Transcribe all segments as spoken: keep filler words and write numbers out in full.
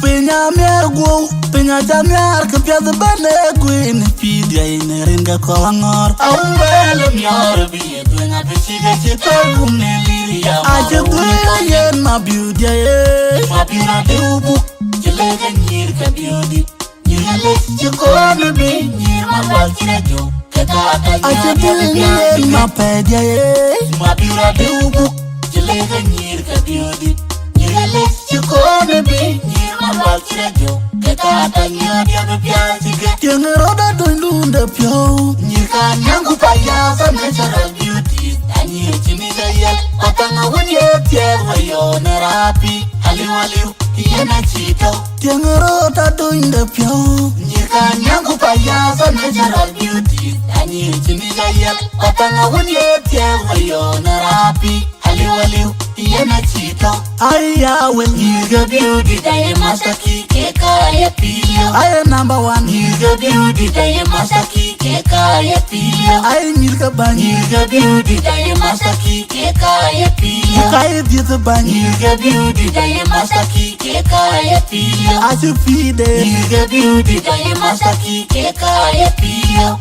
piny amiɛr guɔ̈u, piny aca miɛr kë piɛth bɛ̈n ë guiir në pïïr diɛ̈ në rin ke kɔ̈u aŋɔ̈ɔ̈r. Awuel miɔɔr bï ye dhuëëŋ abï cïk acï thɔ̈r wun në lir ya. Acï dhuëëŋ yen ma biu diɛ̈ ye. Ma biu na diu buk, cï lëk anyïïr ke biu dït. Nyïïr lëk cï kɔn bï nyïïr ma wal cï rɛc jö. Ke ka ata acï nyïïr dhuëëŋ yen ma pɛ̈ɛ̈diɛ̈ ye. Ma biu na diu buk, cï lëk anyïïr ke biu dït. Nyïïr lëk cï kɔn bï nyïïr ma wal cï rɛc jö. Ke ka ata nyïïr diɛ̈ bï piath cï ke. Tiɛŋ rɔt aduɔ̈ny lundë piɔ̈u. Nyïïr ka nyäŋ ku payas a natural beauty. Anyïïr cï mïth ayiɛl. Ku athaŋ awën ye thiɛɛk wayɔn ë rapi. Aliu, aliu, yen acï tɔ̈. Tiɛŋ rɔt aduɔ̈ny de piɔ̈u. Nyïïr ka nyäŋ ku payas a natural beauty. Anyïïr cï mïth ayiɛl. Ku athaŋ awën ye thiɛɛk wayɔn ë rapi. Aliu, aliu, yen acï tɔ̈. Ai ya wël. Nyïïr ke beauty da ye master key ke ka ye pilio. Ai number one. Nyïïr ke beauty da ye master key ke ka ye pilio. Ai nyïïr ke bäny. Nyïïr ke beauty da ye master key ke ka ye pilio. Ka ye dhiëth bäny. Nyïïr ke beauty da ye master key ke ka ye pilio. Acï pïïr de. Nyïïr ke beauty da ye master key ke ka ye pilio.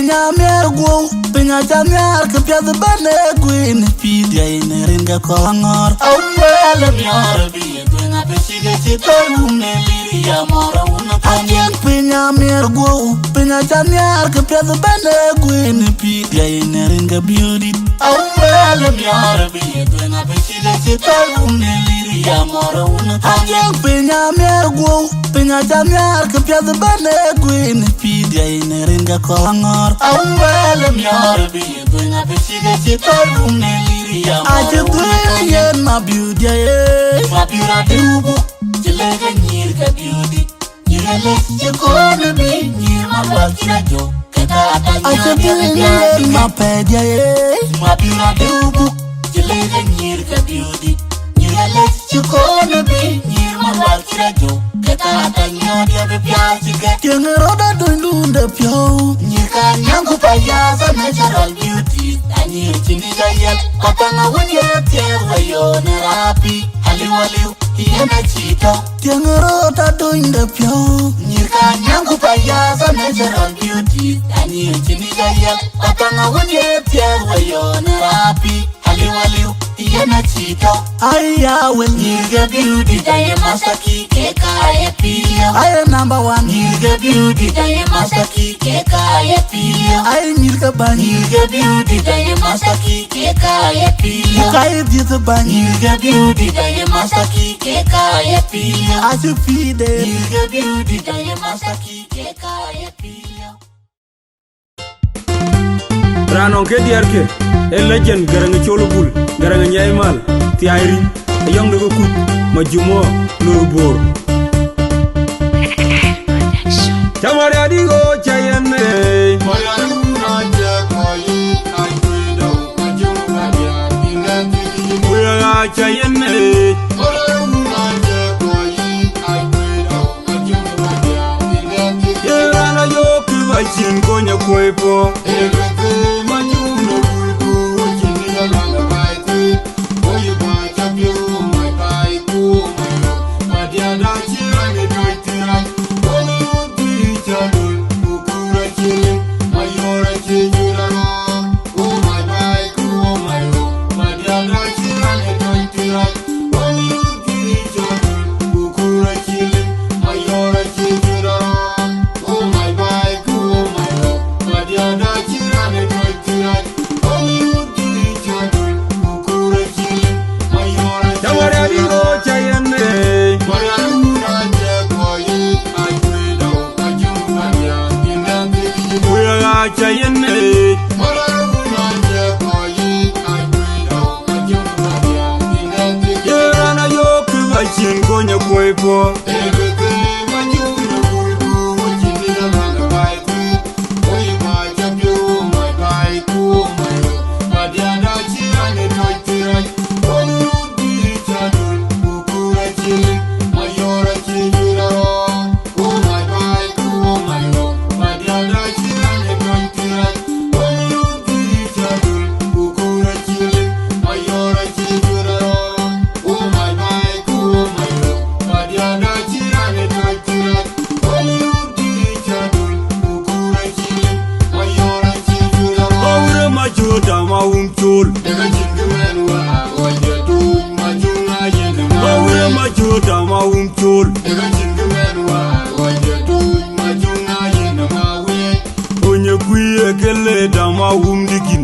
Piny amiɛr guɔ̈u, piny aca nhiaar, kë piɛth bɛ̈n ë guiir në pïïr, diɛ̈ në rin ke kɔc aŋɔ̈ɔ̈r. Awuɛl ë miɔɔr bï ye dhuëëŋ, abï cïk ë cï thɔ̈r wun ë lir ya mɔ̈r awun ë thɔ̈n. Aciëŋ piny amiɛr guɔ̈u, piny aca nhiaar, kë piɛth bɛ̈n ë guiir në pïïr, diɛ̈ në rin ke biöödït. Awuɛl ë miɔɔr bï ye dhuëëŋ, abï cïk ë cï thɔ̈r wun ë lir ya mɔ̈r awun ë thɔ̈n. Aciëŋ piny amiɛr guɔ̈u, piny aca nhiaar, kë piɛth bɛ̈n ë guiir në pïïr, diɛ̈ në rin ke kɔc aŋɔ̈ɔ̈r. Awuɛl ë miɔɔr bï ye dhuëëŋ, abï cïk ë cï thɔ̈r wun ë lir ya mɔ̈r. Acï dhuëëŋ yen Mabiöör diɛ̈ ye. Mabiöör adï wubuk, cï lëk ë nyïïr ke biöödït. Nyïïr ë lëk cï kɔn ë bï, nyïïr Malual cï rɔt jɔ, ke ka ata. Acï nyɔɔt dhuëëŋ yen Mapɛ̈ɛ̈t diɛ̈ ye. Mabiöör adï wubuk, cï lëk ë nyïïr ke biöödït. Nyïïr ë lëk cï kɔn ë bï, nyïïr Malual cï rɔt jɔ, ke ka ata nyɔɔt ye bï piath cï ke. Tiɛŋ rɔt aduɔ̈nyduɔ̈n de piɔ̈u. Nyïïr ka nyaŋ ku payas a natural beauty. Anyïïr cïn yic ayiɛl, ku apaŋ awën ye thiëëk wayɔn ë rapi. Aliu, aliu, yen acï tɔ̈. Tiɛŋ rɔt aduɔ̈nyduɔ̈n de piɔ̈u. Nyïïr ka nyaŋ ku payas a natural beauty. Anyïïr cïn yic ayiɛl, ku apaŋ awën ye thiëëk wayɔn ë rapi. Aliu, aliu, yen acï tɔ̈. Aya wël. Nyïïr ke beauty, diɛ̈ ye master key, ke ka ye pïïr. Aye number one. Nyïïr ke beauty, diɛ̈ ye master key, ke ka ye pïïr. Aye nyïïr ke bäny. Nyïïr ke beauty, diɛ̈ ye master key, ke ka ye pïïr. Ku ka ye dhiëth bäny. Nyïïr ke beauty, diɛ̈ ye master key, ke ka ye pïïr. Acï pïïr de. Nyïïr ke beauty, diɛ̈ ye master key, ke ka ye pïïr. Raan nɔŋ ke diɛɛrke, ee legend, Garaŋ Col Bul, Garaŋ Nyai Mal, Thiai Ric, Ayɔŋ de ke Kuc, Majumo, Lor Bor. Cä Mariadï ɣo cä yen ëë. Ku ya cä yen ëë. Ye raan ayök kë ba cïn kony ë kuɔi puɔ̈u. Cä Mariadï ɣo cä yen ëë. Ku ya cä yen ëë. Ye raan ayök kë ba cïn kony ë kuɔi puɔ̈u. Awurë ma cööt ama wum col. Awurë ma cööt ama wum col. Onye kuiye ke le dama wum dikin.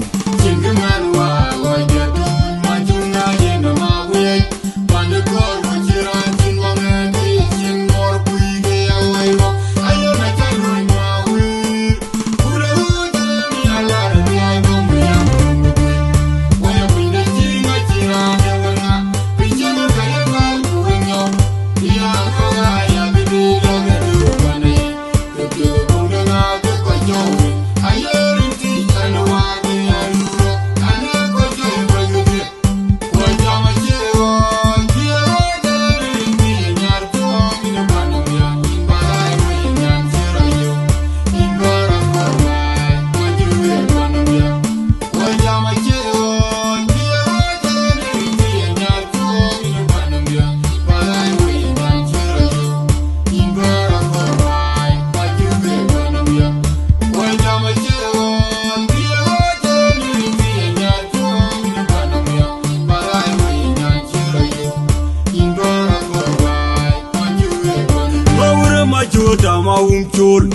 Col.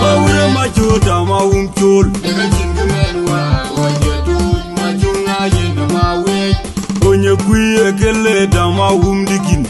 Awurë ma col, dam awum col. Gonye kuië kele dam awum dikin.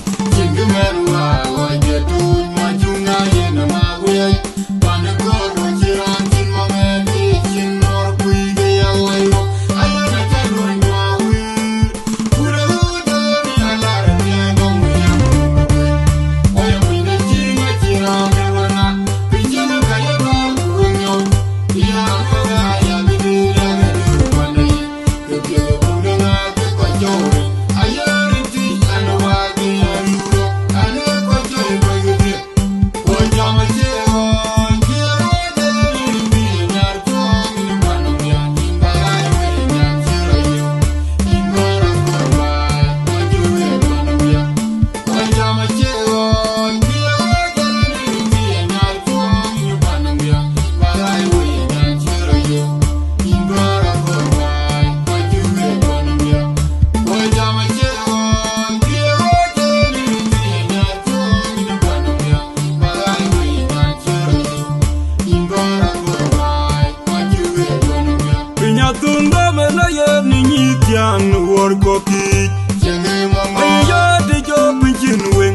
Piny athun dɔm ë lɔ yen në nyïïth thiaan wär kɔ̈k yiic. Piny yɔ̈ɔ̈t ë jɔ piny cïn weŋ.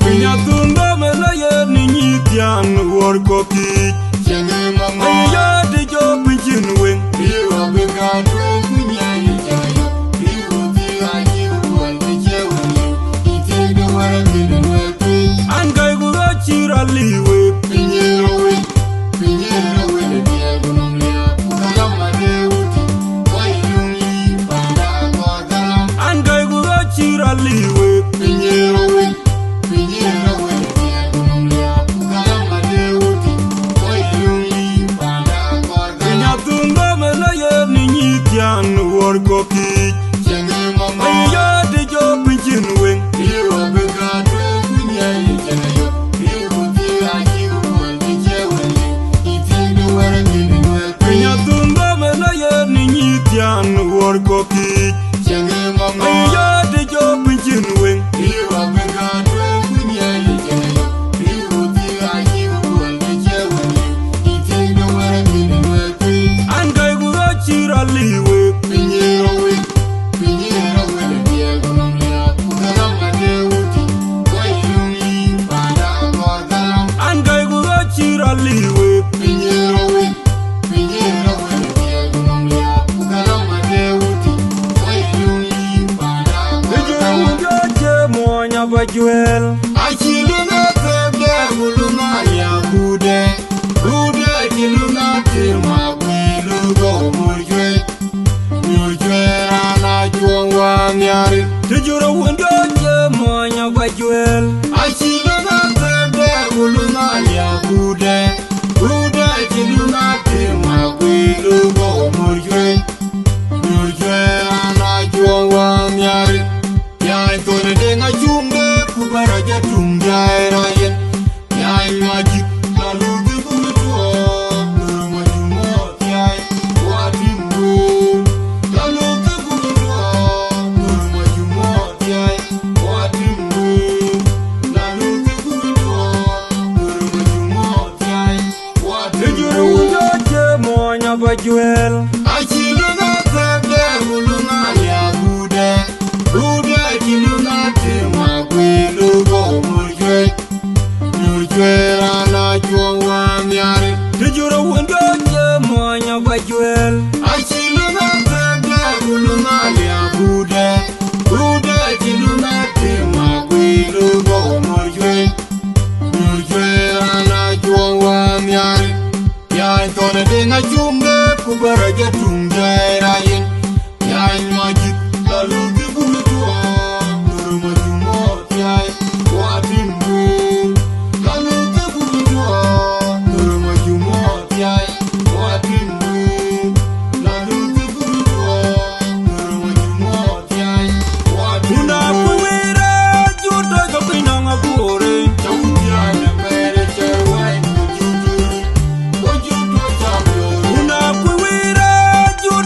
Piny athun dɔm ë lɔ yen në nyïïth thiaan wär kɔ̈k yiic. Piny yɔ̈ɔ̈t ë jɔ piny cïn weŋ. An gäi ku ɣɔ̈c cï rɔt liu wek. An gäi ku ɣɔ̈c cï rɔt liu wek. Piny athun dɔm ë lɔ yen në nyïïth thiaan wär kɔ̈k yiic. Piny yɔ̈ɔ̈t ë jɔ piny cïn weŋ. Piny athun dɔm ë lɔ yen në nyïïth thiaan wär kɔ̈k yiic. Piny yɔ̈ɔ̈t ë jɔ piny cïn weŋ. An gäi ku ɣɔ̈c cï rɔt liu wek. An gäi ku ɣɔ̈c cï rɔt liu wek. Ë jur wun jɔ cie muɔny aba juël. Acï luŋ athep dɛɛr ku luŋ alia kudɛ. Kudɛ cï luŋ atem akuël luŋ gɔu mur juëc. Mur juëc raan acuɔŋ wään nhiarit. Të jur wun jɔ cie muɔny aba juël. Acï luŋ athep dɛɛr ku luŋ alia kudɛ. Kudɛ cï luŋ atem akuël luŋ gɔu mur juëc. Mur juëc raan acuɔŋ wään nhiarit. Piany thon ë deŋ acuŋde ku bä rɔc atuŋ jai rɔyen. Piany Majik, la luk thïn ku bï tuɔɔk, nurë Majik mɔɔth thiai, wa tim guur. La luk thïn ku bï tuɔɔk, nurë Majik mɔɔth thiai, wa tim guur. La luk thïn ku bï tuɔɔk, nurë Majik mɔɔth thiai, wa tim guur. Ë jur wun jɔ cie muɔny aba juël. Acï luŋ athep dɛɛr ku luŋ alia kudɛ. Kudɛ cï luŋ atem akuël luŋ gɔu mur juëc. Mur juëc raan acuɔŋ wään nhiarit. Të jur wun jɔ cie muɔny aba juël. Acï luŋ athep dɛɛr ku luŋ alia kudɛ. Kudɛ cï luŋ atem akuël luŋ gɔu mur juëc. Mur juëc raan acuɔŋ wään nhiarit. Piany thon ë deŋ acuŋde ku bä rɔc atuŋ jai rɔyen. Piany Majik, la luk thïn ku bï tuɔɔk, nurë Majik mɔɔth thiai, wa tim guur. La luk thïn ku bï tuɔɔk, nurë Majik mɔɔth thiai, wa tim guur. La luk thïn ku bï tuɔɔk, nurë Majik mɔɔth thiai, wa tim guur. Wun akuëc wëër ë jur tɔ̈c ke piny nɔŋ aguɔɔr ë. Cä wun thiaai në pɛɛr ë cär wai ku jur tɔ̈c. Wun akuëc wëër ë jur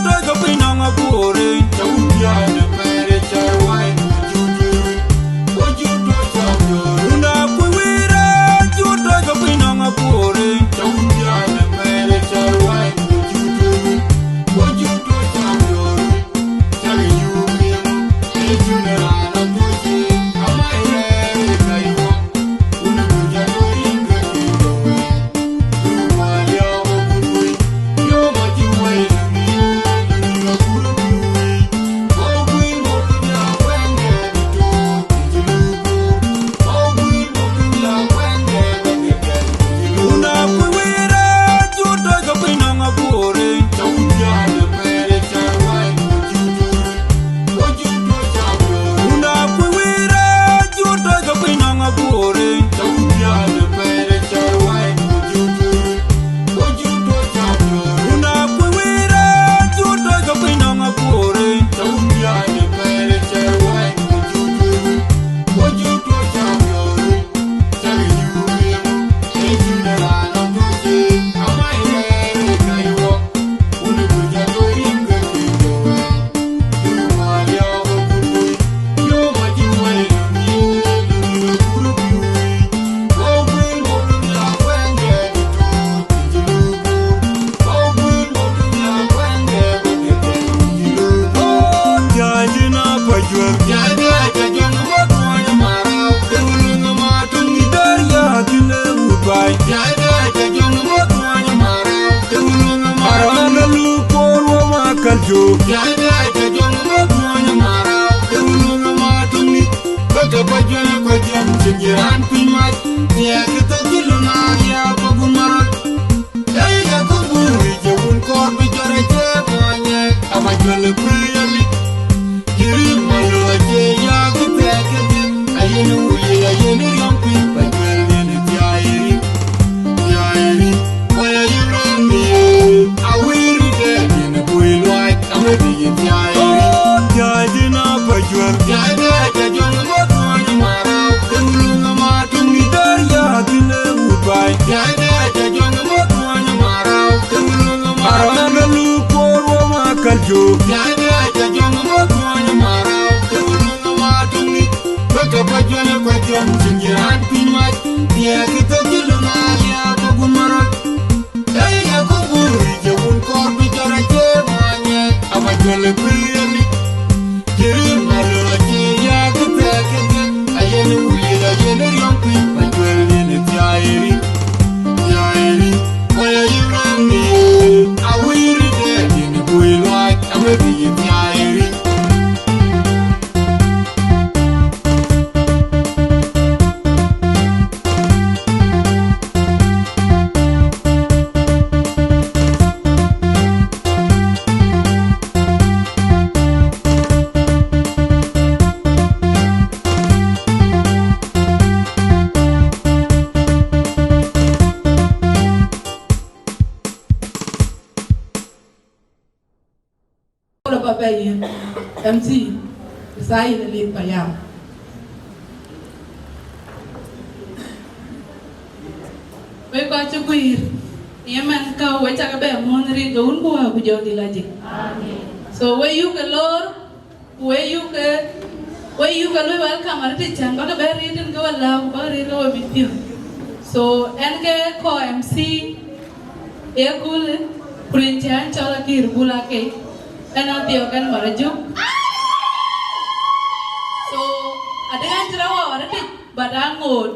Kal jo. Yai da ta jong mo tuany mara, ke ulung ma tungni. Baka pa jong pa jong chin jiran pin mat. Ya kita jilu na ya pa gun mara. Yai da ko buri je un kor bi jore je manye. Ama jole priyali. Kiri malo je ya kita kiti. Ayen uli ayen riampi pa jole ni tiairi. Tiairi. Waya yirani. Awiri de ni bui luai. Awiri tiairi. Tiairi na pa jole. Tiairi ta jong mo tuany mara. Ulung ma tungni dar ya kile ubai. Tiairi ta jong mo tuany mara. Ulung ma. Arana lu kor wo ma kal jo. Tiairi ta jong mo tuany mara. Ulung ma tungni. Baka pa jong pa jong chin jiran pin mat. Ya kita jilu na ya pa gun mara. Yai ya ko buri je un kor bi jore je manye. Ama jole priyali. Kiri malo je ya kita kiti. Ayen uli ayen riampi. Pa jole ni tiairi. Tiairi. Waya yirani. Awiri de ni bui luai. Awiri tiairi. Kolo ba bɛ yen M C, Isaïn Alik Payam. Wek kɔc cï guiir, ye mɛn ka we cak bɛ muɔ̈n rin ke Wun ku Wä ku Jɔŋdït Lajik. So we yuk ke loor, ku we yuk ke, we yuk ke lui welcome arëtic cän bäkë bɛ riir tën ke we lääu ku bäkë riir ke we mit piɔ̈u. So ɛn ke kɔc M C, Ye kul, ku rin cä ɛn cɔl Akïr Bul Akei, ɛn Adhiɔ̈k ɛn Marajök. So, adï ɛn cï rɔt wä arëtic, but aŋoot.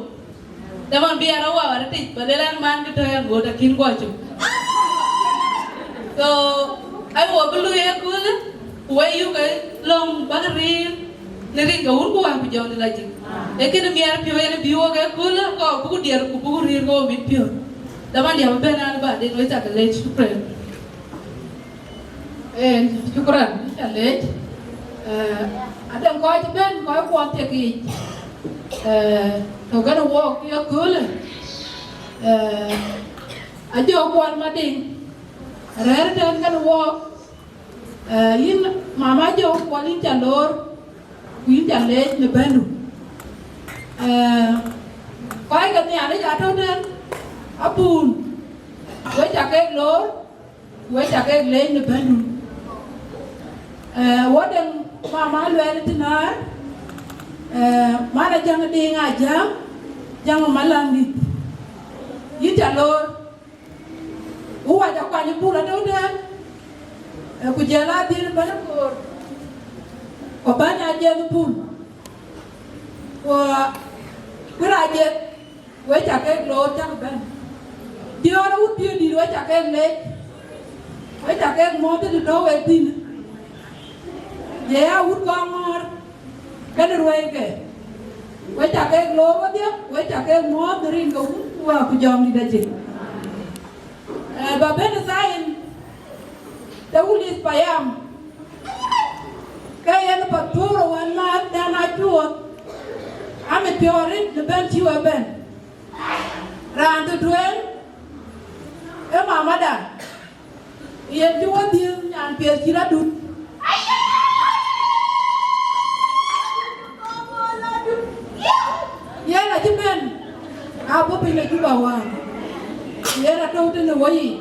Dhamën bï a rɔt wä arëtic, but lël ɛn man kë tɔ̈ aŋoot akïn guɔ cök. So, ai wɔ bï luui ye kul, ku we yuk ë lɔ̈ŋ bäk riir, në rin ke Wun ku Wä ku Jɔŋdït Lajik. Ee kënë miɛt piɔ̈u yen bï wok ye kul, kɔɔr buk diɛɛr ku buk riir ke wo mit piɔ̈u. Dhamën diɛ̈ bï bɛ̈n an, baden we cak leec, shukran. Ee, shukran, ca leec. Ee, adɛ̈ŋ kɔc cï bɛ̈n, kɔc kuɔn thiek yiic. Ee, tɔ̈ kënë wook ye köölë. Ee, Ajɔk Kuɔl Madiŋ, rɛ̈ɛ̈r tɛ̈n kënë wook. Ee, yïn mama Ajɔk Kuɔl, yïn ca loor, ku yïn ca leec në bɛ̈ndu. Ee, kɔc ke Nhialic atɔ̈ tɛ̈n, abun, we ca kek loor, we ca kek leec në bɛ̈ndu. Ee, wo dɛ̈ŋ mama Luɛɛl Tinaar, ee, man Ajäŋ Diŋ Ajäŋ, Jäŋ Malaŋdït. Yïn ca loor, ku wac akuany Bul atɔ̈ tɛ̈n, ee, ku jɔl a dhiën bɛ̈n koor, ku bɛ̈n a jiɛth Bul. Ku, ku rac jiɛth, we ca kek loor cak bɛ̈n. Diɔ̈ɔ̈r awut piöördït, we ca kek leec, we ca kek mɔ̈ɔ̈th tëde tɔ̈ wek thïn. Ye ya wut kɔŋ ŋɔ̈ɔ̈r, kënë ruɛɛike. We ca kek loor wedhie, we ca kek mɔ̈ɔ̈th në rin ke Wun ku Wä ku Jɔŋdït Lajik. Ee, ba bɛ̈n Isaïn, të Wulith Payam, ke yen pathur wën määth dan acuɔth, amit piɔ̈ɔ̈r rit në bɛ̈n cï we bɛ̈n. Raan të tueŋ, ee mamada, yen cï wo dhiëëth nyan piɛth cï rɔt dut. Yen acï bɛ̈n, abɔ̈ piny ë Juba wäär. Yen atɔ̈u tënë wo yic,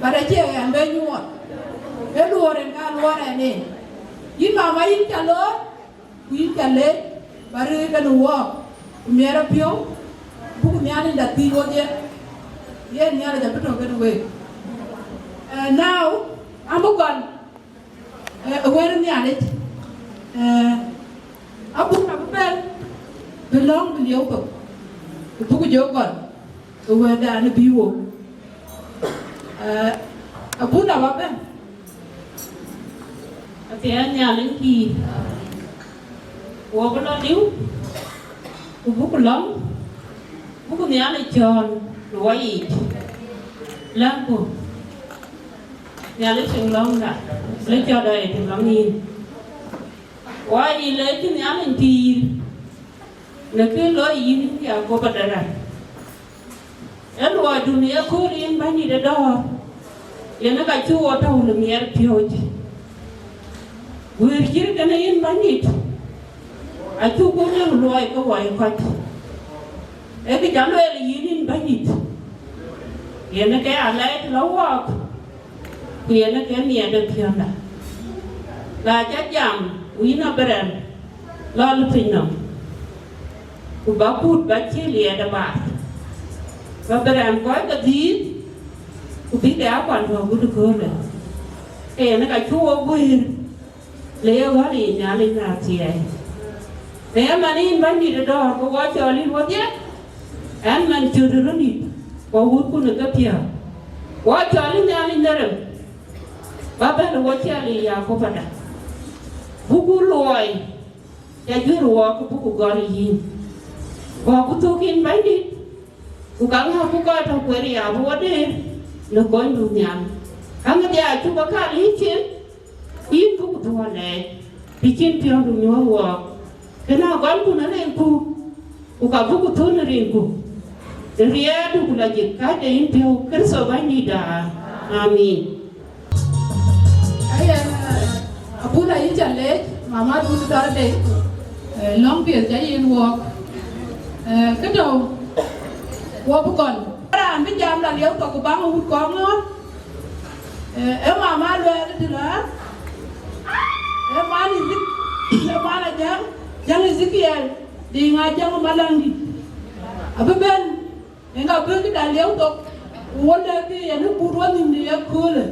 but acie ɣɛn bɛ nyuɔɔth. Ee luɔɔr en ka luɔɔr ɛn en. Yïn mama, yïn ca loor, ku yïn ca leec, ba rëër kenë wɔɔk, ku miɛt apiɔ̈u, buk Nhialic la thiëc wodhie. Yen Nhialic abï tɔ̈ kenë week. Eh, now, abï gɔl, eh, ë wɛ̈t Nhialic. Eh, abuk abï bɛ̈n, bï lɔ̈ŋ bï lieu thok, ku buk jɔ gɔl ë wɛ̈tdan bï wok. Eh, abun abä bɛ̈n, Athiɛɛn Nhialic pïïr, wo bï lɔ liu, ku buku lɔ̈ŋ, buku Nhialic cɔɔl në wɔ yiic. Lɛ̈ŋku, Nhialic cïn lɔ̈ŋda, le cɔɔl dɔ ye cïn lɔ̈ŋ yïn. Wɔ yiic le cï Nhialic pïïr, në kë loi yïn ya guöp adɛ̈ rɛ̈t. Ë luɔidun ye kööl yïn Bɛ̈nydït ë dɔ̈ɔ̈r, yen ë ka cï wo tɔ̈u në miɛt piööc. Guëër cït kënë yïn Bɛ̈nydït, acuk wo lëu luɔi ke wɔ ye kɔc. Ee kë jam lueel yïn, yïn Bɛ̈nydït, yen ë ke alɛɛc lɔ wɔɔk, ku yen ë ke miɛt ë piɔ̈nda. La ca jam, wïn abï rɛm lɔl piny nɔm, ku ba kut ba cï liɛɛt ë baar, ba bï rɛm kɔc ke dhiith, ku bï ke akuan tɔ̈ gut köölë. Ke yen ë ka cï wo guëër, le ye ɣɔ̈l yic Nhialic na thiɛɛi. Në ëmën yïn Bɛ̈nydït ë dɔ̈ɔ̈r, ku wɔ cɔɔl yïn wodhie, ɛn man cöt ë röt dït, ku wutku në kepiɔ̈ɔ̈th. Wɔ cɔɔl yïn Nhialic në rem, ba bɛ̈n ë wo ciɛl yic ya guöp adɛ̈. Buku luɔi ca juër wɔɔk, buku gɔl yïn. Gɔɔku thök yïn Bɛ̈nydït, ku ka ŋäku kɔc tɔ̈ kueer ya bï wo dëër në konydu nhial. Ka ŋic ya cuk ke kal yï cin, yïn buku thök alɛɛc, të cïn piɔ̈ndu nyuɔ̈th wɔɔk. Kënë agɔlku në rinku, ku ka buku thök në rinku, në riɛɛrdu ku lajik kacde yïn piɔ̈u Kërtho Bɛ̈nydïtda. Amin. Ayen, eh, abuna yïn ca leec, mama dun dɔl dei, eh, lɔ̈ŋ piɛth ca yen wɔɔk. Eh, këtɔ̈u, wo bï kɔn. Raan bï jam la lieu thok ku baŋ wut kɔŋ ŋɔ̈ɔ̈r. Eh, ë mama luɛɛl të lɔ̈ɔ̈r. Ë man Ezik-, ë man Ajäŋ, Jäŋ Ezekiel, diŋ Ajäŋ Malaŋdït. Abï bɛ̈n, ë ŋa bï këda lieu thok, ku wo lɛ̈k kë yen ë but wo nhïm në ye köölë.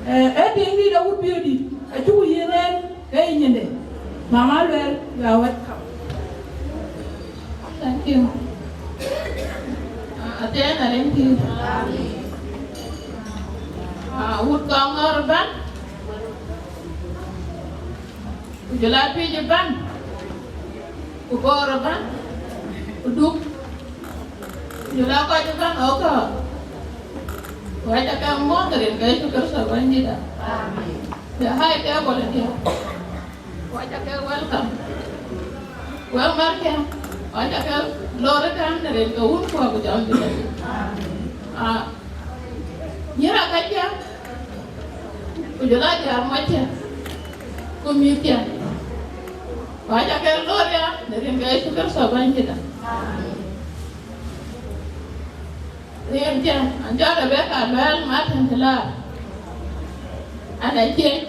Eh, ë diŋdït awut biöödït, acuk yiën en ke ye nyinde. Mama luɛɛl, you are welcome. Thank you. Ah, athiɛɛn Nhialic pïïr. Ah, wut kɔŋ ŋɔ̈ɔ̈r ëbɛ̈n, ku jɔl a Tuïc ëbɛ̈n, ku Bor ëbɛ̈n, ku Duk, ku jɔl a kɔc ëbɛ̈n ɣɔ̈kkë. Ku aca ke muɔ̈ɔ̈th rin ke Yecu Kërtho Bɛ̈nydïtda. Amen. The high table again. Waca ke welcome. Wek märkë, waca ke lor ëtɛ̈ɛ̈n në rin ke wun kuɔ ku jɔŋdït. Ah, nyïïr aa ka cä, ku jɔl aa jɔ̈ɔ̈r mɔckë, ku mïthkë. Waca ke lor ya në rin ke Yecu Kërtho Bɛ̈nydïtda. Rin cä, an jɔl Rebeka luɛɛl Martin Pilar, an ë ciëc,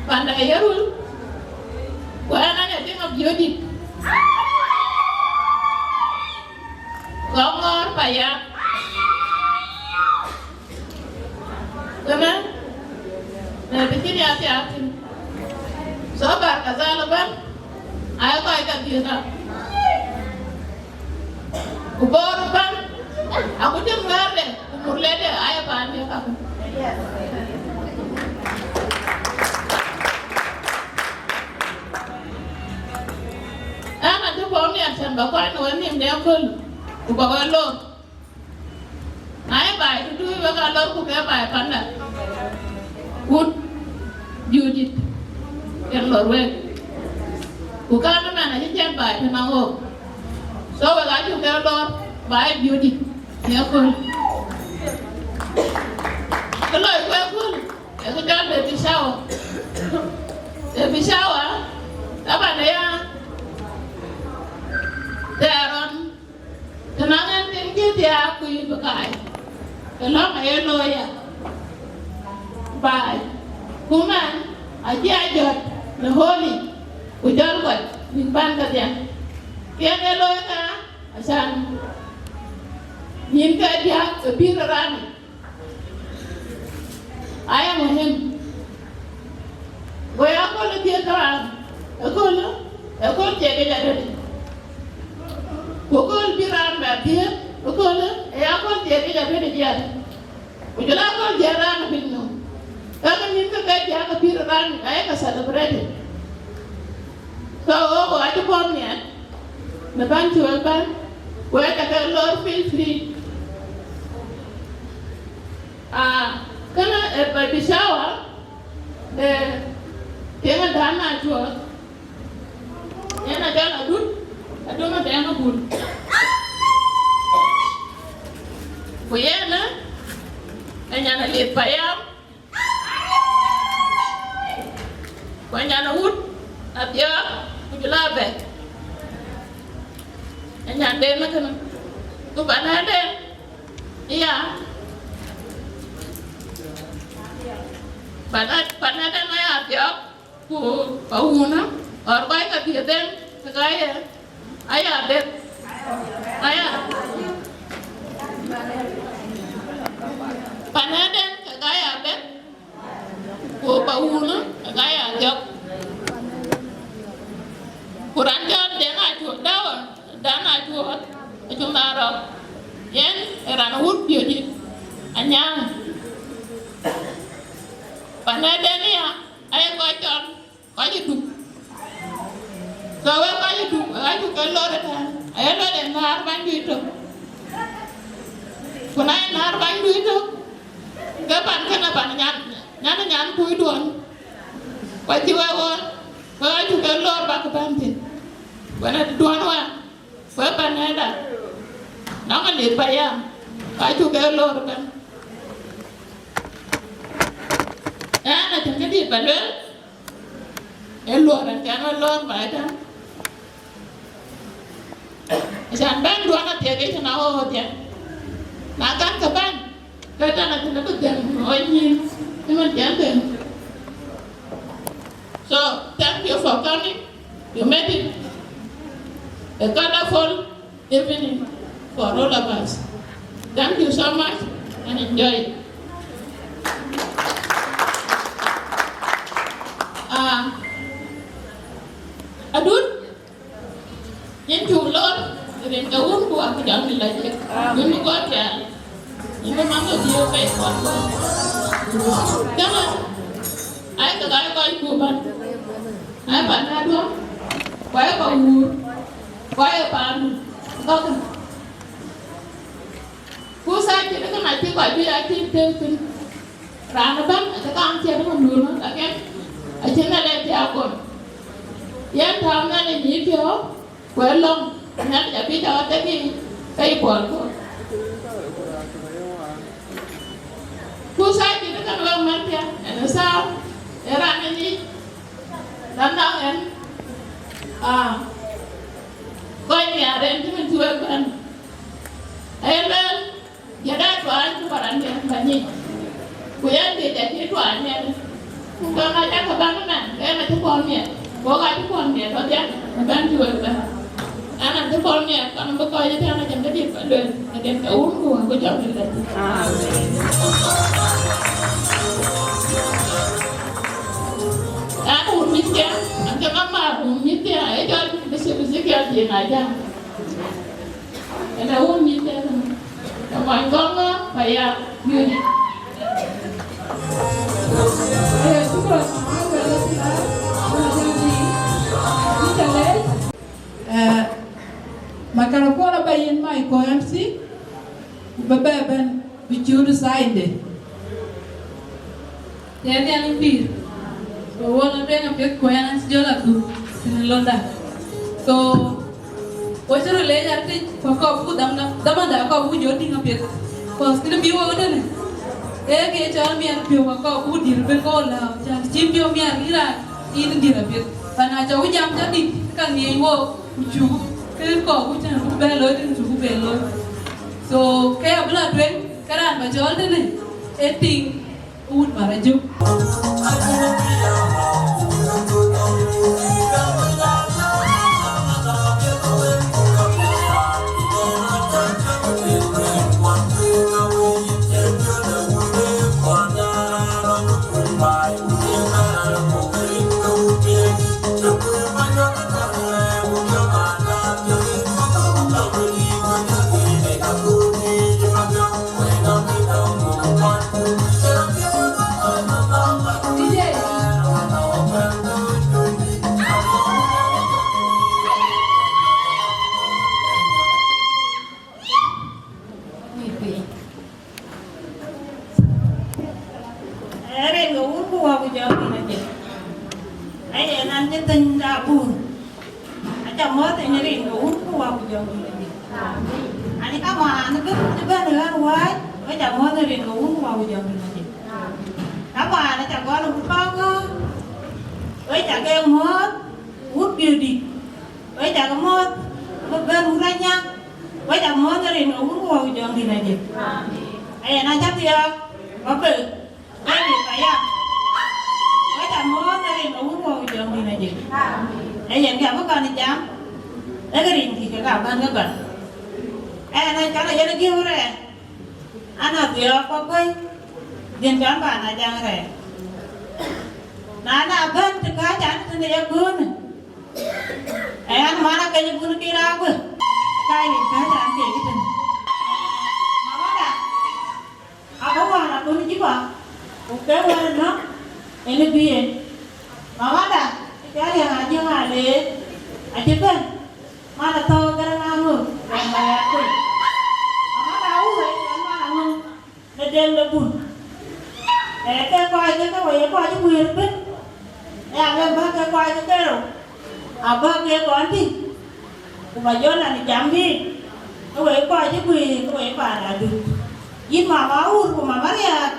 panda ye rul, ku ɛn an ë tiŋ abiöödït, kɔŋ ŋɔɔr paya. Kënë, në të cïn ya thiaak thïn. So Bahr el Ghazal ëbɛ̈n, aye kɔc ke dhiëëth aa. Ku Bor ëbɛ̈n, aku cïn Nuɛ̈ɛ̈rde, ku Murlede, aye paan diɛ̈ kakë. Ɛn acï puɔ̈u miɛt cän ba kɔc në wenhïïm de aköl, ku ba wek lor. Na ye baai tutuui, wek aa lorku ke baai panda, wut biöödït yen lor wek. Ku kɛn ëmɛn acï cɛn baai tënɔŋ ɣok. So wek aa cuk ke lor baai biöödït në aköl. Kë loi ku aköl, ee kë cɔl baby shower. Baby shower, taban aya, thɛɛr ɣɔn, të na ɣɛn tiŋ cï thiaak ku yï bï kaai, ke lɔ̈ŋ aye looi ya baai. Ku man acï a jɔt në holi, ku jɔl kɔc bïk bän kedhie. Kë yen ee looi ka, acan nyin ke diäk ë pïïr ë raan yic. Aya muhim. Go ya aköl ë dhiëëth raan, aköl, aköl thiëëk yic arëët. Ku aköl bï raan bɛ dhiëëth, aköl, ë ya aköl thiëëk yic arëët ë jiɛɛr. Ku jɔl aköl jiɛɛr raan ë piny nɔm. Kakë nyin Yak pïr raan, ayek celebrated. So, wo, wo acï bɔ̈ miɛt, në bän cï wek bɛ̈n, wek aa ke lor feel free. Ah, kënë ë baby shower, eh, tiëŋ ë dan na cuɔth, yen ajɔl adut, adum adɛŋ abul. Ku yen, eh, ë nyan alith payam, ku nyan awut Athiɔ̈k, ku jɔl a bɛ̈. Ë nyanden ë kënë. Ku panɛden, ya. Panɛ-, panɛden aya Athiɔ̈k, ku pa wunë, ɣɔr kɔc ke dhiëëth den, ke ka ye. Aya bɛ̈. Aya. Panɛden ke ka ya bɛ̈. Ku pa wunë, ke ka ya jɔk. Ku raan cɔl Deŋ Acuɔt, Dau, Dan Acuɔt, Acuɔt Marɔk. Yen ë raan wut piööcë, Anyaŋ. Panɛden ya, aye kɔc cɔl kɔc ë Duk. So wek kɔc ë Duk, wek acuk ke lor ëtɛ̈ɛ̈n, aye lor ë nhäär bänydu ëtök. Ku na ye nhäär bänydu ëtök, ke pan kënë pan nyan, nyan, nyan kuc duɔ̈n. Ku acï wek ɣööt, wek acuk ke lor bäk bɛ̈n thïn. Wën ë duɔ̈n wɛ̈n, wek panɛda, nɔŋ alith payam, wek acuk ke lor ëbɛ̈n. Ɣɛn acïn këdït ba lueel, ee luɔr ɛn cän wek lɔ̈ɔ̈r baai tɛ̈n. Acan bɛ̈n duɔ̈n athiek yic na ɣööt yɛn. Na kan ke bɛ̈n, ke tɛ̈n acïn bï dhëŋ ɣɔc nyïn, cïmën cän dhëŋ. So, thank you for coming. You made it a colorful evening for all of us. Thank you so much and enjoy it. Ah, Adut, yïn cuk lor, rin ke wun ku akë jam lajik. Yïn bï gɔ̈t ya. Yïn bï mama dieu pei kɔn. Dama, ai ke gai kɔc ku ban. Ai pan na duɔ̈. Ku ai pa wur. Ku ai pan gɔ̈k. Ku thaa cït kënë acï kɔc juëc acï tëëk thïn. Raan ëbɛ̈n acï kaŋ ciɛ̈t ëmën duɔ̈n, lakin acïn Nhialic cï a gɔl. Yen tääu Nhialic nyïïr piɔ̈u, ku ë lɔ̈ŋ, Nhialic abï cä ɣɔn dek yiic, ke yï puɔl ku. Ku thaa cït kënë wek mɛ̈thkiɛ̈, ɛn ë thaa, ë raan ë nyic, raan nɔŋ ɛn, aa, kɔc nhiaar ɛn cïmën cï wek bɛ̈n. Aye lueel, Jɔt aa tuany cï bä raan miɛt bä nyic, ku yɛn dït acï tuany miɛt. Ku ke ŋac aa ke bän ëmɛn, ke yen acï puɔl miɛt, ku ɣok acï puɔl miɛt tɔ̈ dhial, ëbɛ̈n cï wek bɛ̈n. Ɣɛn acï puɔl miɛt, kɔn bï kɔc ëtɛ̈ɛ̈n acïn këdït bä lueel, këden ke wun ku wä ku jɔt ëlë. Ɣɛn wun mïthkiɛ̈, an ke ŋa maar wun mïthkiɛ̈, ee jɔl bï cï bï cï kiɛ̈ dhiëŋ aa jam. Ënë wun mïthkiɛ̈. Mony Gɔŋɔ Paya Unit. Eh, shukran, mama, kwa nafasi, mama, jambi. Nita lei. Eh, makarapon aba yen mai ko M C, baba ben bichuru sainde. Yɛn Nhialic pïïr, ku wɔ lɔ tueŋ apiɛth, ku yɛn acï jɔl adhuk tënë londa. So, wɔ cï röt leec arëtic, ku akɔɔr buk dham, dhamanda akɔɔr buk jɔ tïŋ apiɛth. Cause kënë bï wɔ tënë, ee kë cɔl miɛt piɔ̈u, akɔɔr buk diëër ëbën ke wɔ lääu, can cï piɔ̈u miɛt yïn raan, yïn diëër apiɛth. But na cɔk jam cä dït, ka ŋiɛc wɔ, ku cuk, ke kɔɔr buk cän buk bɛ looi, tënë cuk bɛ looi. So, ke abï lɔ tueŋ, ke raan ba cɔɔl tënë, ee tiŋ Wut Marajuk. Rin ke Wun ku Wä ku Jɔŋdït Lajik. Aye, an cï thëny de Abur. Aca mɔ̈ɔ̈th rin ke Wun ku Wä ku Jɔŋdït Lajik. Ani kamaan bï bɛ̈n ɣän wääc, we ca mɔ̈ɔ̈th rin ke Wun ku Wä ku Jɔŋdït Lajik. Kamaan aca gɔl wut Paŋö, we ca ke mɔ̈ɔ̈th, wut Biöördït. We ca ke mɔ̈ɔ̈th, we bɛ̈n wut Anyaŋ, we ca mɔ̈ɔ̈th rin ke Wun ku Wä ku Jɔŋdït Lajik. Aye, na ca thiɔ̈k, ba bek. David Payam, we ca mɔ̈ɔ̈th rin ke Wun ku Wä ku Jɔŋdït Lajik. Ee yen kë abï kɔn jam, ee kë rin kï kek abän ke gɔl. Ɛn acɔl yen giëu rɛɛr, an, adhiɔ̈ɔ̈k kɔ̈k kuëi, dhiën cɔl ba na jaŋ rɛɛr. Na, na bɛ̈n të kääc an, tënë ye köölë. Ee, an, man akeny bun kï raak wë, ka rin kääc an, kek tënë. Mamada, abï wään akun Juba, ku ke wään nɔ̈k, en bï en. Mamada, cä riɛŋ ajiëŋ aleer, acï bɛ̈n, man athɔ̈ɔ̈k Garaŋ Aŋöök, bɛ̈n ba ya kuc. Mamada, awuur, en man aŋöök, në deŋ de bun. Ee, ke kɔc ke ke we ye kɔc cï guiir ëbën, ee, alë bä ke kɔc ke ke rou, abä ke kɔn tïŋ. Ku ba jɔ nɔn jam bï, ke we kɔc cï guiir, ke we paan adut. Yïn mama Awur ku mama Riääk,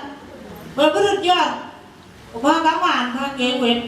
we bï röt jɔt, ku bä kamaan bä ke wet.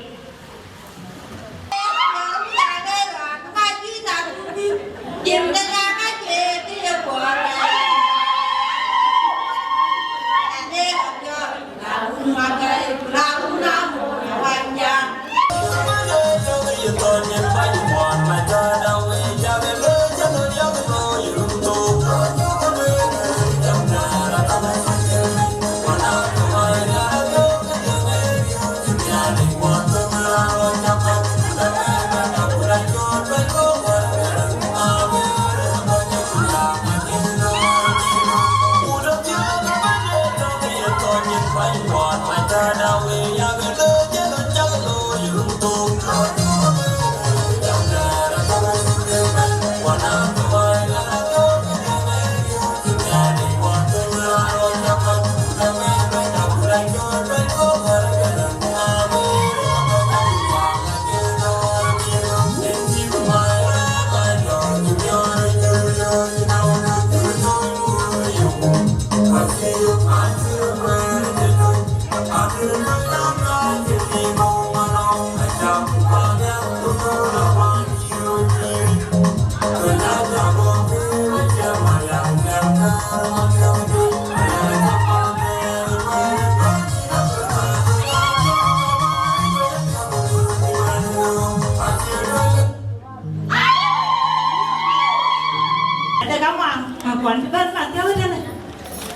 Ade kamaan, ka kuan cï bɛ̈n ka thiɔ̈k tënë.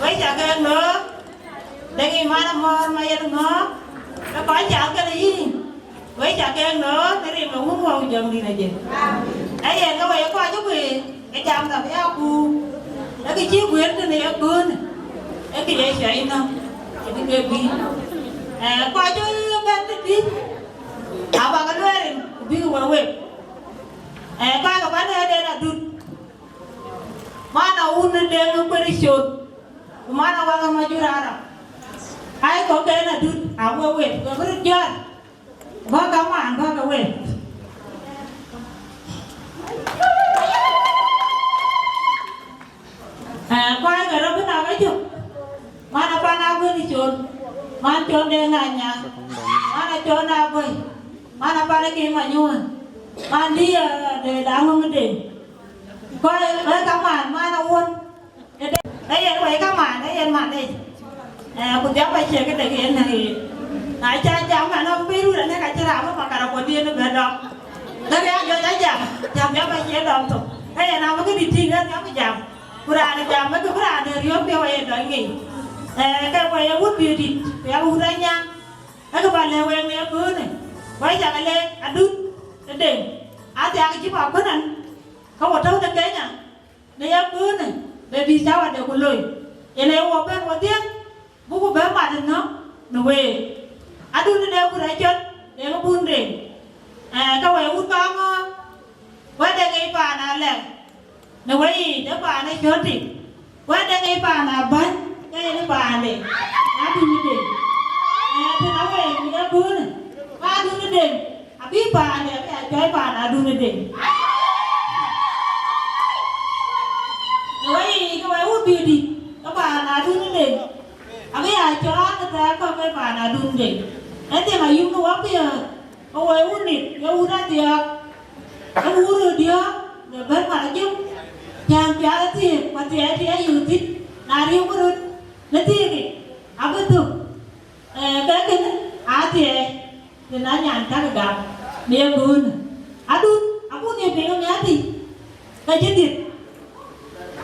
Wek ca ke ŋöök, dek ë man amɔ̈ɔ̈r ma yen ŋöök, ke kɔc cal kënë yïn. Wek ca ke ŋöök, ke rin ke Wun Wä ku Jɔŋdït Lajik. Ee yen ke wek kɔc cï guiir, ke jam dap ya ku. Ee kë cï guiir tënë ye köölë, ee kë ye cuai nɔm, ee kë ke bï. Ee, kɔc cï bɛ̈n tëtï, abä ke lueel rin, ku bïk we wek. Ee, kɔc ke bän ee den adut. Man awun ë deŋ ë kueer col, ku man awaŋ ë majur Arab. Ai kɔ̈k en adut, a we wet, we bï röt jɔt, bä kamaan bä ke wet. Ee, kɔc ke rɔt bï na ke cök, man apan akuën col, man cɔl deŋ anyaŋ, man acɔl na bɔ̈i, man apan ke manyuɔ̈ɔ̈n, man dï, ee, de daŋ ŋöŋ deŋ. Kɔc, ee, kamaan, man awun. Ee yen wei kamaan, ee yen man ëë. Ee, ku dhiap acie këde ke yen ëë. Na ca jam anɔŋ piny run ënë ka cï raam ë makar akuɔ̈n yen ë bɛ̈n dɔm. Lëk ya jɔ ca jam, jam dhiap acie dɔm thok. Ee yen abï këdï tïŋ ë dhiap jam. Ku raan ë jam ëkë bï raan de riɔ̈ɔ̈k piɔ̈u aye dɔny ŋic. Ee, ke wei ye wut Biöördït, ku ya wut Anyaŋ. Ëkë bä lɛ̈k wek në ye köölë. Wei cak lɛ̈k adut ë deŋ. Athiak cï bä kuënën, ke wo tɔ̈u në Kenya. Në ye köölë, bï bï cä wadë ku loi, yen ee wo bɛ̈n wodhie, buku bɛ mat ënɔ̈ në week. Adun de ku rɛc cɔt, de ke bun de, ee, ke wɛ̈i wut kaŋɔ̈ɔ̈r, wɛ̈t de ke paan alɛ̈k, në weyiic de paan ë cɔ̈t tik, wɛ̈t de ke paan abäny, ke yen paande, adun de, ee, Adun, Adun Deŋ, abï paande abï a cɔl paan Adun Deŋ. Ë wɛ̈i yic, ke wɛ̈i wut bï dït, ke paan Adun Deŋ. Abï a cɔl në thɛɛr kɔ̈k ke paan Adun Deŋ. Ë thiëŋ ayum në wɔ piɔ̈ɔ̈th, ke wɛ̈i wut nït, ke wut Athiɔ̈k, ke wut röt diɔ̈ɔ̈k, në bɛ̈n mat ajök, cäŋ piath athiëëk, ku athiɛɛi tï ayï thïn, na riëëu ke röt, në thiëëk yic, abï thök. Ee, ke kënë athiɛɛi, tën a nyan cäk gam, në ye köölë. Adun, abun ye piŋ ë miäk tï, ke cï dhiëth.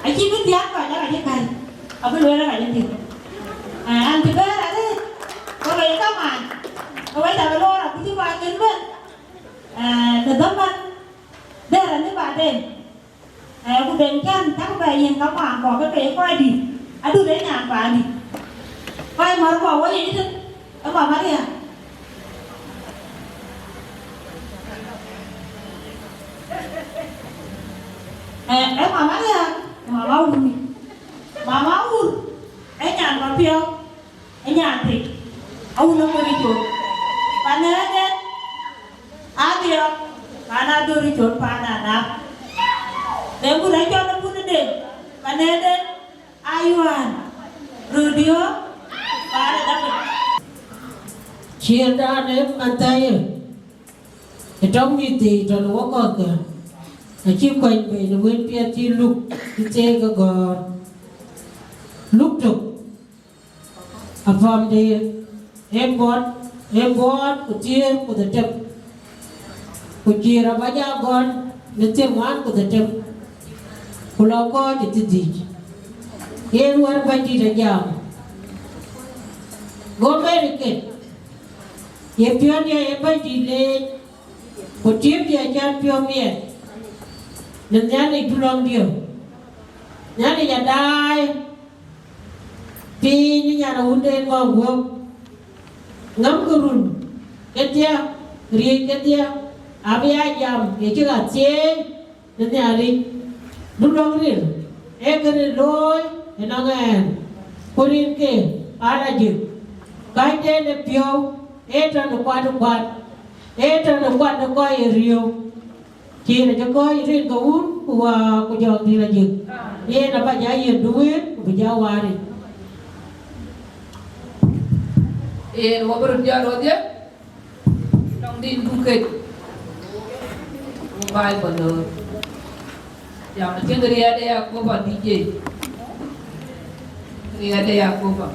Acï bï thiaak kɔc, aka cï käi, abï lueel aka cï dhiëth. Ee, an cï bɛ̈ɛ̈r arëët, ke wɛ̈i kamaan, ke wɛ̈i cä bï loor, abï cï kɔc kën bɛ̈n. Ee, në dhaman, dɛ̈ɛ̈r anë baden. Ee, ku den cän cäk bɛ yiën kamaan kɔ̈k ke ke ye kɔc dït, Adun ë nyan paandït. Kɔc mär kɔ̈k wɔ yic tën, ë Mama Riääk. Ee, ë Mama Riääk, Mama Wur. Mama Wur, ë nyan Mapiɔ̈u. Ë nyan thïn, awun ë kɔc col, panëëden, Adhiɔ̈k, pan Adun col, pan Anap. Dheŋ ku rɛ̈c cɔl ë Bun Deŋ, panëëden, Ayuan, röt diɔ̈ɔ̈k, pan ë Dapit. Ciëërdan ë Mathayo, ë tɔ̈ mïth thii tɔ̈ në wek kɔ̈thkë, acï kuany bei në wël piɛth cï Luk cï theek ë gɔ̈ɔ̈r. Luk tök. Apamde ë buɔɔt, ë buɔɔt ku thiëër ku dhetem, ku cïï rɔt bä ja gɔl në thiëŋ ŋuan ku dhetem, ku lɔ kɔc ë thiërdhïc. Yen wär Bɛ̈nydït ajam. Go Meri ket, ye piɔ̈ndiɛ̈ ye Bɛ̈nydït leec, ku tiëpdiɛ̈ cän piɔ̈u miɛt në Nhialic dulɔŋdiɛ̈. Nhialic adaai piny ë nyan awunde ŋɔ̈ŋ guɔ̈p, ŋämkï run kedhie, riëëc kedhie, abï aa jam ye cï ɣa thieei në Nhialic. Dulɔŋ ril ee kë ril looi ënɔŋ ɛn, ku rinke aa lajik. Käcden ë piɔ̈u ee tɔ̈ në kuat ë kuat, ee tɔ̈ në kuat ë kɔc ë riëëu. Cïn acï kɔc rin ke wun ku wäär ku jɔŋdït ajëk. Yen abä ja yiëndu wëët ku bï ja waaric. Yen wɔ bï röt jɔt wodhie, lɔŋdït buk kek, ku Baibol loor. Jam acïn riɛɛt ë Yakoba D J. Riɛɛt ë Yakoba.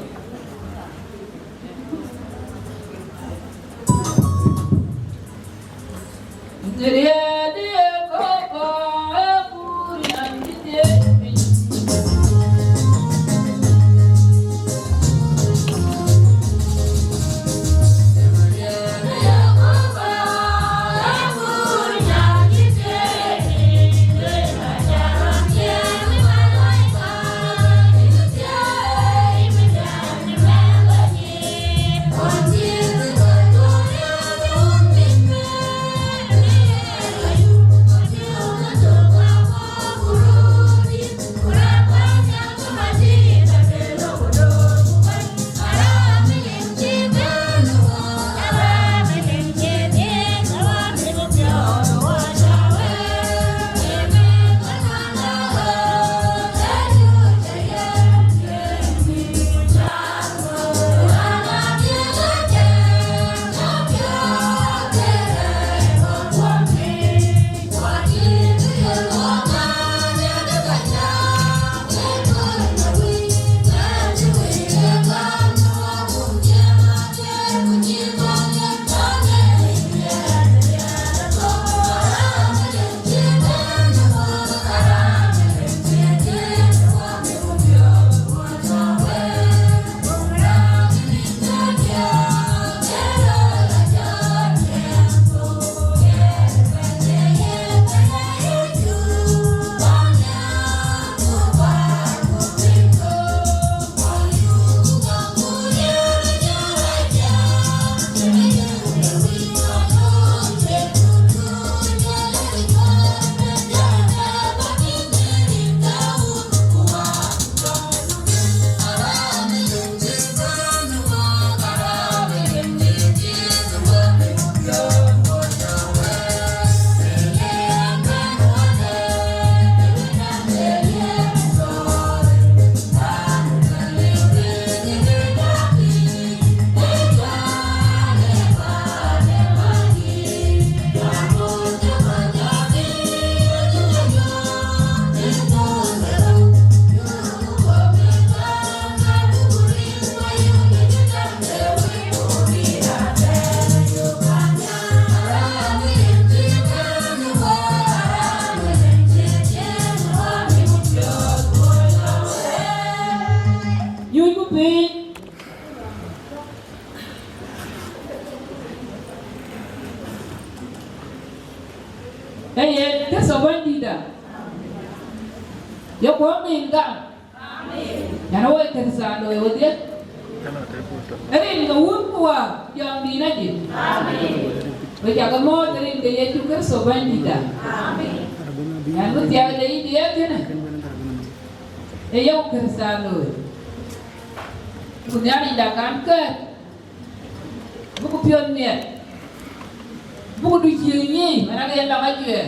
Ee yen Kërtho Bɛ̈nydïïtda. Ye kuɔ̈m nin gam. Yan woi Kërtho looi wodhie. Rin ke Wun ku Wä ku Jɔŋdït Lajik. Wek cakë mɔ̈ɔ̈th rin ke Yecu Kërtho Bɛ̈nydïïtda. Yan wek thiak de yï diɛɛr kënë. Ee yek Kërtho looi. Ku Nhialicda kan kɛ̈ɛ̈t. Buku piɔ̈n miɛt. Buku du cieŋ nyic, man ake yen lɔŋ ajuɛɛr.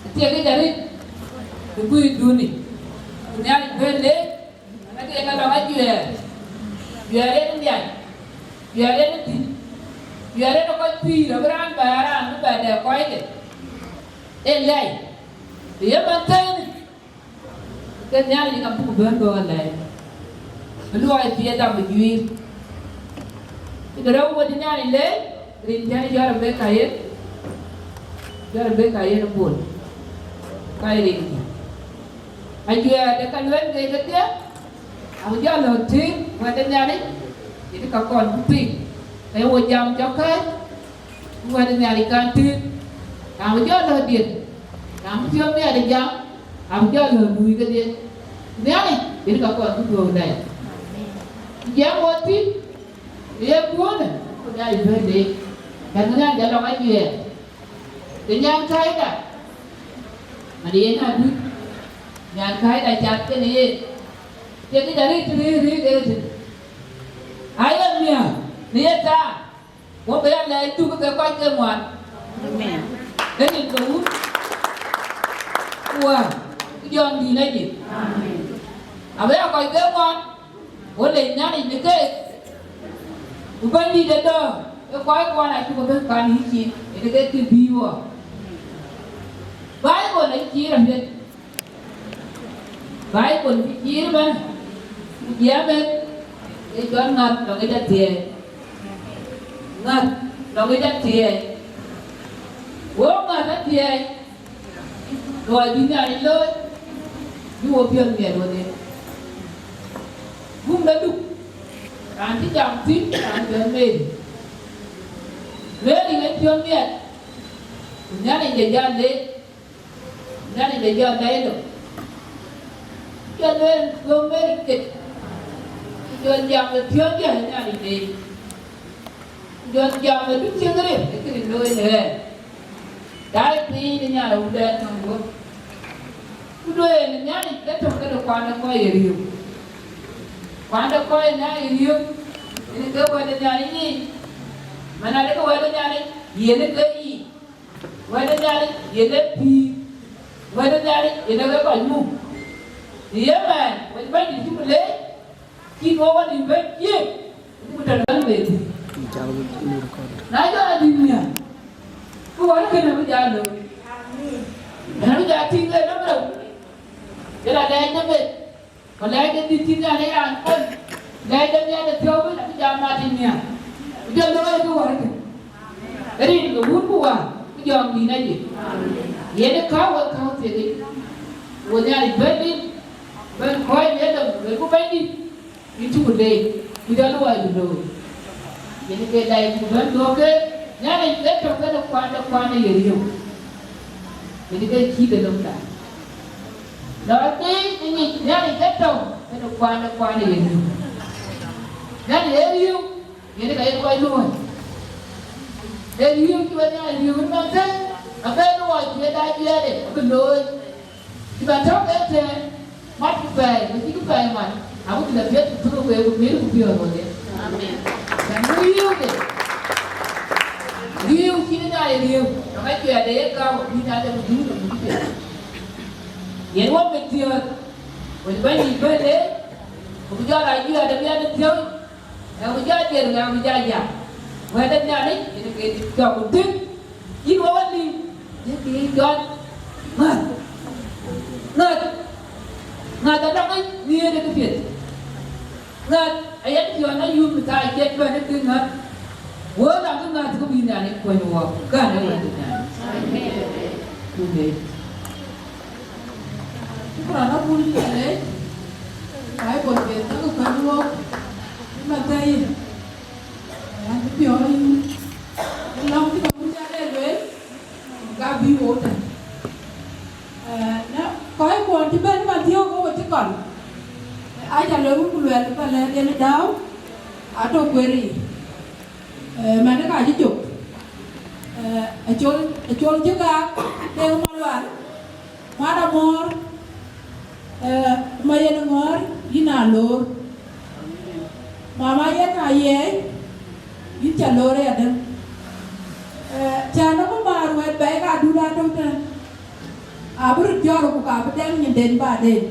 Athiek yic arëët, ë guiir duni. Ku Nhialic bɛ̈n leec, man ake yen lɔŋ ajuɛɛr. Juɛɛr yen nhiac. Juɛɛr yen dhïc. Juɛɛr yen kɔc pïïr, abï raan bɛ̈ɛ̈r, raan bï bɛ̈ɛ̈r dɛ kɔckë. Ee lɛc. Ë ye man thëënë. Ke Nhialic ka buk bɛ̈n bɔ̈ alɛɛc. Bï luɔi thiëëth abï juiir. Cï ke rɛ̈u wët Nhialic leec, rin cän jɔt Rebeka yen, jɔt Rebeka yen bol, ka ye rinkï. Ajuɛɛr de ka lueel ke kedhie, abï jɔ lɔ tïŋ wɛ̈t de Nhialic, yen ka kɔn bï piŋ, ke ye wo jam cɔk kääc, ku wɛ̈t Nhialic kan tïŋ, raan bï jɔ lɔ diet, raan bï piɔ̈u miɛt ë jam, abï jɔ lɔ luui kedhie. Nhialic, yen ka kɔn bï dhuɔ̈k dai. Ku jam wo thïn, ë ye kuɔ̈në, ku Nhialic bɛ̈n leec. Bɛ̈n Nhialic jɔ lɔŋ ajuɛɛr. Ke nyan kääida, man yen adut, nyan kääida cath kenë yen. Ke kë dä rëët rëët rëët ëtën. Aye miäk në ye thaar. Wo bï ya lɛɛc dhuk ke kɔc ke ŋuan. Amen. Ke rin ke Wun, ku Wä, ku Jɔŋdït Lajik. Amen. Abï ya kɔc ke ŋuan, wo lec Nhialic në keek. Ku Bɛ̈nydït ë dɔ̈ɔ̈r, ë kɔc kuɔn acuk bɛ̈n kan yï cin, ënë ke kë bïï wɔ. Baibol acï cïïr apiɛth. Baibol cï cïïr ëbɛ̈n, ku jiɛɛm en, ee cɔl ŋäth lɔŋ yic athiɛɛi. Ŋäth lɔŋ yic athiɛɛi. Wo ŋäth athiɛɛi, luɔi bï Nhialic looi, bï wo piɔ̈n miɛt wodhie. Gum de Luk, raan cï jam thïn, raan cɔl Meri. Meri ë piɔ̈n miɛt, ku Nhialic de jal leec. Nhialic de jɔ lɛc lɔ. Jɔ lueel guöm Meri ket. Ku jɔ jam ë piɔ̈ndiɛ̈ ë Nhialic leec. Ku jɔ jam ë duk cïn ril ë këde looi në ɣɛn. Daai piny ë Nhialic wudɛn nɔm guöp. Ku lueel Nhialic ke tök këde kuan de kɔc ë riëëu. Kuan de kɔc ë Nhialic riëëu, yen ke wɛ̈t de Nhialic yiic. Man adekë wɛ̈t de Nhialic, yen ke yiic. Wɛ̈t de Nhialic yen ee pïïr, wɛ̈t de Nhialic yen ee kɔc muk. Në ye mɛɛn, wɛ̈t Bɛ̈nydït cï ku leec, cï duɔ̈k wɔ nïm bɛ̈n cieŋ, ku tɛ̈n bɛ̈n bɛ̈n. Na jɔ adït nhial, ku wɛ̈t kënë abï jal looi. Yen abï jal tïŋ ke nɔm rou, yen alɛɛc de bɛ̈n. Ku lɛɛc de dhïc cïn Nhialic raan kony, lɛɛc de Nhialic piɔ̈u ëbɛ̈n abï jam mat ë nhial, ku jɔ looi kë wärkë. Rin ke Wun ku Wä ku Jɔŋdït Lajik. Yen ë kääu wek kääu thiek yic. Wo Nhialic bɛ̈n rin, bɛ̈n kɔc ë dom, wek ku Bɛ̈nydït, yïn cuk leec, ku jɔ luɔi bï looi. Yen ke lɛc ku bɛ̈n duɔ̈k ke Nhialic ë tök kenë kuan de kuan ë ye riëëu. Yen ke cït de lomda. Lɔ piny ë ŋic Nhialic ke tɔ̈u kenë kuan de kuan ë ye riëëu. Nhialic ee riëëu, yen ka ye kɔc luɔ̈ɔ̈i. Ee riëëu cï wek Nhialic riëëu ëmɛn thëëi, abï luɔi cï ë dac jiɛɛde abï looi. Cï bɛ̈n tɔ̈u ke tɛ̈ɛ̈n, mat ku pɛɛi, ku cï ku pɛɛi mat, abï ku lɔ piɛth ku thök wek ku miir ku piɔ̈ɔ̈th wodhie. Amen. Bɛ̈n ku riëëude. Riëëu cïn ë Nhialic riëëu, tɔ̈ ka cuɛɛrde ye gam, bï Nhialic ku dhuk ku dhuk piɛth. Yen wok ke thiɔ̈ɔ̈th, wek Bɛ̈nydït bɛ̈n leec, ku bï jɔ la juɛɛrde bï yen thiɔ̈u, ŋɛk bï jɔ dier, ŋɛk bï jɔ jam. Wɛ̈t de Nhialic, yen ke cɔk ku dhïn, yïn wok ë lim, yen ke yï jɔt. Ŋäth, ŋäth, ŋäth adɔŋ ë nhiëër ë këpiɛth. Ŋäth, ayen piɔ̈n ayum thaa ciɛt bɛ̈n ë kë ŋäth. Wok la kë ŋäth, ku bï Nhialic kuɔny wok, kän ë wɛ̈t de Nhialic. Amen. Ku leec. Shukran abun cï leec. Baibol ke thäk ë kuany wok ë Mathayo. An cï piɔ̈ɔ̈c yïn. Ë lɔ̈ŋ cï kɔc cä lɛ̈k lueel, ka bï Lɛ̈k yen dääu, atɔ̈ kueer yic. Eh, mɛn ka cï cök. Eh, acol, acol cï gaak, Deŋ Malual, man Amɔ̈ɔ̈r, eh, ma yen ŋɔ̈ɔ̈r, yïn aa loor. Mama yen aa yiɛɛi, yïn ca loor ë adäŋ. Eh, cä nɔm maar wɛ̈t bɛ̈ɛ̈i ka dut atɔ̈u tɛ̈n. Abï röt jɔ̈ɔ̈r ku ka bï dɛŋ nyinden baden.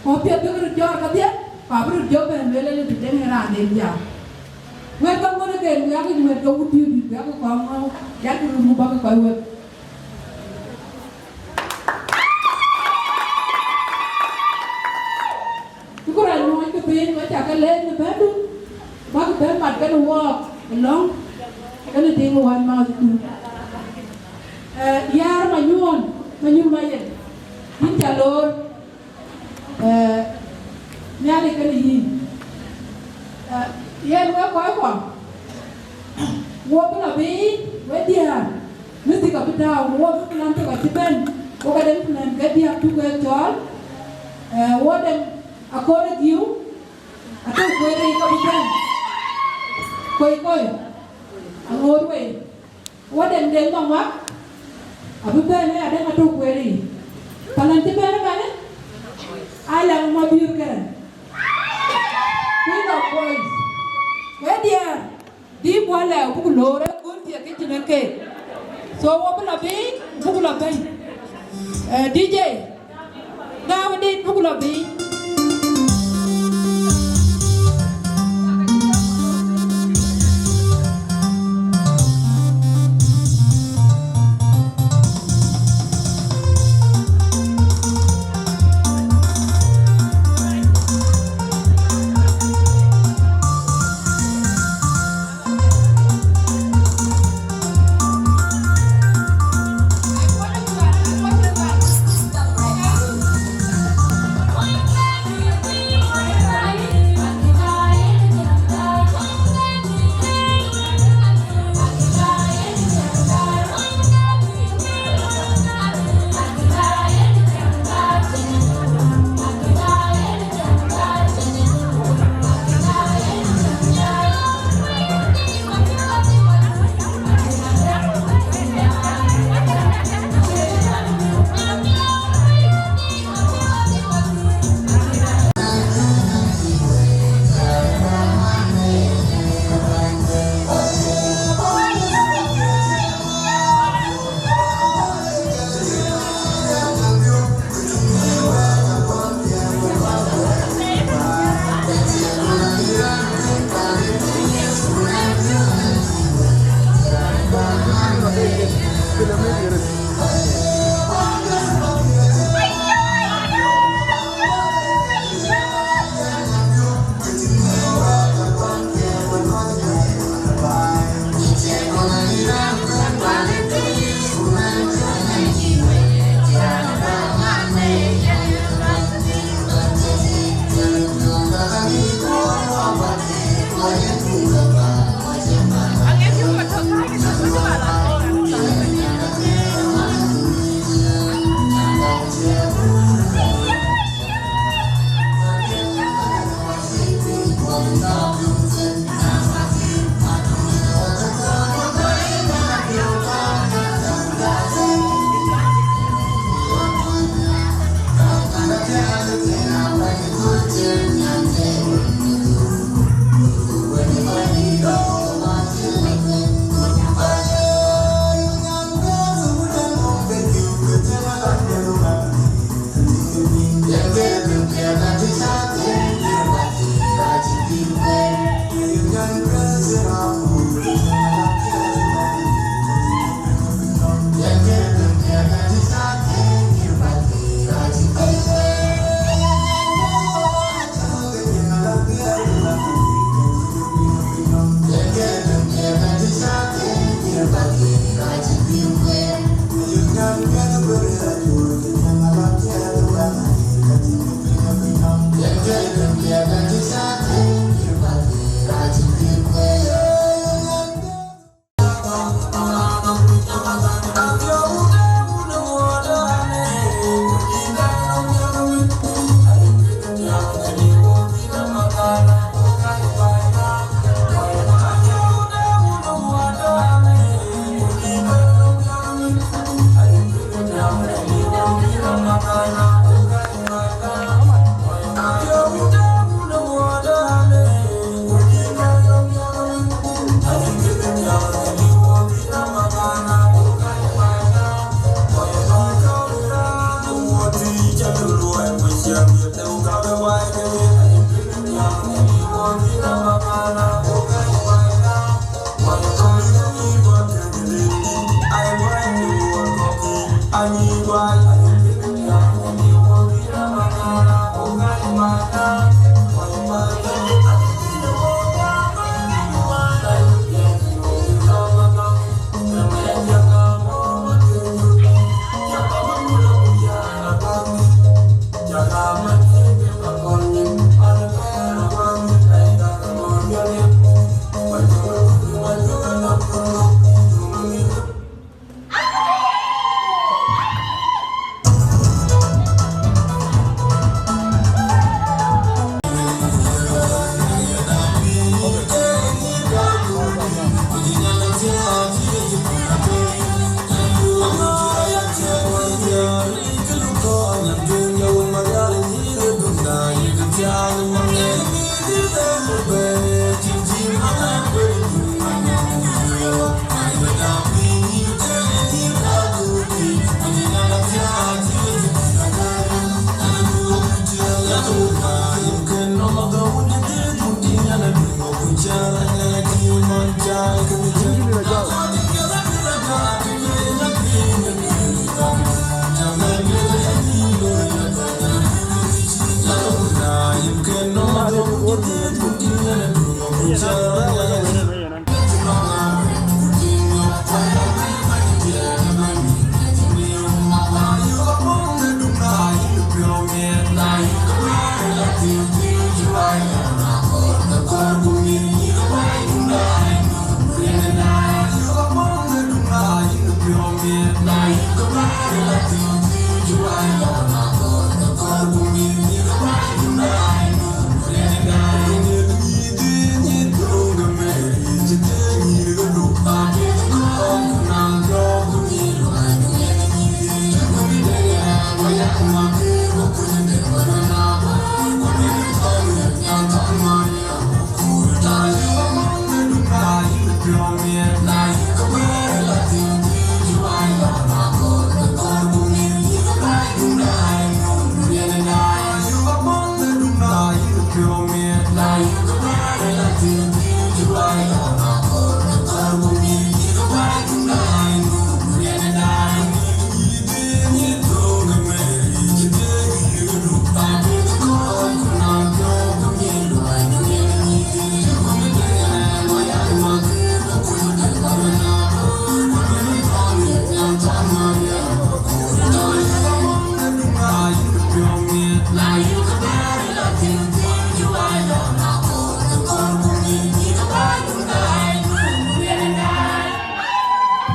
Ku apiɛth bïk röt jɔ̈ɔ̈r kedhie, ku abï röt jɔ bɛ̈n lueel ëlë bï dɛŋ ë raanden jam. Wɛ̈t ka ŋuɔ̈n ëken, wiak yic wɛ̈t ke wut piööc dït, wiak ke kɔŋ ŋɔ̈u, yak röt muk bäk ke kɔc wek. Cï ku rac luɔɔny ke piny, wek ca ke leec në bɛ̈ndu, bäk bɛ̈n mat kenë wɔɔk ë lɔ̈ŋ, kenë tiiŋ ë wänmääthdu. Eh, Yäär Manyuɔ̈n, Manyuɔ̈n Mayen, yïn ca loor, eh, Nhialic kenë yïn. Eh, yen wek kɔckuɔ, wo bï lɔ biic, wek diäär, mïthik abï tääu, wo bï plan tök acï bɛ̈n, wo ka den plan ke diäk cuk wek cɔɔl, eh, wo den Akɔɔr ë Giu, atɔ̈ kueer yic ka bï bɛ̈n. Koi koi, aŋoot wei. Wo den den nɔm wak, abï bɛ̈n ë adɛ̈ŋ atɔ̈ kueer yic. Palan cï bɛ̈n ëmanë, alɛŋ Mabiöör Kɛrɛn. Queen of Boys. Wek diäär, dï bɔ̈ lɛɛu buk loor ë kun thiek kë cïn ë keek. So, wo bï lɔ biic, buk lɔ bɛ̈n. Eh, D J, gääu dit buk lɔ biic.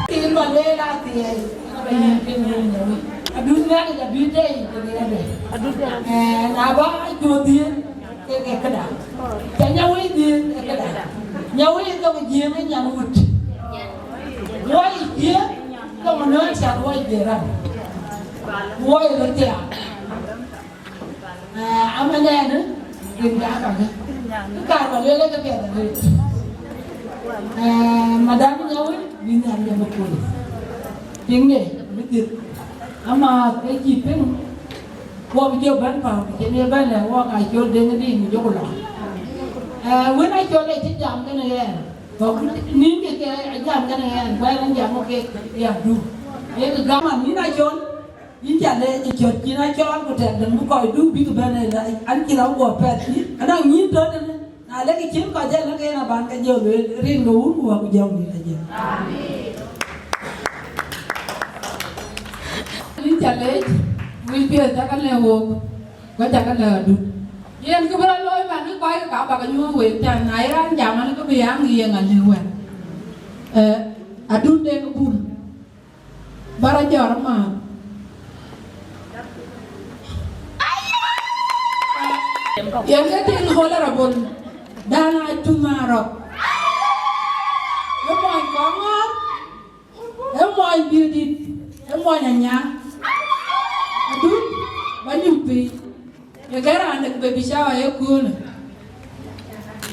Rin ba lueel athiɛɛi, ba yïn piŋ rin de wïc. Adut Nhialic abï tei tëde ade. Adut Nhialic. Eh, na ba cuö dhiëëth, ke ke këda. Cä nyawëi dhiëëth, ke këda. Nyawëi ke ke jiëëŋ ë nyan wut. Woi jiëëŋ, ke ke nööŋ cath woi jiëëŋ ran. Woi röt thiaak. Eh, amanɛɛnë, rin ka kakë. Kë kaar ba lueel ke piɛth arëët. Eh, madam Nyawëi, bï Nhialic jam ë kööl. Tiŋde, bï dhiëth. Ama ke cï piŋ, wɔ bï jɔ bɛ̈n päu, cïn ye bɛ̈n lɛ, wɔ ka col deŋ dïïm jɔku lɔ. Eh, wën a col ë cï jam kënë ɣɛn. Kɔk nïn ke ke a jam kënë ɣɛn, kuɛɛr en jam ke ya du. Ye ke gam an, nïn a col. Yïn ca leec ë cöt cïn a cɔɔl ku tɛ̈k däŋ bï kɔc duk bïk bɛ̈n ë lɛc, an, cïn a guɔ pɛth yï, anɔŋ nyïïn tɔ̈ tënë. Na lek cïn kɔc jɛ lëk en aban ke jɔ lueel, rin ke wun ku wä ku jɔŋ dït ajël. Yïn ca leec, wïc piɛth cä ke lɛ̈k wok, ku cä ke lɛ̈k adut. Yen kë bï rɔt looi man, kë kɔc ke ka bä ke nyuɔ̈ɔ̈ŋ wek can, na ye raan jam an, kë bï ya ŋiɛŋ alëu wɛ̈t. Eh, adut de ke bul. Bara jɔr ma. Yen ke tin honorable Dana Tumarok. E mony Kongor, e mony Bidit, e mony Anya. Adut, ba nyupi. Ye ke raan de baby shower ye kun.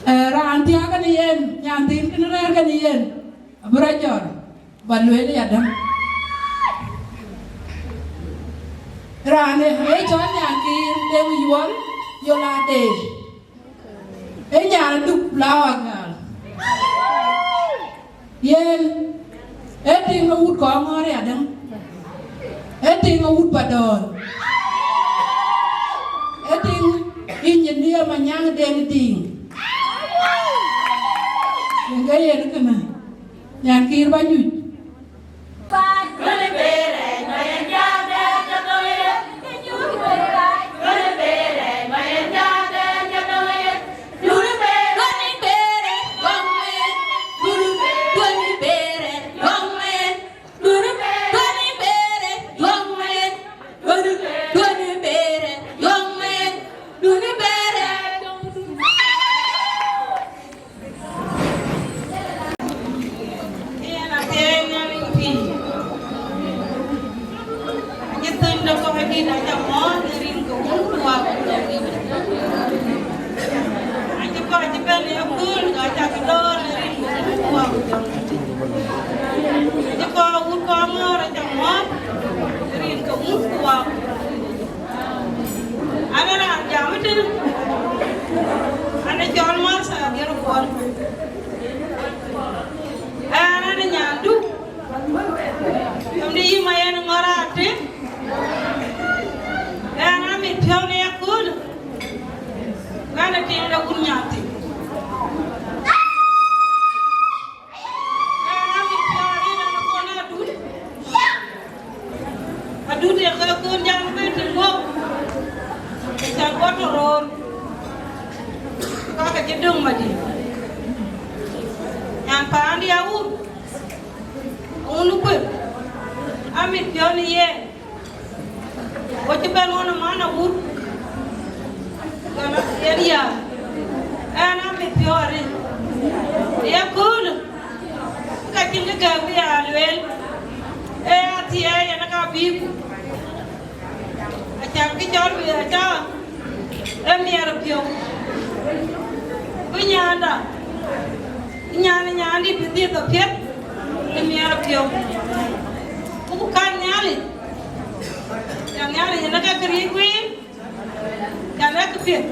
Eh, raan tiaga ni yen, nyan tin kin rɛɛr ke ni yen. Abura jɔr. Ba lueel ya däŋ. Raan ë cɔl Nyankïr Deŋ Yuɔl Yolade. Ë nyan Duk Flower Girl. Yen, ë tiŋ ë wut Kɔŋɔ̈ɔ̈r ya däŋ. Ë tiŋ ë wut Padɔ̈ɔ̈r. Ë tiŋ engineer Manyaŋ Deŋ Diŋ. Yen ke yen kënë. Nyankïr ba nyuc. Yen athiɛɛi Nhialic pïïr. Acï thöny de kɔc dït, acä mɔ̈ɔ̈th në rin ke Wun ku Wät ku Jɔŋdït. Acï kɔc cï bɛ̈n ë kööl, ku acä ke dɔ̈ɔ̈r në rin ke Ŋun kuer, amit piɔ̈u në yen, wo cï bɛ̈n ɣɔn ë man awur, ɣɔn yen ya, ɛn amit piɔ̈u arëët. Ye köölë, ka cïn kë gɛ̈k bï ya lueel, ee athiɛɛi yen aka bï ku. Acan kë cɔl bï acä ë miɛɛr piɔ̈u. Bï nyanda, bï nyan, nyandï bï dhiëth apiɛth ë miɛɛr piɔ̈u. Ku kan Nhialic, can Nhialic yen ë ka këriëëc guiir, can ë këpiɛth.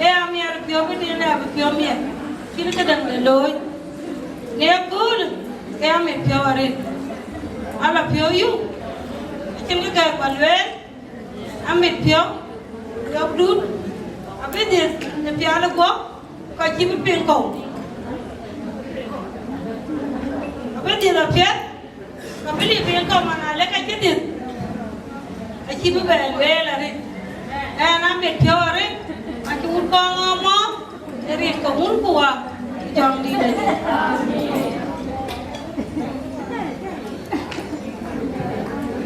Ee amiɛɛr piɔ̈u bï tïn ë bï piɔ̈u miɛt, cïn këdäŋ de looi. Në ëköölë, ke amit piɔ̈u arëët. Ala piɔ̈u yum, acïn kë gɛ̈k ba lueel, amit piɔ̈u, yɔ̈k dut, abï dhiëth në pial ë guɔ̈p, ka cï bï piŋ kɔ̈u. Abï dhiëth apiɛth, ka bï lip piŋ kɔ̈u man alë ka cï dhiëth. Acï bï bɛ lueel arëët. Ɛn amit piɔ̈u arëët, acï wut kɔŋ ŋɔ̈ɔ̈m mɔ̈ɔ̈th. Rin ke wun ku wa, jɔŋ dït ë.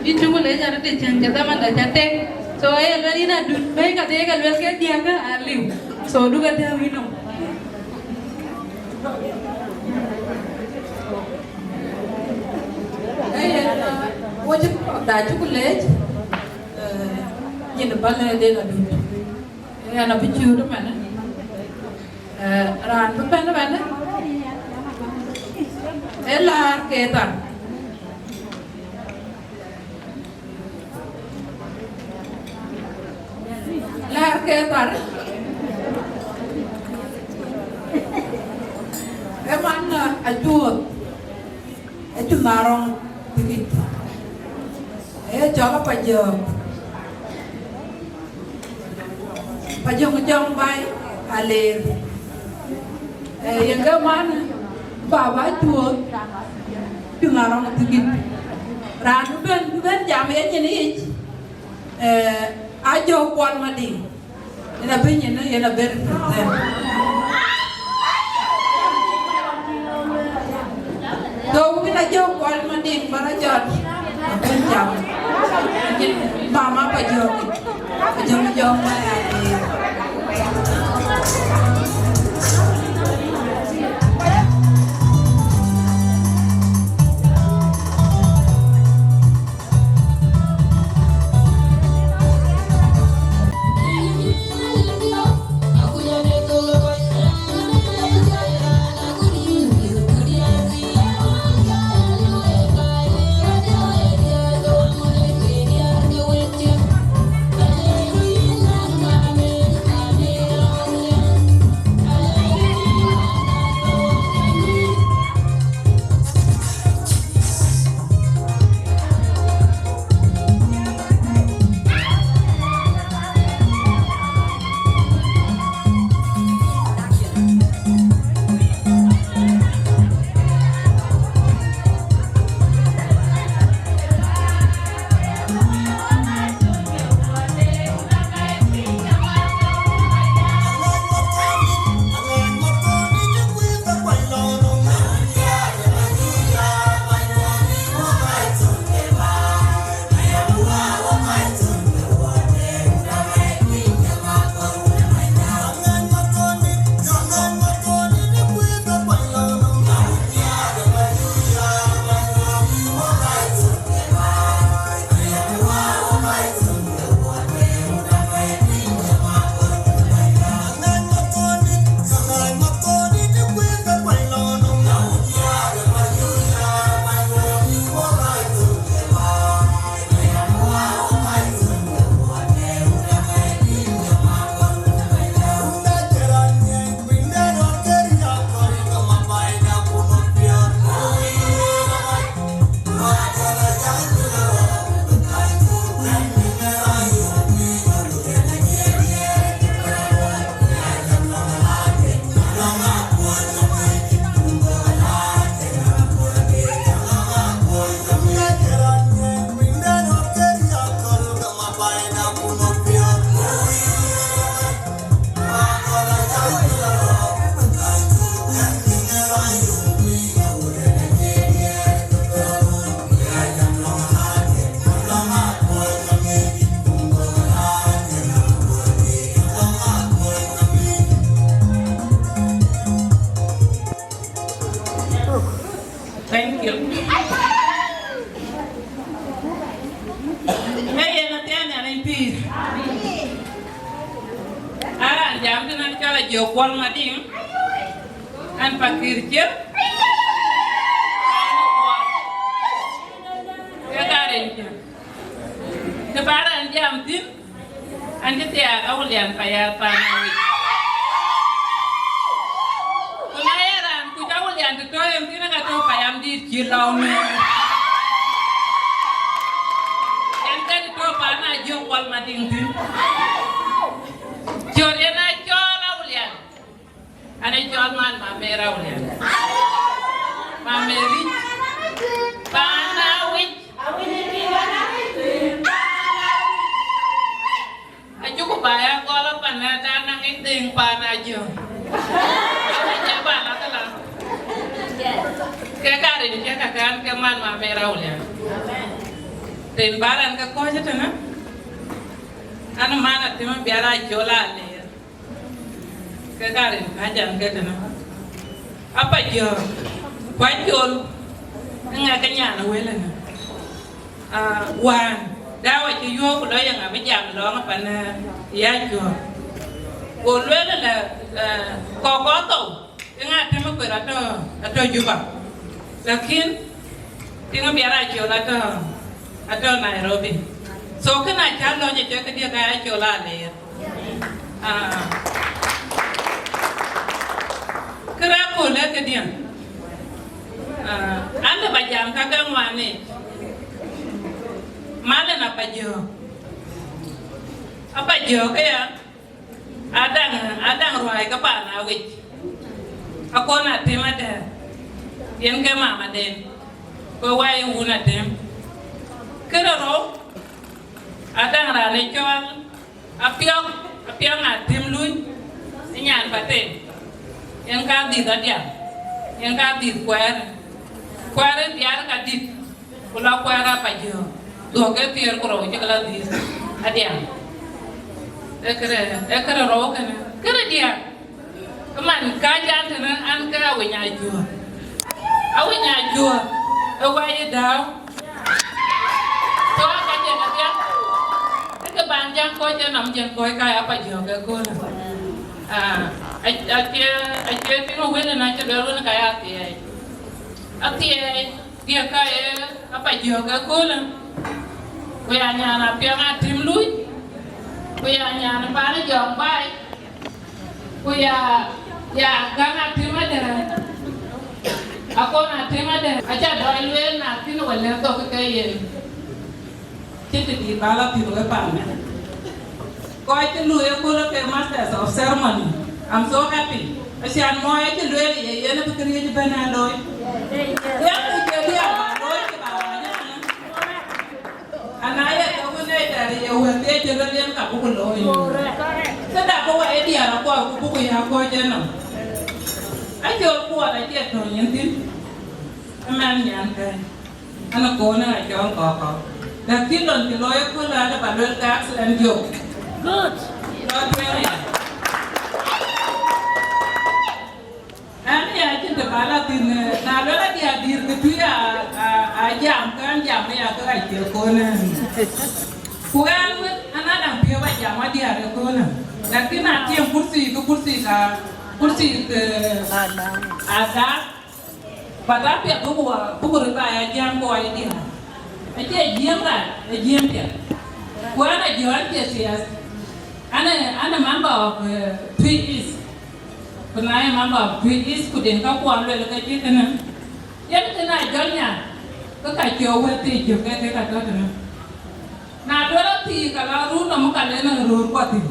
Yïn cuk leec arëët, të cïn cï dhamanda ca tek. So, ee luel yïn adut, bɛ̈i ka thek, ee luel ke diäk aliu. So, duk adäu yïnɔm. Ee, wo cï da cuk leec, ee, yïn bä lɛ̈k den adut. Ɣɛn abï ciööt ëmënë, ee, raan bï bɛ̈n ëmënë, ee Läär ke Thar. Läär ke Thar, ee man, ee, Ajuɔ̈ɔ̈th, ee Cunarɔŋ Thikic. Ee cɔl Pajɔ̈ɔ̈k. Pajɔ̈ɔ̈k jɔŋ baai Aleer. Ee, yen ke man baba Ajuɔ̈ɔ̈th, Cunarɔŋ Thikic. Raan bï bɛ̈n, bï bɛ̈n jam ye nyin yic, ee, Ajɔ̈ɔ̈k Kuɔl Madiŋ. Yen abï nyin, yen abï represent. So, wïn Ajɔ̈ɔ̈k Kuɔl Madiŋ bä rɔt jɔt, abï jam. Nyin mama Pajɔ̈ɔ̈k, Pajɔ̈ɔ̈k jɔŋ baai Aleer. Thank you. Ee yen athiɛɛn Nhialic pïïr. Aa raan jam tënë cɔl Ajiök Kuɔl Madiŋ. An, pakïr cië. Ke ka rin cië. Të bä raan jam thïn, an, cï thiaak Awulian payam paan Awic. Ku na ye raan kuc Awulian të tɔ̈ yen thïn, ka tɔ̈ payam dït cï lɔu në. Yen ke të tɔ̈ paan Ajiök Kuɔl Madiŋ thïn. Cɔl yen a cɔl Awulian. An, ë cɔl man Mamer Awulian. Mamer Ric. Paan Awic. Acuku ba ya gɔl pan na dan naŋ ë dhëŋ paan Ajiök. Awic ë ba la kala. Ke ka rin ke ka kan ke man Mamer Awulian. Rin ba ran ke kɔc tënë. An, man Atem bï a la cɔl a ler. Ke ka rin ka jam ke tënë. Apajiök, ku Acol, ë ŋa ke nyan ë wël ënë? Ah, wään, dawa cï yuɔ̈ɔ̈k ku lɔ ye ŋa bï jam lɔ̈ɔ̈ŋ ë pan, eh, ya cuɔ̈ɔ̈k. Go lueel ëlë, eh, kɔk kɔk thou, ë ŋa Atem ë kuer atɔ̈, atɔ̈ Juba. Lakin, tiŋ bï a la cɔl atɔ̈, atɔ̈ Nairobi. So, kënë acä lɔc acä këdiɛ̈ ka ya cɔl a ler. Ah. Kërë aköl ee këdiɛ̈. Ah, an, lëu ba jam ka ke ŋuan yic. Mal ënë Apajiök. Apajiök aya, adaŋ, adaŋ ruääi ke paan Awic. Akon Atem adɛ̈. Yen ke mamaden. Ku wai wun Atem. Kërë rou, adaŋ raan ë cɔl Apiɔ̈k, Apiɔ̈k Atem Luny, ë nyan Paten. Yen ka dhïth adiäk, yen ka dhïth kuɛɛr. Kuɛɛr ë diäär ka dït, ku lɔ kuɛɛr Apajiök. Dhuɔ̈k ke thiëër ku rou cï ke lɔ dhïth adiäk. Ee kërë, ee kërë rou kënë. Kërë diäk. Ëman, ka jam tënë an, ke Awiny Ajuɔ̈ɔ̈r. Awiny Ajuɔ̈ɔ̈r, ë wai ë dääu. So, aka jam adhiak. Ke ke ban jam kɔc ë nɔm jam kɔc ka ya Apajiök ëköölë. Ah, a, acie, acie piŋ wël ënë acï lueel wën ka ya athiɛɛi. Athiɛɛi. Diɛ̈ ka ye Apajiök ëköölë, ku ya nyan Apiɔ̈k Atem Luny, ku ya nyan paan Jɔŋ Baai, ku ya, ya Gaŋ Atem Adɛ̈r, Akon Atem Adɛ̈r, aca dɔc lueel na kïn wël lɛ̈k dhok ke yen. Cïn të dït ba la thïn wek paan. Kɔc cï luui ëköölë ke Masters of Ceremony. I'm so happy. Acan mɔɔi acï lueel ye yen abï këriëëc ëbɛ̈n aa looi. Yen ku jɔ diäär ba looi cï ba ɣaac ëtënë. Ana ye ke wën ë tɛ̈r ye wël ke cï lueel yen ka buku looi. Këda bï wai ë diäär akuɔɔr ku buku ya kɔc enɔm. Acol kuɔɔr acie tɔ̈ nyin thïn. Ëmɛn nyan kɛ̈i. An, akon ë acɔl kɔkɔ. Lakin lon cï looi ëköölë, an, ba luel ka accident jok. Good. Lɔ tueŋ ya. An, ya cïn të ba la thïn, eh, na luel adï adïr kë tui a, a, a jam, kan jam ya ke rac ke kon, eh. Ku an, wën, an, adaŋ piɔ̈u ba jam adï arë kon, eh. Lakin na tiɛm kursi, ke kursi ka, kursi ke ada. But apiɛth buku wa, buku röt ba ya jiɛɛm kɔc ë diäär. Acie jiɛɛm rac, ë jiɛɛm piɛth. Ku an, a jɔ an, piɛth thiɛth. An, a, an, a member of, uh, Twi East. Ku na ye member of Twi East, ku den ka kuɔn luel ke cï kënë. Yen kënë a jɔl nya, ke ka cɔɔk wël thiic jök ke, ke ka tɔ̈ tënë. Na duɔ̈r athii, ka la run nɔm, ka len röör kuɔ thïn.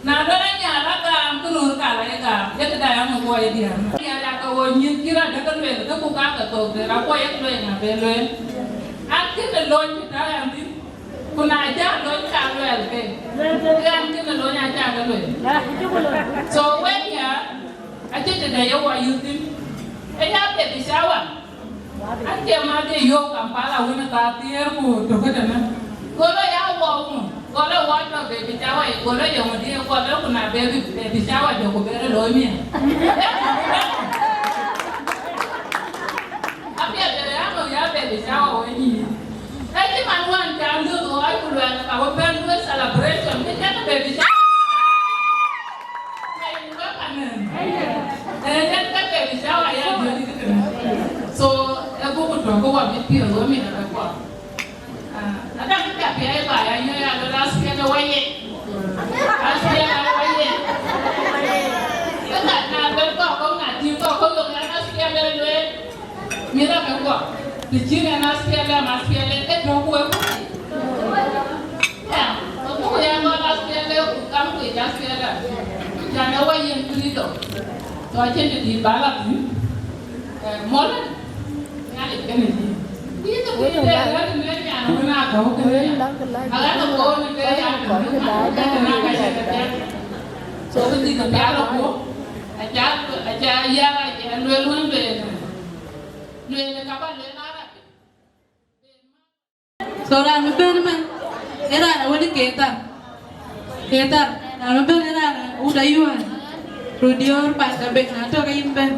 Na duɔ̈r anyaar agam, ke röör ka la ye gam, ye këda ya ŋö guɔ ye diäär. Diäär ya ke wo nyin cï rɔt dek lueel, ke ku ka ke thok de, ra kuɔ ye lueel ŋa be lueel. An kënë lony cï tääu ya thïn, ku na jɔ lony ka luɛɛl ke. Ke an kënë lony acä ke lueel. So wek ya, acï tëde ye wɔ yïth thïn. Ë ya baby shower. Acie madhie yök Kampala wën ë thaa thiëër ku tök ëtënë. Go lɔ ya wɔ ŋö? Go lɔ wɔ tɔ baby shower, go lɔ yöŋ diëër, go lɔ ku na baby, baby shower jɔ ku ber ë looi miɛt. Shower wei nyïïn. Ee cï man wään ca lueth ɣɔɔc ku luɛɛl ka we bɛ̈n lueel celebration, ke cïn baby shower. Ee, we panen. Ee, yen ke baby shower ya jɔl yï kënë. So, ee, buku tɔ̈ ke wɔ bï piɔ̈ɔ̈th we mïth abɛ̈ kuɔth. Ah, na däŋ cä piɛɛi ba ya yöö ya lueel aspiɛl ë wä ye. Aspiɛl ë wä ye. Ke ŋa na bɛ̈n kɔ̈k, kɔ̈k na tïŋ kɔ̈k, kɔ̈k yök ya aspiɛl ë lueel. Mïth abɛ̈ guɔ, të cïn ɣɛn aspiɛl, am aspiɛl, ee tɔ̈ ku wek kuc. Ya, ku ya ŋɔl aspiɛl, ku kam ku ya aspiɛl. Can ë wä yen freedom. So acïn të dït ba la thïn. Eh, mɔlë, Nhialic kënë dït. Yïn të kuc de, ɣɛn ë nyan wën a gɔ̈u kënë ya. Aɣɛn ë goon de ya, kënë na ka cï ke piath. So bï dhil ke piath ë guɔ. Aca, aca yar, aca lueel wën lueel. Lueel ka ba lueel Arabi. So raan bï bɛ̈n ëmën, ee raan wën ë Ketar. Ketar, raan bï bɛ̈n ee raan wut Ayual. Röt diöör pan Gambek, na tɔ̈ ke yïn bɛ̈n.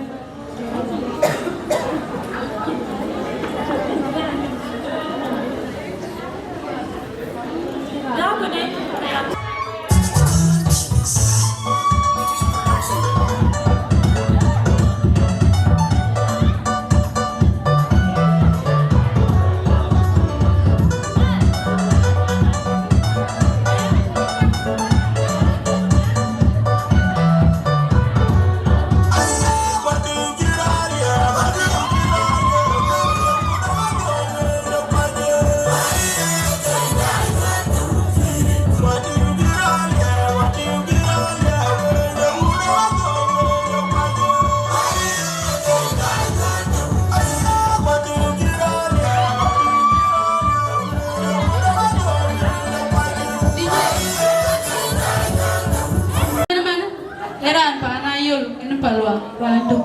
Ee raan paan Ayol kenë Palwa, raan tök.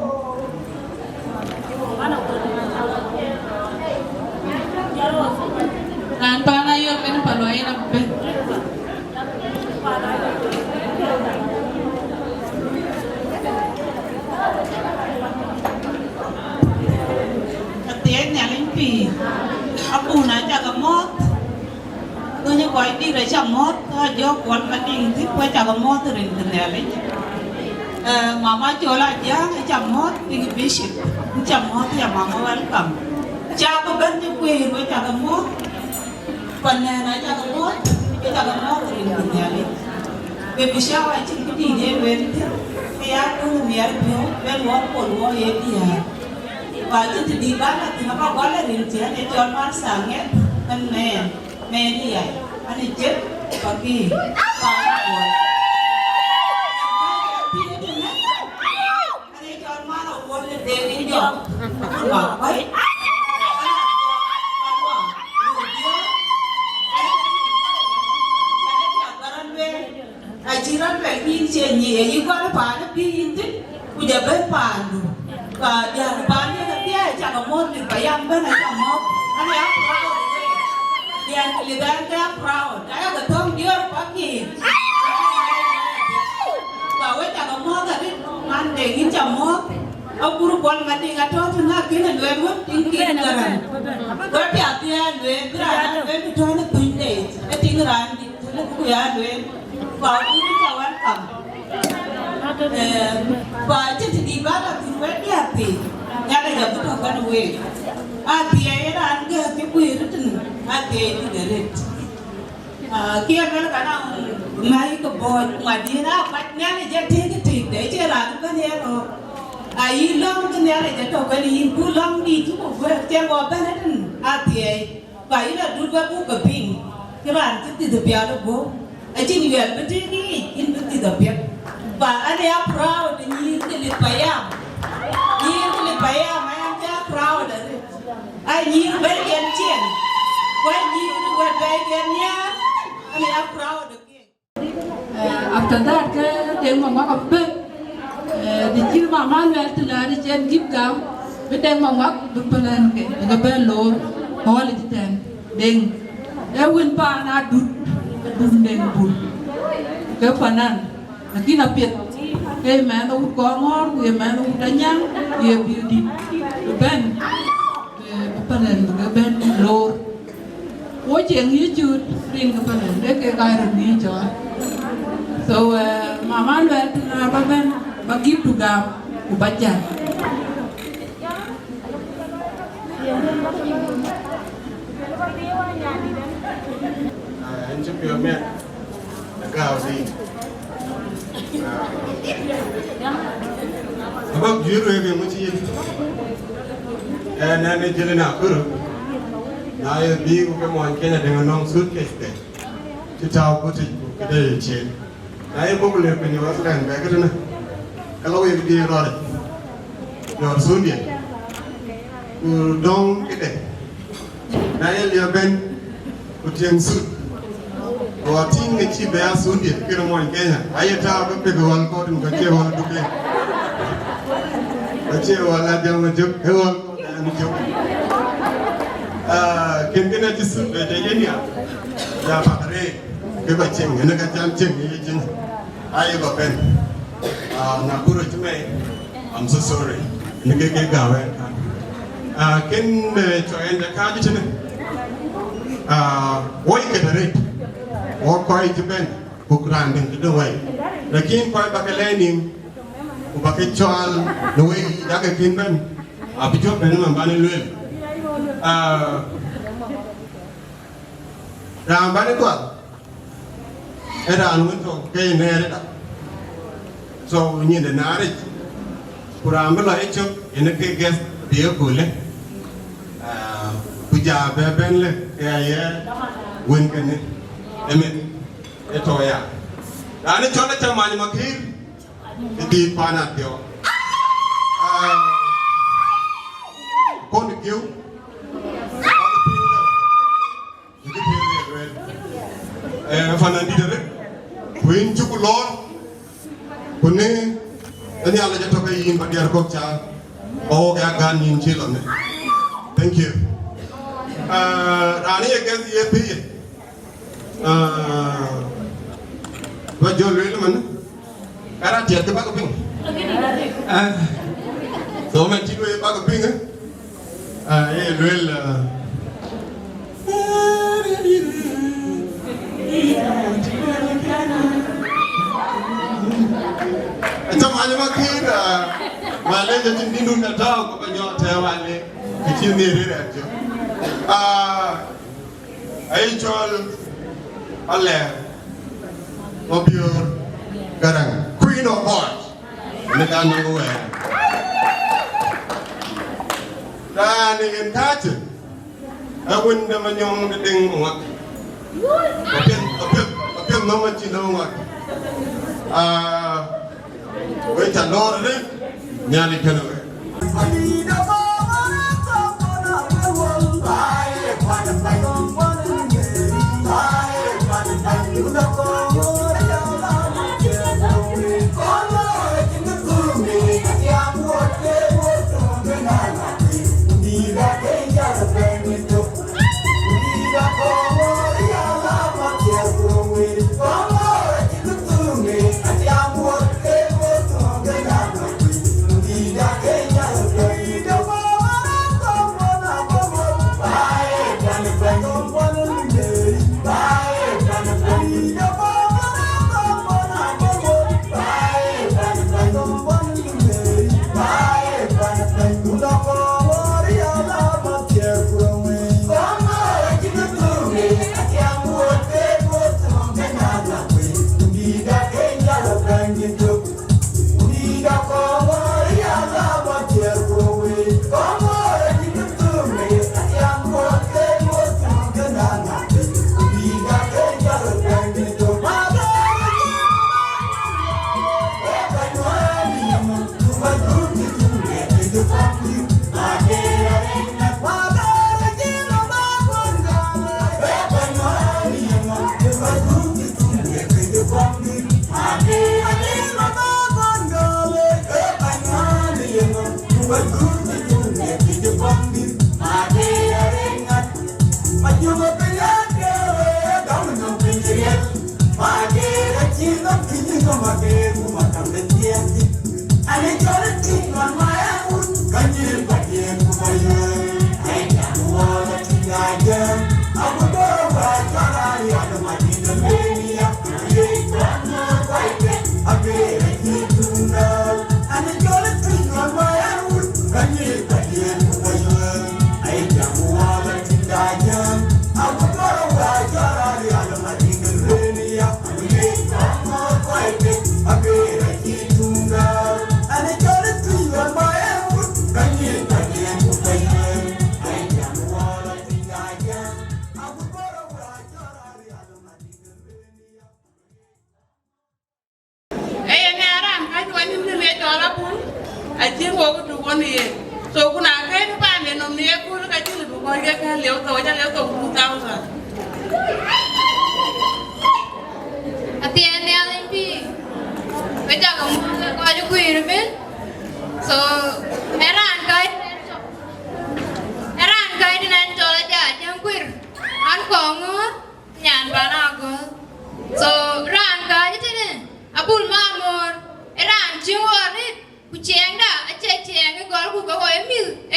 Raan paan Ayol kenë Palwa yen abï bɛ̈n. Athiɛɛi Nhialic pïïr, abun acä ke mɔ̈ɔ̈th. Dhöny ë kɔc dït acä mɔ̈ɔ̈th, tɔ̈ jɔ̈k Kuɔl Madiŋ thïn, ku acä ke mɔ̈ɔ̈th rin kë Nhialic. Eh, Mama Col Ajiäŋ acä mɔ̈ɔ̈th, tiŋ Bishop, acä mɔ̈ɔ̈th ya Mama, welcome. Cä bï bɛ̈n cï kueer, we cä ke mɔ̈ɔ̈th. Panɛn acä ke mɔ̈ɔ̈th, we cä ke mɔ̈ɔ̈th rin kë Nhialic. Baby shower acïn këdït ye lueel thïn, ke ya kööl miɛt piɔ̈u, ben wɔ pol wɔ ye diäär. Ku acïn të dït ba la thïn, aba gɔl rin thiɛ̈n ë cɔl Martha Ŋeth, ën mɛɛn. Mɛn ë ya, an ë cït, ku akï, ku an ë kuɔl. An ë cɔl man akuɔl ë dek ë jɔk, ku ma kuɔc. Acï rɔt bɛ yïn cie nyic, ayï gɔl paan ë bï yïn thïn, ku jɔ bɛ̈n paandu. Ka diäär paan ë ke thiëëc, cakë mɔ̈ɔ̈th, lik payam bɛ̈n, acä mɔ̈ɔ̈th. An, ya proud. Diäär lik an, ke ya proud. Ayakë thɔ̈ŋ diöör pakï. Ka we cakë mɔ̈ɔ̈th arëët, man de yïn cä mɔ̈ɔ̈th. Akur Kuɔl Madiŋ atɔ̈ thïn, akënë lueel wën, tiŋ kïn ë raan. Ku apiath bï ya lueel, bï raan a lueel, bï tɔ̈ në thuny de, ë tiŋ raan dït. Ku ku ya lueel, ku awun cä welcome. Eh, ku acïn të dït ba la thïn wek diäär thii, Nhialic abï tɔ̈ kenë week. Athiɛɛi ë raan gɛ̈ɛ̈k cï guiir ëtënë, athiɛɛi dït arëët. Ah, kiɛ luel ka na mäi ke bɔ̈ɔ̈c, ŋuan dït aa kuac Nhialic ë tëëk ë tëëk de, cie raan ëbɛ̈n ye röör. Ayï lɔ̈ŋ ke Nhialic ë tɔ̈ kenë yïn, ku lɔ̈ŋ dït cï ku guëër, cie bɔ̈ bɛ̈n ëtënë, athiɛɛi. Ba yïn adut wek buk ke piŋ, cï raan cï thith piath ë guöp, acïn yuɛl bï tëëk yiic, yïn bï thith apiɛth. Ba an, ya proud ë nyïïr Kilip Payam. Nyïïr Kilip Payam, an, ya proud arëët. Ai, nyïïr bɛ̈ɛ̈iken ciɛɛŋ, ku ai, nyïïr wɛ̈t bɛ̈ɛ̈iken nhiaar, an, ya proud again. Eh, after that, ke Deŋ Maŋuak abï bɛ̈n. Eh, të cï mama lueel të la të cïn gift gam, bï Deŋ Maŋuak bï plan ke, bï ke bɛ̈n loor, hall ë tɛ̈n, Deŋ. Ee wën paan Adut, Adut Deŋ Bul. Ke panan, lakin apiɛth, ke ye mɛnh wut Kɔŋɔ̈ɔ̈r, ku ye mɛnh wut Anyaŋ, ku ye biöödït, bï bɛ̈n, eh, bï plan bï ke bɛ̈n. Cieŋ yï cut rin ke pɛlë, dek ke ka röt bï cɔɔl. So, eh, mama luɛɛl tïŋ aa ba bɛ̈n, ba gift du gam, ku ba jäl. Ah, en cï piɔ̈u miɛt, ë gääu dhïc. Ah. Abak juëc wek ë ŋö cï yïn. En, en ë jël ë Nakuru. Na ye bï ku ke mony Kenya dëŋ anɔŋ suitcase de. Cï tääu gutic ku këde ye cien. Na ye bɔ̈ ku lëu piny ë Western bɛ këtënë, ke lɔ wek diëër rɔt yic, jɔt thundiɛn, ku dɔ̈ŋ këde. Na ye liep bɛ̈n, ku tiɛŋ thut, ku atïŋ ke cï bɛ ya thundiɛn, kënë mony Kenya. Aye tääu ke pek ë ɣɔl kɔ̈t, ku acie ɣɔl duke, ku acie ɣɔl Ajɔŋ Majök, ee ɣɔl kɔ̈t ë Ajɔŋ Majök. Ah, kën kënë acï thut bɛ jɔ yen ya, ya pak rëër. Ke ba cieŋ, ënë ka can cieŋ, ye cieŋ. Aye ba bɛ̈n. Ah, Nakuru cï mɛi, I'm so sorry. Ënë ke, ke gääu ɛn kan. Ah, kën, eh, cɔk ɛn jɔ kääc tënë. Ah, woi ke dë rëët. Wok kɔc cï bɛ̈n, ku raan dëŋ tëde wai. Lakin kɔc ba ke lɛɛr nïïm, ku ba ke cɔɔl në wei, yak ke kën bɛ̈n. Abï jɔ bɛ̈n man bän lueel. Ah, raan bän dhual. Ë raan wën tɔ̈ ke ye nɛɛr ëda. So, nyin de naar yic, ku raan bï lɔ ë cök, yen ë ke guest bï ye köölë. Ah, ku ja bɛ bɛ̈n lë ke ya ye wën kënë, ëmën ë tɔ̈ ya. Raan ë cɔl ë cä many makïr, ë dhiëth paan athiɔ̈k. Ah, kɔn ë kiu, Ë kë piɛth ye lueel. Eh, fanan dït arëët, ku yïn cuk lɔɔr, ku në, ë Nhialic atɔ̈ ke yïn ba diɛɛr kɔ̈k ca, ba wok ya gän yïn cï lɔ në. Thank you. Ah, raan ye guest ye thiëëc. Ah, ba jɔ lueel man. Kara tiɛt ke bak piŋ. Ah. So man cï lueel bak piŋ, eh? Ah, ye lueel, ah. Acä many makïr, ah, ma lec acïn dïndun ka tääu, ku ba nyɔk tɛ̈ɛ̈u alë, kë cï nhiëër rɛ̈ɛ̈r cök. Ah, Aye cɔl Alɛɛr Mabiöör Gäräŋ, Queen of Boys, në kan nɔm wɛɛr. Raan yen kääcë, ë wën de Manyɔŋ de Deŋ Maŋuak. Apiɛth, apiɛth, apiɛth nɔm acï nɔm Maŋuak. Ah, Wek ca lɔɔr arëët, Nhialic kënë wek.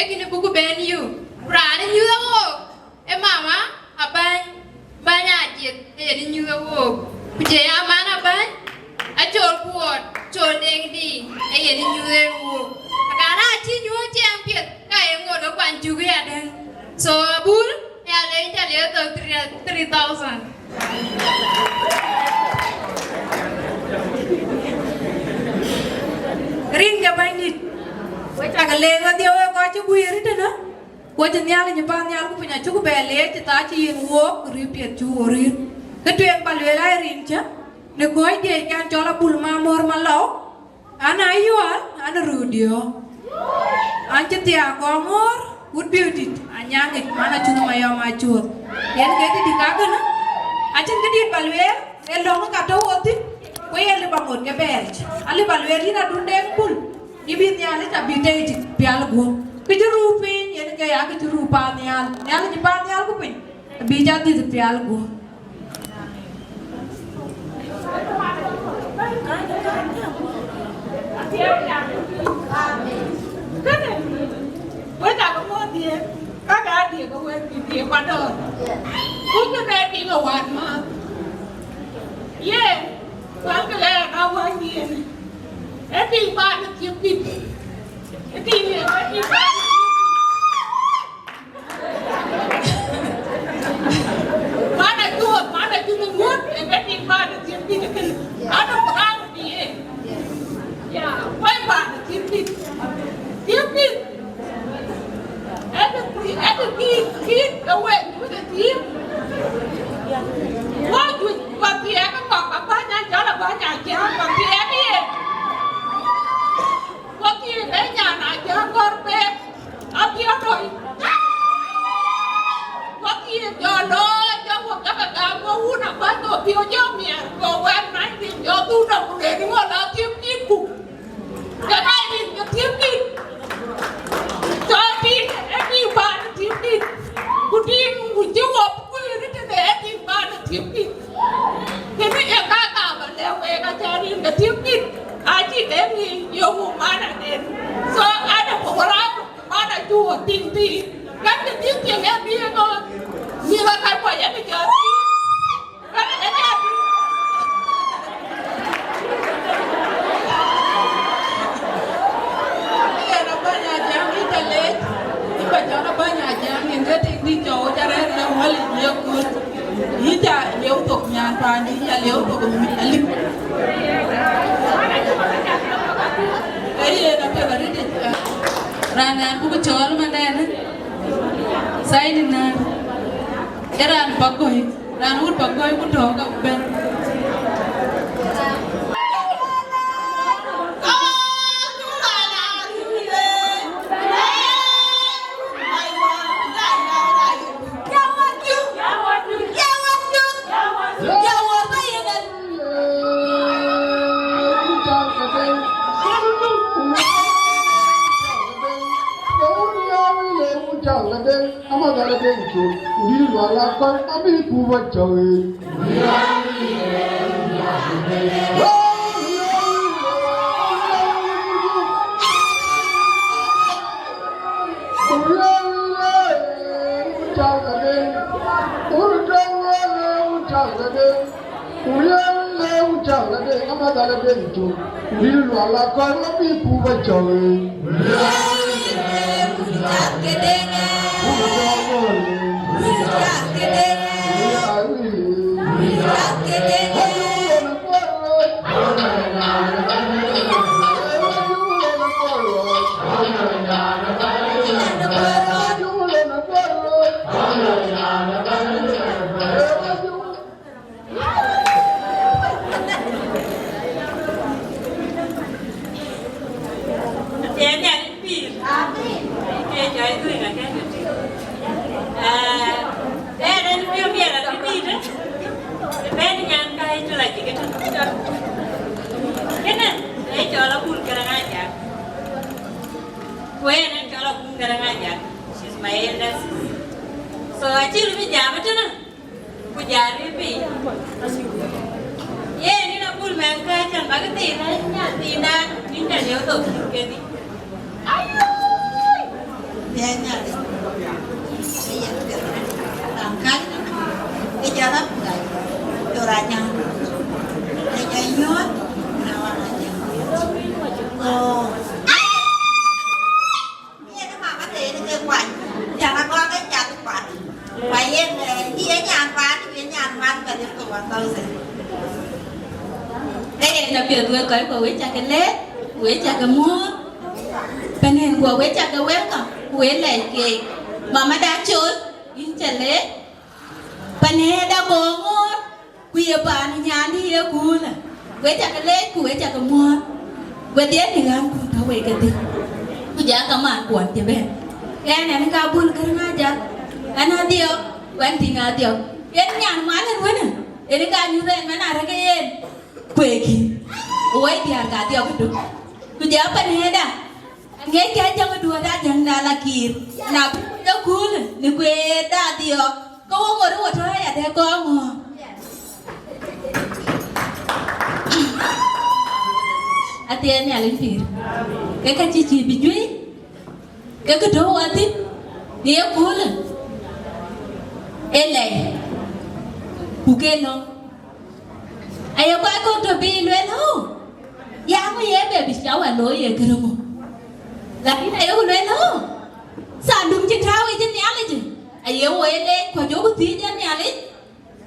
Kïn buku bɛ̈n yök. Ku raan ë nyuth awook, ë mama abäny, bäny Ajiëth, ë yen ë nyuth awook. Ku cie ya man abäny, Acol Kuɔɔt, Col Deŋ Diiŋ, ë yen ë nyuth en wook. Akan aa cï nyuɔ̈th ciɛɛŋ piɛth, ka ye ŋot ë kuany cuk ë adäŋ. So, abur, ya le, ya le thok three, three thousand. Rin ke Bɛ̈nydït, we cak leec wedhie, we kɔc cï guiir tënë, we cï Nhialic ë paannhial ku piny acuk bɛ leec, cï thaa cï yen wook, rïïr piɛth cuk wo rïïr. Kë tueŋ ba lueel aa rin cä, në kɔc diɛ̈ɛ̈ckɛn cɔl Abul Mamor Malɔu, an, Ayual, an, Rudio. An, cï thiaak Gɔŋɔ̈ɔ̈r, wut Biöötdït, Anyaŋic, man Acuth Mayɔm Acuɔth. Yen ke dïdï kakënë, acïn këdït ba lueel, ee lɔ̈ŋ ka tɔ̈ wo thïn, ku ye lëu ba ŋot ke bɛ̈ɛ̈c. Alëu ba lueel yïn Adun Deŋ Bul, yï bï Nhialic abï tei cï pial guöp. Kë cï ruu piny, yen ke ya kë cï ruu paannhial. Nhialic paannhial ku piny, abï cä dhiëth pial guöp. Kënë, wek aa ke mɔ̈ɔ̈th diëër, ka ke aa diëër ke wek bï diëër kuat dɔ̈ɔ̈r. Ku ke bɛ piŋ ë wään määth. Yen, wään ke lɛɛr ë wänydiën, ee piŋ bä në thiëp dït. Ee piŋ, ee piŋ bä në thiëp dït. Mana Juɔ̈ɔ̈th, mana Juɔ̈ɔ̈th ŋuɔ̈t, ë ke tik mana thiëp dït kënë. Ana proud bï yen. Ya, wai mana thiëp dït. Thiëp dït. Ë ke, ë ke kït, kït ke wek, wek ke thiëp. Wä juëc, wä thiëëk ë kɔ̈k, abäny acɔl abäny acäm, wä thiëëk yen. Wä thiëëk ë nyan acäm gɔ̈r pek. Apiɔ̈ɔ̈c tɔ̈i. Wä thiëëk jɔ looi, jɔ wä jɔ ke gam, wä wun abäny, wä piɔ̈u jɔ miɛɛr, wä wɛ̈ɛ̈t nany piny, jɔ dhuk dɔm ku lueel, ŋö la thiëp dït ku. Ke ka rin ke thiëp dït. Jɔ dït, ë dït paan thiëp dït. Ku dït ku cï wä guiir tëde ë dït paan thiëp dït. Kënë ye ka ka ba lɛ̈k wek, acä rin ke thiëp dït. Acï dek ŋic yöŋ mana den. So, ana program Mana cu wä tïŋ thïn, ka ke tïŋ thïn ë bï ënɔɔn, mïth ë ka kuɔc ë ke jɔ tïŋ, ka ke jɔ tïŋ. Yen abäny Ajaŋ, yïn ca leec, yïn ba cɔl abäny Ajaŋ, yïn ke tïŋ dït cɔu ca rɛ̈ɛ̈r ë wäl yic ye kuöt. Yïn ca lieu thok nyan paandï, yïn ca lieu thok alip. Ee yen apiɛth arëëtic. Raan nɛn buk cɔɔl manɛn, thaini nɛn. Ee raan Pagöi, raan wut Pagöi ku tɔ̈ ka bɛ̈n. Ama gala den cu, ndi luala kɔl, ami ku ba cɔwi. Uriel le ucak la de ama dala de tu. Uriel wala kɔl ma bi ku ba cɔwi. Tiɛɛl Nhialic pïïr. Ke jɔ ë dhuëëŋ akën tëtï. Ee, ɣɛn ë piɔ̈u miɛt abï dïït, ë bɛ̈n nyan ka ë cɔl acïk ëtënë. Kënë ee cɔl Abul Garaŋ Ajak. Ku ɣɛn ë cɔl Abul Garaŋ Ajak. She's my elder sister. So acï bï jam ëtënë. Ku jal rïïu piny. Yen, yïn Abul mɛnh kääc, can bäk thïn, nya thiindan, yïn ca lieu thok kedhie. Ayoi! Piɛny ade, ë yen piɛth, raan kääc, ë jɔl a piac, jɔl a nyaŋ, ë jɔ nyuɔɔth, na wan a nyaŋ. Go, yen mama de yen ke kuany, jɔl a gɔl ke cath kuat. Ku yen, eh, yen nyan paan, yen nyan man ka de ke one thousand. Ee, na piɛth wek kɔc, ku wek ca ke leec, ku wek ca ke muɔ̈ɔ̈th. Pɛ̈n en guɔ wek ca ke welcome, ku wek lɛc keek. Mama da Col, yïn ca leec. Pɛ̈n en da Goŋoor, ku ye paan nyandï ye kuulë. Wek ca ke leec, ku wek ca ke muɔ̈ɔ̈th. Wedhie në ɣän kun tɔ̈ wek kedhie. Ku ja kamaan kuɔn cï bɛ̈n. Ɣɛn, ɣɛn ka bul kërë ŋa jal. Ɣɛn adhiɔ̈k, ku ɣɛn tïŋ adhiɔ̈k. Yen nyan man ën wënë, yen ka nyuth ɣɛn man arëk yen. Kueekï, woi diäär ka dhiɔ̈k ëtök. Ku jɔ pɛ̈n ëda, aŋiɛckï ajäŋ ë duɔ̈ɔ̈t ajäŋda la kiir. Na bï kuc ëköölë në kueerda dhiɔ̈k, ke wo ŋot ë wo tɔ̈ aya de kɔɔr ŋɔ̈ɔ̈r. Athiɛɛn Nhialic pïïr, ke ka cï cïï bï juëc, ke kë tɔ̈u wathïn, në ye köölë, ë lɛc, ku ke lɔ̈ŋ. Aye kɔc kɔ̈k tɔ̈ bï lueel, "Oh, ya ŋö ye baby shower looi ye kërë ŋö?" Lakin ayeku lueel, "Oh, thanduk cï tääu yic ë Nhialic, aye wo ye leec, ku jɔku thiëëc ë Nhialic,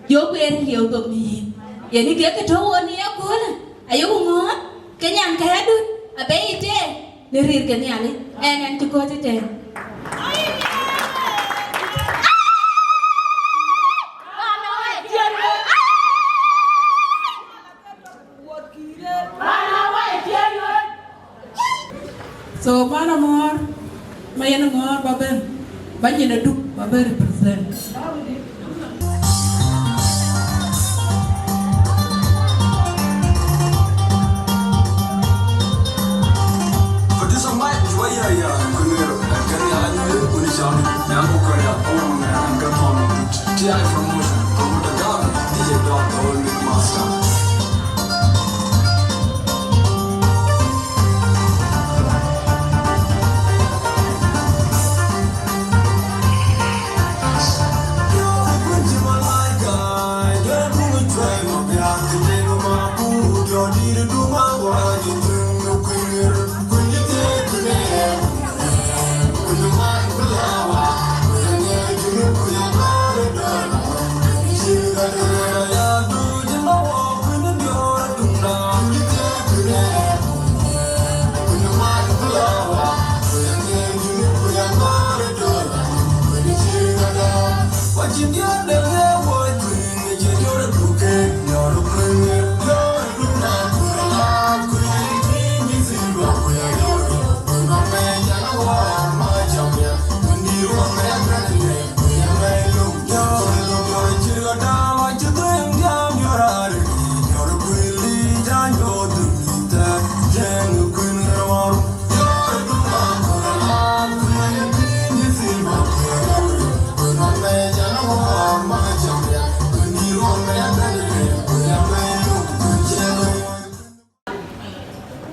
jɔku ë lieu dhok në yïn." Yen kek kë tɔ̈u wo në ye köölë, ayeku ŋɔ̈ɔ̈th, ke nyan kɛ̈ɛ̈tdu abï teer në rir ke Nhialic, ɣɛn, ɣɛn cï kɔ̈ɔ̈c ëtɛ̈ɛ̈n. So, man Amuɔ̈ɔ̈r, ma yen Amuɔ̈ɔ̈r ba bɛ̈n, ba nyin aduk ba bɛ̈n represent. Producer Mike, waya ya, kunir, kani ala nyere kuni chami, nyangu kaya, oh, man, I'm gonna T I Promotion, promoter Gavin, D J Dog, the old mix master.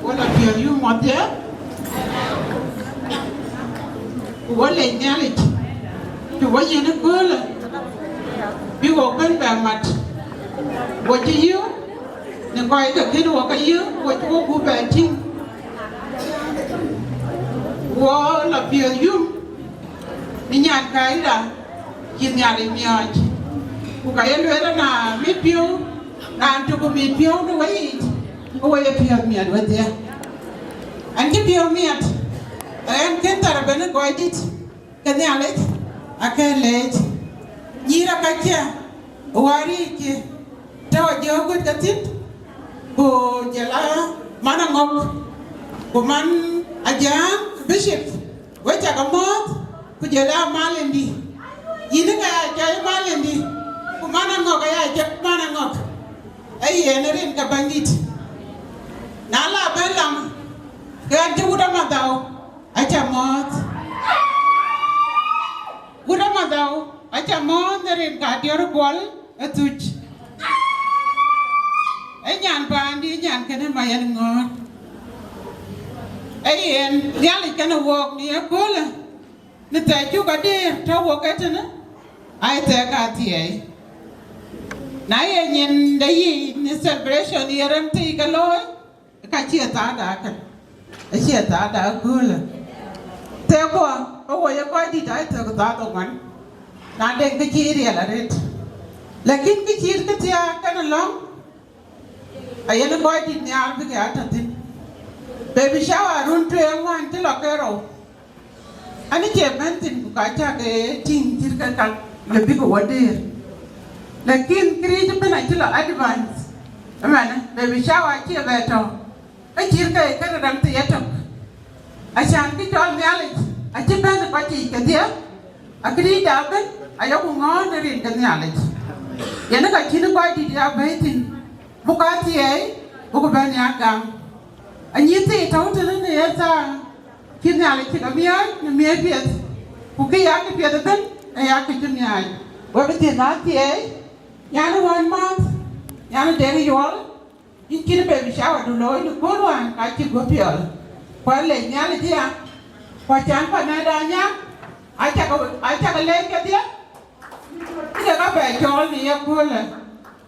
Wo la piɔ̈ɔ̈th yum wadhiɛ, ku wo lec Nhialic, cï wo yiën ëköölë, bï wo bɛ̈n bɛ mat, wo cï yïk në kɔc ke kën wo ke yïk, wo cï wo gup bɛ tïŋ. Wo la piɔ̈ɔ̈th yum në nyan kääcda, cï Nhialic miɔɔc. Ku ka ye lueel, na mit piɔ̈u, raan tök mit piɔ̈u në weyiic, ke we ye piɔ̈ɔ̈th miɛt wedhiɛ. Ɣɛn cï piɔ̈u miɛt, ɣɛn kën thar ëbɛ̈n ë gɔcdït ke Nhialic, akën leec. Nyïïr akacia, wäriic, tɔ̈ Ajiëk Aguët ke thïn, ku jɔl a man Aŋɔk, ku man Ajiëk Bishop, we cak amɔ̈ɔ̈th, ku jɔl a Malindi. Yïn ë ka ya cɔɔl Malindi, ku man Aŋɔk aya cɔɔl man Aŋɔk. Ee yen rin ke Bɛ̈nydït. Na la bɛ̈n lam, ke ɣɛn cï wut Amadhau, aca mɔ̈ɔ̈th. Wut Amadhau, aca mɔ̈ɔ̈th në rin ka diɔ̈ɔ̈r Kuɔl ë Thuc. Ee nyan paandï, nyan kënë Mayen Ŋɔ̈ɔ̈r. Ee yen, Nhialic kënë wook në ye köölë. në thɛɛr cuk adï tɔ̈ wok ëtënë, aa ye thɛɛr ka thiɛɛi. Na ye nyin de yic në celebration ye rem thii ke looi, ka cie thaada akën, acie thaada aköölë. Thɛɛrkuɔ, ke wo ye kɔc dït aa ye thɛɛr ku thaada ŋuan, na de kë cï riɛl arëët. Lakin kë cït kë thiaak kën lɔ̈ŋ, ayen kɔc dït nhiaar bï ke a tɔ̈ thïn. Baby shower run tueŋ wään cï lɔ ke rou, an, cie bɛ̈n thïn, ku ka cä ke tïŋ cït ke käŋ, le bï ke wɔ dëër. Lakin këriëëc ëbɛ̈n acï lɔ advance. Ëmɛnë, baby shower acie bɛ tɔ̈, ke cït ke këde rɛm thii etök. Acan kë cɔl Nhialic acï bɛ̈n ë kɔc yiic kedhie, akëriëëcda ëbɛ̈n ayeku ŋɔ̈ɔ̈r në rin ke Nhialic. Yen ka cïn kɔc dït ya bɛ̈ɛ̈i thïn, buk athiɛɛi, buk bɛ̈n ya gam. Anyïïn thii tɔ̈u tënë në ye thaa, cï Nhialic cï ke miɔɔc në miëë piɛth, ku kë ya kë piɛth ëbɛ̈n aya kë cï miɔɔc. We bï dhil athiɛɛi, nyan ë wän mäth, nyan ë Deŋ Yuɔl, yïn cïn baby shower du looi në kööl wään ka cï guöp piɔl. Ku alec Nhialic aya, ku acan panɛda nyaŋ, acak, acak leec kedhie, cï ke ka bɛ cɔɔl në ye köölë.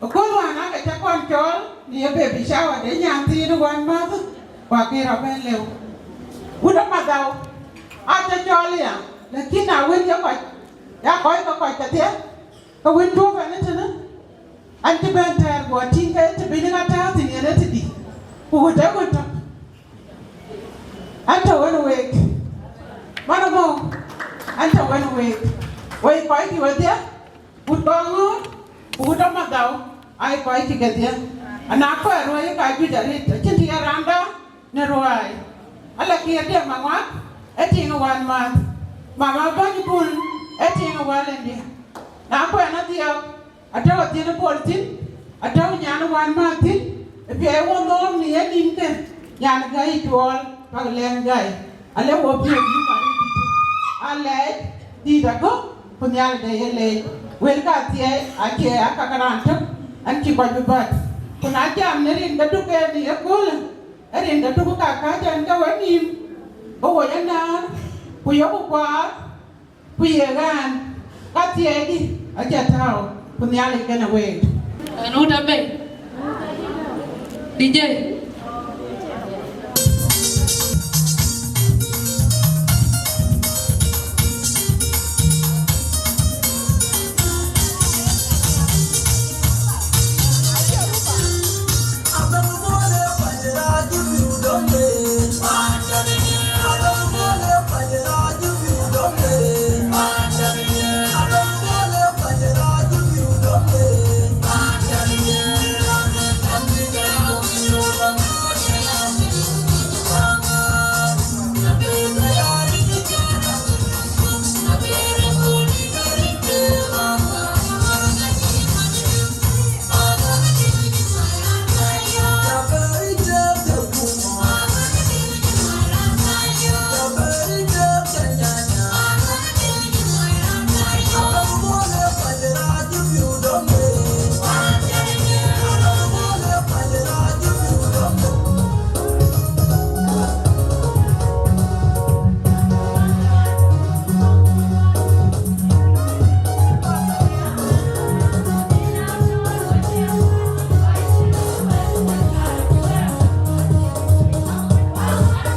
Ëkööl wään aake cä kɔn cɔɔl në ye baby shower de nyan thiin wän mäth, ku akë rɔt bɛ̈n lëu. Wut ë Madhau, acä cɔɔl ya, lakin na wën ye kɔc, ya kɔc ke kɔc kedhie, ke wën tuɔɔk ɛn ëtënë, an, cï bɛ̈n tɛɛr guɔ tïŋ ke të bï ŋa tääu thïn yen ë tëdï, ku wut ë wën tök. An, tɔ̈ wën week, man ëmɔ, an, tɔ̈ wën week, wek kɔc dï wedhie, wut Gɔŋ ŋööt, ku wut ë Madhau, aa ye kɔc cï kedhie. Ana kuɛɛr ruɔi ka juëc arëët, acïn të ye raan dɔm në ruɔi. Ala kiɛɛr diɛ̈ maŋuak, ë tiŋ wän mäth, mama bäny bul, ë tiŋ wälëndiɛ̈. Na kuɛɛr adhiɔ̈k, atɔ̈u athiën ë Pol thïn, atɔ̈u nyan wän mäth thïn, ë piɛɛi wo nhom në ye nïnkë, nyan gäi cuɔɔl, pak lɛ̈ŋ gäi. Ale wo piɔ̈ɔ̈th yï Mari dït, alɛɛc dït agɔ̈k, ku Nhialic de ye leec. Wël ka thiɛɛi acie aa ka ke raan tök, an, cï kɔc bï bät. Ku na jam në rin ke duk en ë köölë, ë rin ke duk ka kääc ɛn ke we nïïm, ke wo ye näär, ku yoku kuaar, ku ye ɣään, ka thiɛɛidï acie tääu, ku Nhialic kenë week. Anu ta bei. D J.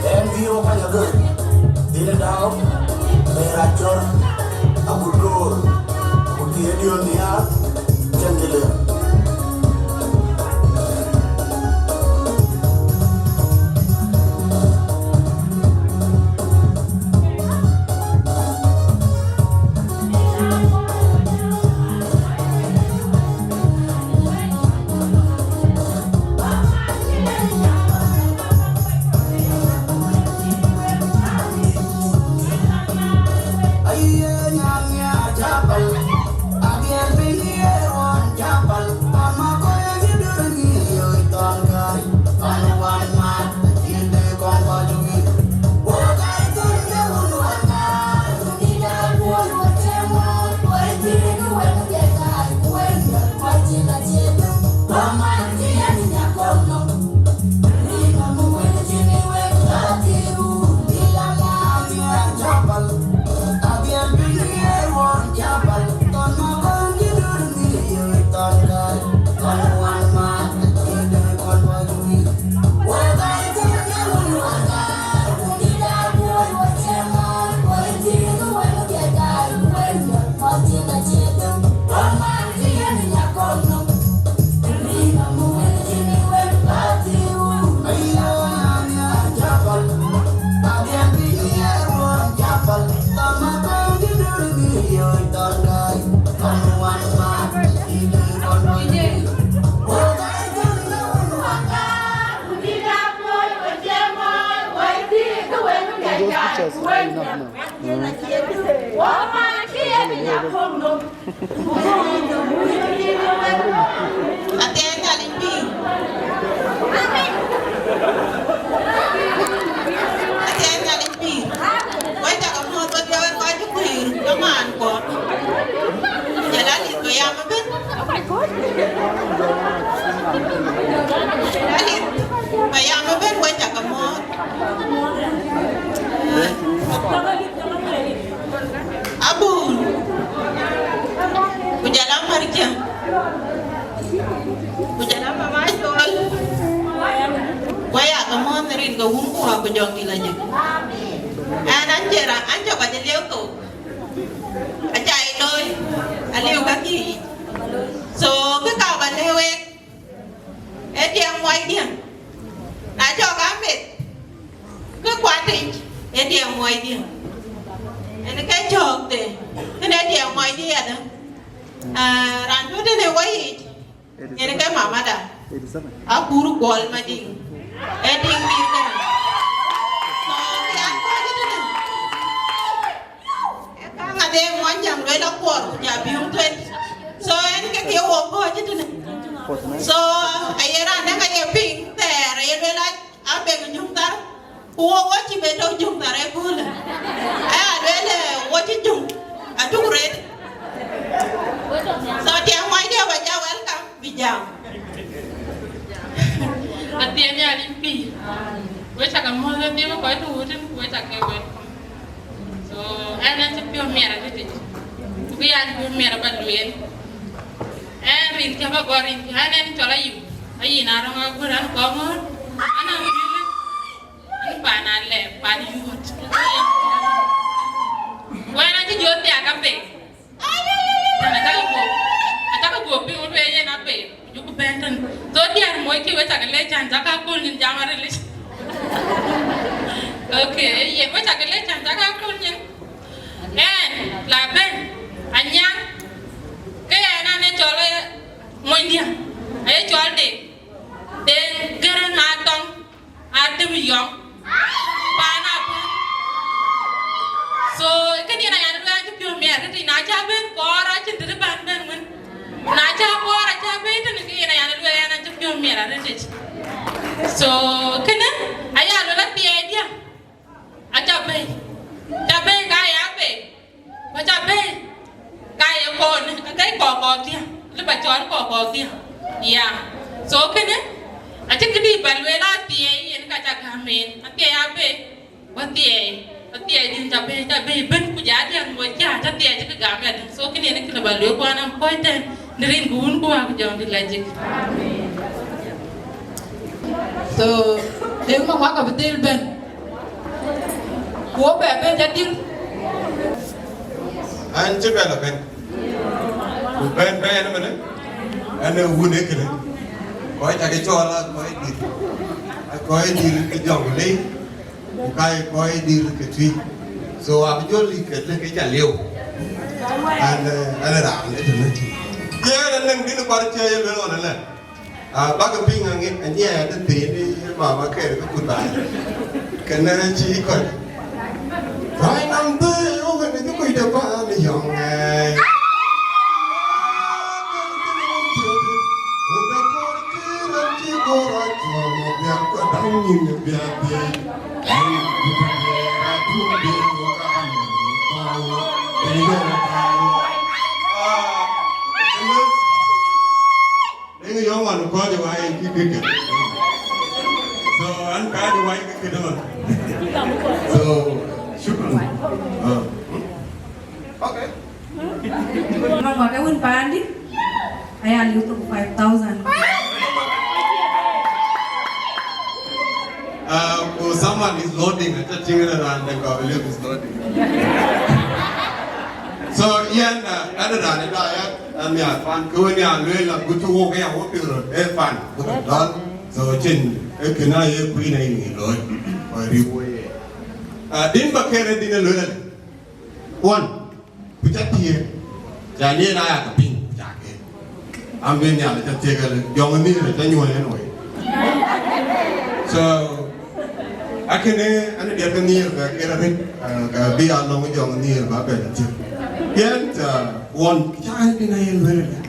Ɛn bï wɔ pany agör, dhil ë dau, bɛ rac cɔr, agut göör, ku thiëëdiön nhiaar, cɛn kë lëu. Those pictures are enough now. Athiɛɛi Nhialic pïïr. Athiɛɛi Nhialic pïïr. Wek cä ke muɔ̈th wek jɔ wek kɔc cï kuëër, kamaan kuɔ. Jɔl Alith Payam ëbën. Alith Payam ëbën, wek cä ke muɔ̈th. Abun, ku jɔl a Mariam, ku jɔl a Mama Col, ku aya ke muɔ̈th rin ke wun ku wä ku jɔŋdït lajik. Ɛn an cï ra-, an cï kɔc lieu thok. Aca ye looi, aliu ka kï yic. So, kë ka ba lëu wek, ee tiɛŋ muɔcdiɛ̈. Na cɔk a meth, ke kuat yic, ee tiɛŋ muɔcdiɛ̈. Yen ke cɔ̈ɔ̈k thïn, kënë ee tiɛŋ muɔcdiɛ̈ adë. Ah, raan tɔ̈ tënë wɔ yic, yen ke mamada. Akur Kuɔl Madiŋ. Ee tiŋ pïïr kënë. So, kë an kɔc tënë. Ee kaŋ adë Muɔnyjäŋ lueel akuɔr, ku ja biöŋ tueŋ. So, yen ke kë wɔ kɔc tënë. So, aye raan dɛ̈ ka ye piŋ thɛɛr, aye lueel a, abek nyuŋ thar. Ku wo, wo cï be tɔ̈ juŋ thar ëköölë. Aya lueel, eh, wo cï juŋ atuk ret. So, tiɛŋ muɔcdiɛ̈ ba ja welcome, bï jam. Athiɛɛi Nhialic pïïr. Wek cä ke muɔ̈th ëdhie wek kɔc tɔ̈ wutën, ku wek cä ke welcome. So, ɛn, ɛn cï piɔ̈u miɛt arëtic. Ku bï an piɔ̈u miɛt aba lueel. Ɛn rin cä ba gɔl rin cä, ɛn, ɛn cɔl Ayup. Ayin Arɔŋ Aguër, an kɔŋ ŋɔ̈ɔ̈r. An a piööc. An paan alɛɛp, paan yuöt. Wɛn acï jɔ thiak ape. Wɛn acakï guɔ, acakï guɔ piŋ wën wëë yen ape. Ku jukï bɛ̈n tën. So diäär moc kï wek cakï leec can cakï aköl nyin jam arilic. Okay, yen wek cakï leec can cakï aköl nyin. Ɛn, la bɛ̈n, anyaŋ, ke ɛn an ë cɔl, eh, monydiɛ̈, aye cɔl Deŋ. Deŋ Gërëŋ Atɔŋ. Atem yɔŋ. Paan apuɔ̈u. So, kënë yen ayan lueel an cï piɔ̈u miɛt, këtï na cä ben kɔɔr acïn tëde ban ben wën. Na cä kɔɔr acä ben tënë, ke yen ayan lueel an cï piɔ̈u miɛt arëtic. So, kënë aya lueel athiɛɛi diäk. Aca bɛ̈i. Ca bɛ̈i ka ya bɛ̈i. Ku ca bɛ̈i, ka ye kɔn, ka ke kɔk kɔk diäk, lë ba cɔl kɔk kɔk diäk. Yeah. So kënë, acïn këdï ba lueel athiɛɛi, yen ka ca gäm en, athiɛɛi abɛ̈i, ku athiɛɛi, athiɛɛi dïn ca bɛ̈i, ca bɛ̈i ëbën, ku ja diäk moc ca, ca thiɛɛi cï kë gam ya dïn. So kënë yen kënë ba lueel, ku an am kɔc tɛ̈n, në rin ku wun ku wä ku jɔŋdït lajik. So, dek ma wak abï dhil bɛ̈n. Ku wo bɛ bɛ̈n adïl. An cï bɛ la bɛ̈n. Ku bɛ̈n bɛ̈n ëmënë, an ee wun ee kënë. Kɔc cakï cɔɔl aa kɔc dït. Aa kɔc dït ke jɔŋ lei. Ku ka ye kɔc dït ke tui. So, abï jɔ lik ke lëk ke ca lieu. An, eh, an ee raan ë tënë tui. Yen anäŋ dïn kuar cie ye lueel ɣɔn ëlë. Ah, bäk piŋ aŋic, anyiɛɛt ë thiin ë mama kɛɛr ke kut baai. Kënë cï kɔc. Rɔ̈c nɔm bï ɣöö kënë cï kuc de paan yɔŋ ŋɛɛi. Ah, Deŋ yɔŋ wan kɔc wai kï kï kï. So, an kɔc wai kï kï dɔn. So, shukran. Ah. Okay. Mama, ke wun pandi. Aya liu to five thousand. Uh, ku someone is loading. I just think that, and then God believe is loading. So, yen, uh, ɛn raan ë daai, an nhiaar pan, ke wën ya lueel, agut cï wok ya wok piŋ röt, ee pan, bï röt dɔl. So, cïn, ee kënë aye kuïn aye ŋic looi, kɔc rïp woi ye. Ah, dïn ba kɛɛr ë dïn ë lueel alë. One, Ca thiëëk, ca yen aya ke piŋ, ca ke. Am bï Nhialic ca thiëëk, ale jɔŋ ë nhiëër aca nyuɔɔny en wei. So, akënë, an diɛt ke nhiëër ke kër arëët, ah, ka bï a lɔŋ jɔŋ ë nhiëër ba bɛ̈n thiëëk. Yen, ah, ɣɔn, ca ɣɛn bï na yen lueel ëlë.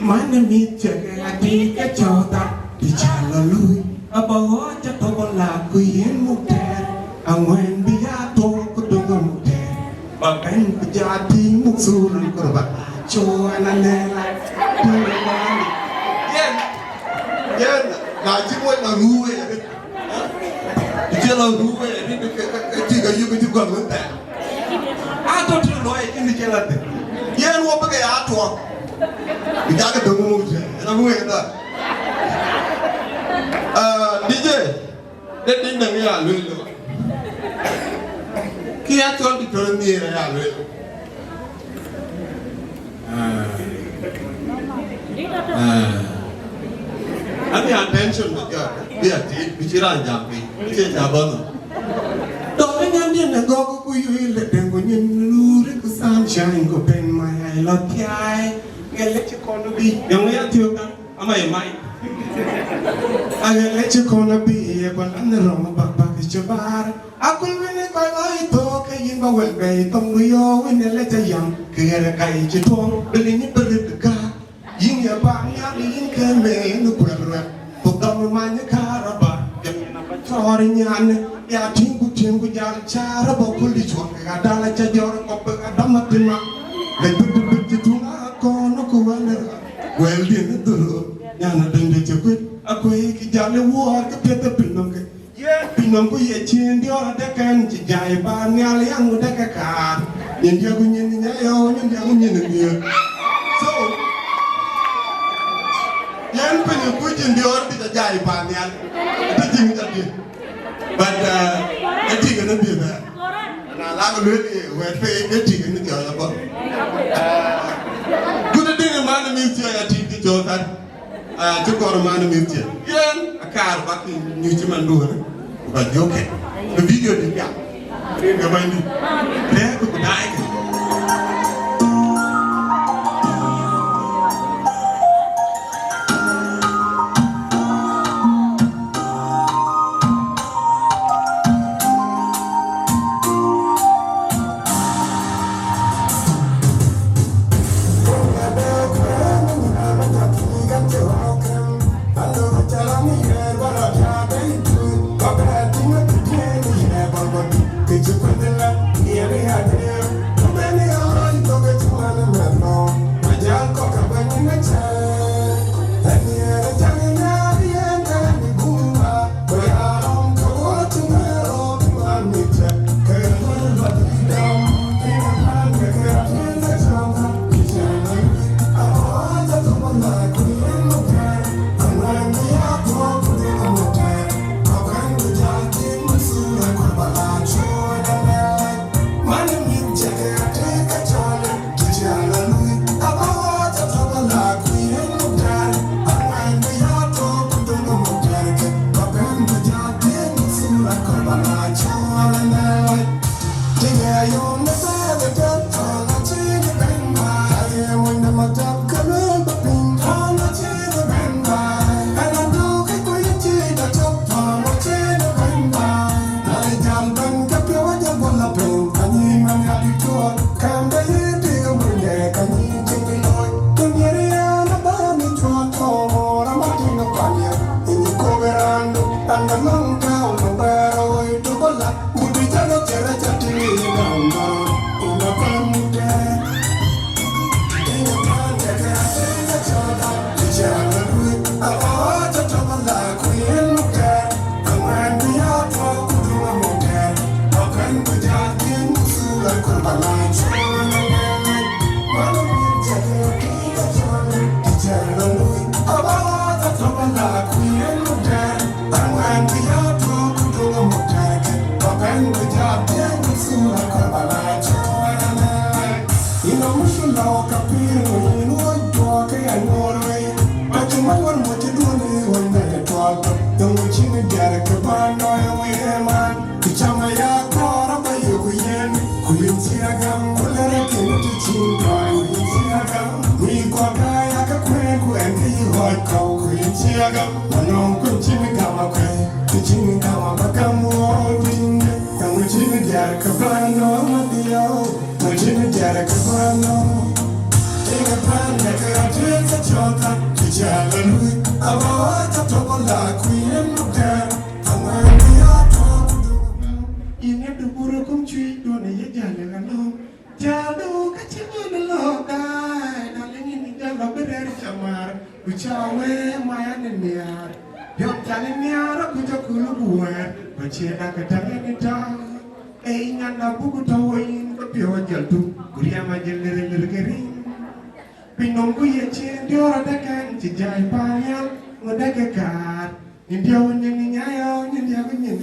Man ë mïth cï ke ŋa tïŋ ke cɔɔk thar, të cä lɔ lui, aba ɣɔɔc atɔ̈ bä la ku yen muk tɛɛr, aŋuɛ̈ɛ̈n bï ya thou ku döŋ amuk tɛɛr. Ba bɛ̈n ku ja tïŋ muk thur an kor ba la cöör an alɛɛr la tïŋ ë bäny. Yen, yen, na cï wec la ruu wei arëët. Cï la ruu wei arëët, ke, ke, ke cï ke yök cï gɔl wën thɛɛr. Atɔ̈ tënë luɔi cïn cï la thïn. Yen wɔ bï ke ya tuɔɔk. Bï jakï döŋ muk tɛɛr, yen abï wek dhal. Ah, D J, de dït nɔm ya lueel lɔ. Kë ya cɔl dït tɔ̈ nhiëër ya lueel. Ah. Ah. Abï attention bï jɔt, bï a tiit, bï cï raan jam piny, bï cï jam bɔ̈ nhom. Dɔm ë nyan diɛn ë gɔ̈k ku yui le deŋ ku nyin luri ku sunshine ku ben mai ai lɔ thiai. Ŋɛl ë cï kɔn bï, yɔŋ ya thiök kan, ama ye mai. Aŋɛl ë cï kɔn bï ye bä lan rɔm bak bak cï bar. Akul wini kɔc lɔ ithok ke yïn ba wël bei thoŋ du yo wini le ca yam ke ɣɛr ka yï cï tuɔŋ bï liny bï rit ka. Yïn ye bak nhial yïn ke men kuɛl ruɛk. Ku dɔm many karaba. Cɔɔr nyan ya tïŋ ku tïŋ ku jal car ba kul di cuɔk ke adal ca jɔr kɔp ke adɔm atima. Le bit bit ci tuŋ akɔn ku wël ruɛk. Wël din dhuru nyan adende ci kuit akuëi ki jal wuɔɔr ke piɛth piny nɔm ke. Ye piny nɔm ku ye cin diɔɔr adekɛn cï jai ba nhial yaŋ deke kaar. Nyin diɛk ku nyin nya yo, nyin diɛk ku nyin miëër. So, yen piny ku cin diɔɔr bï ca jai ba nhial. Të cïn ca diëk. But, uh, ë tik ënë bï bɛ̈ɛ̈r. Na lak lueel ye wɛ̈t pei ke tik ënë thiɔ̈ɔ̈c abɔ̈. Uh, ku të dïŋ ë man ë mïth thiɔ̈ɔ̈c atik kë cɔɔk thar. Ah, cï kɔɔr man ë mïth cï. Yen akaar bak nyuc cï man duɔ̈ɔ̈në, ku ba jɔ̈ɔ̈k kɛ̈t. Bï video dït piath. Rin ke bänydït. Lɛ̈k ku daai kë. Yïn ë dubur kum cuic duɔ̈n ë ye jäl ë ɣa lɔ̈ɔ̈m. Jadu ka cï ŋön lɔ̈ɔ̈k daai, na lëŋ yïn jal lɔ bï rɛ̈ɛ̈r cä määr, ku cä wee mayan ë nhiaar. Piɔ̈n can ë nhiaar, ku cä kul ku wɛ̈ɛ̈r, ku cie dak ë täŋ ë tääu. Ei nyan na buk tɔ̈u wei yïn ke piɔ̈u ajäl tum, ku riɛm ajël lir lir ke riŋ. Piny nɔm ku ye cin diɔ̈ɔ̈r adäk ɛn cï jai paanial, ŋö däk ë kaar. Nyin diäk nyin nyayɔ, nyin diäk nyin.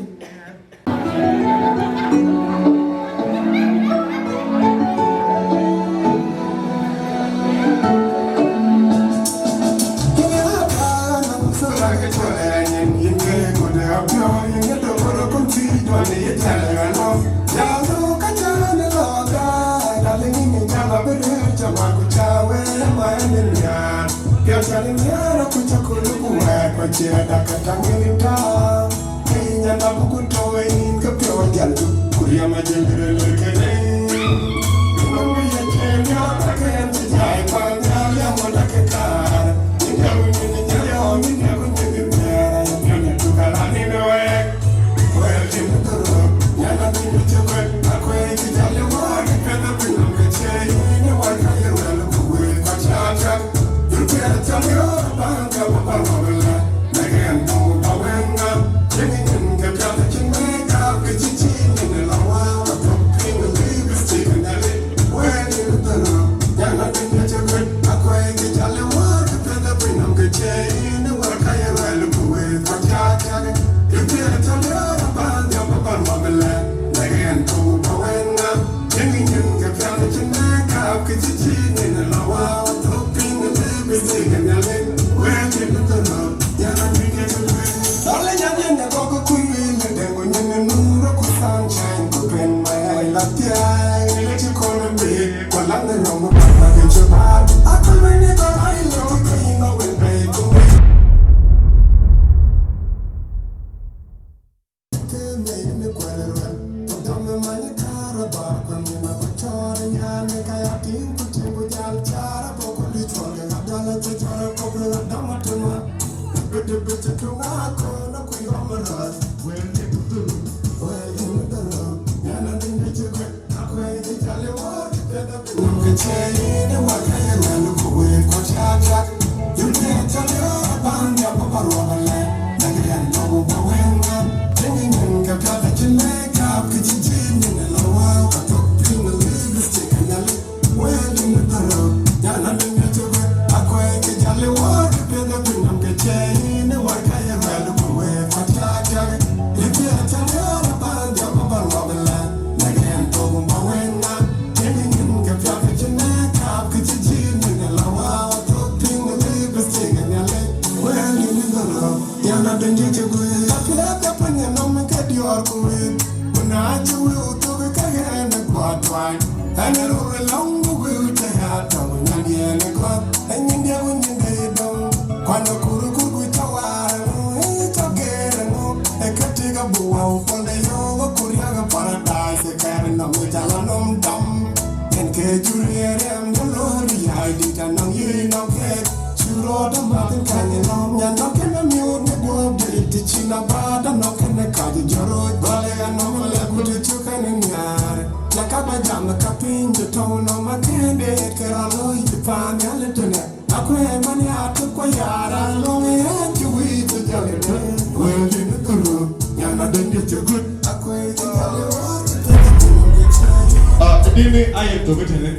Ah, dini aye to bitene.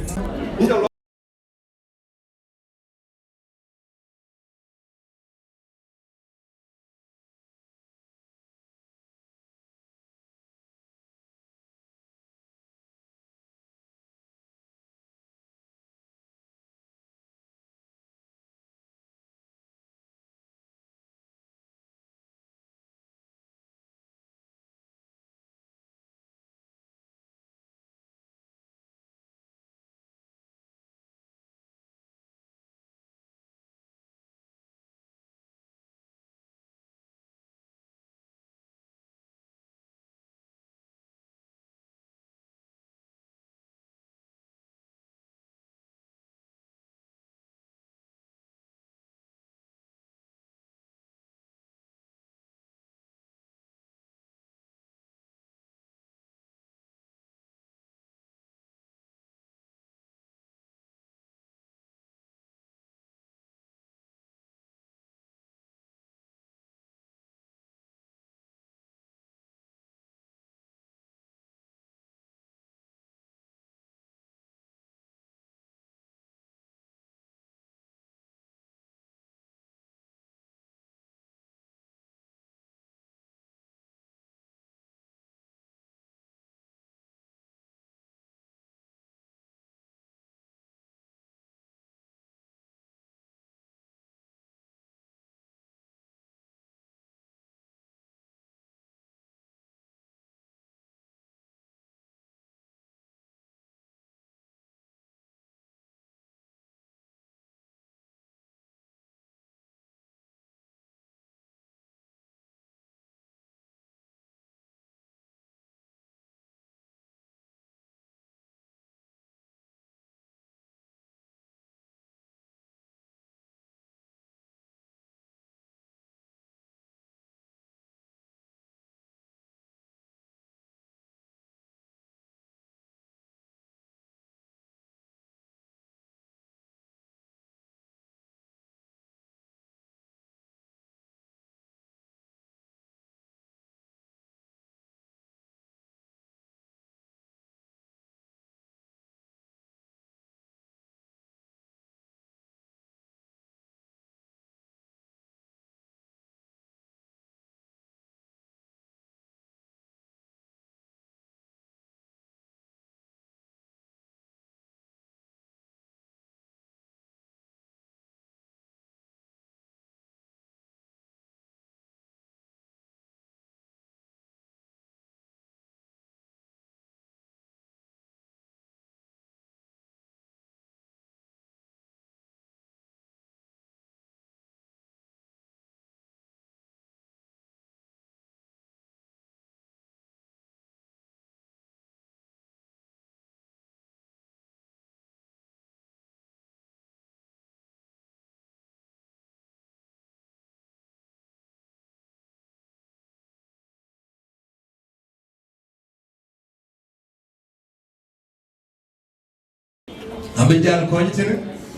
Bï jäl kɔ̈ɔ̈c tënë,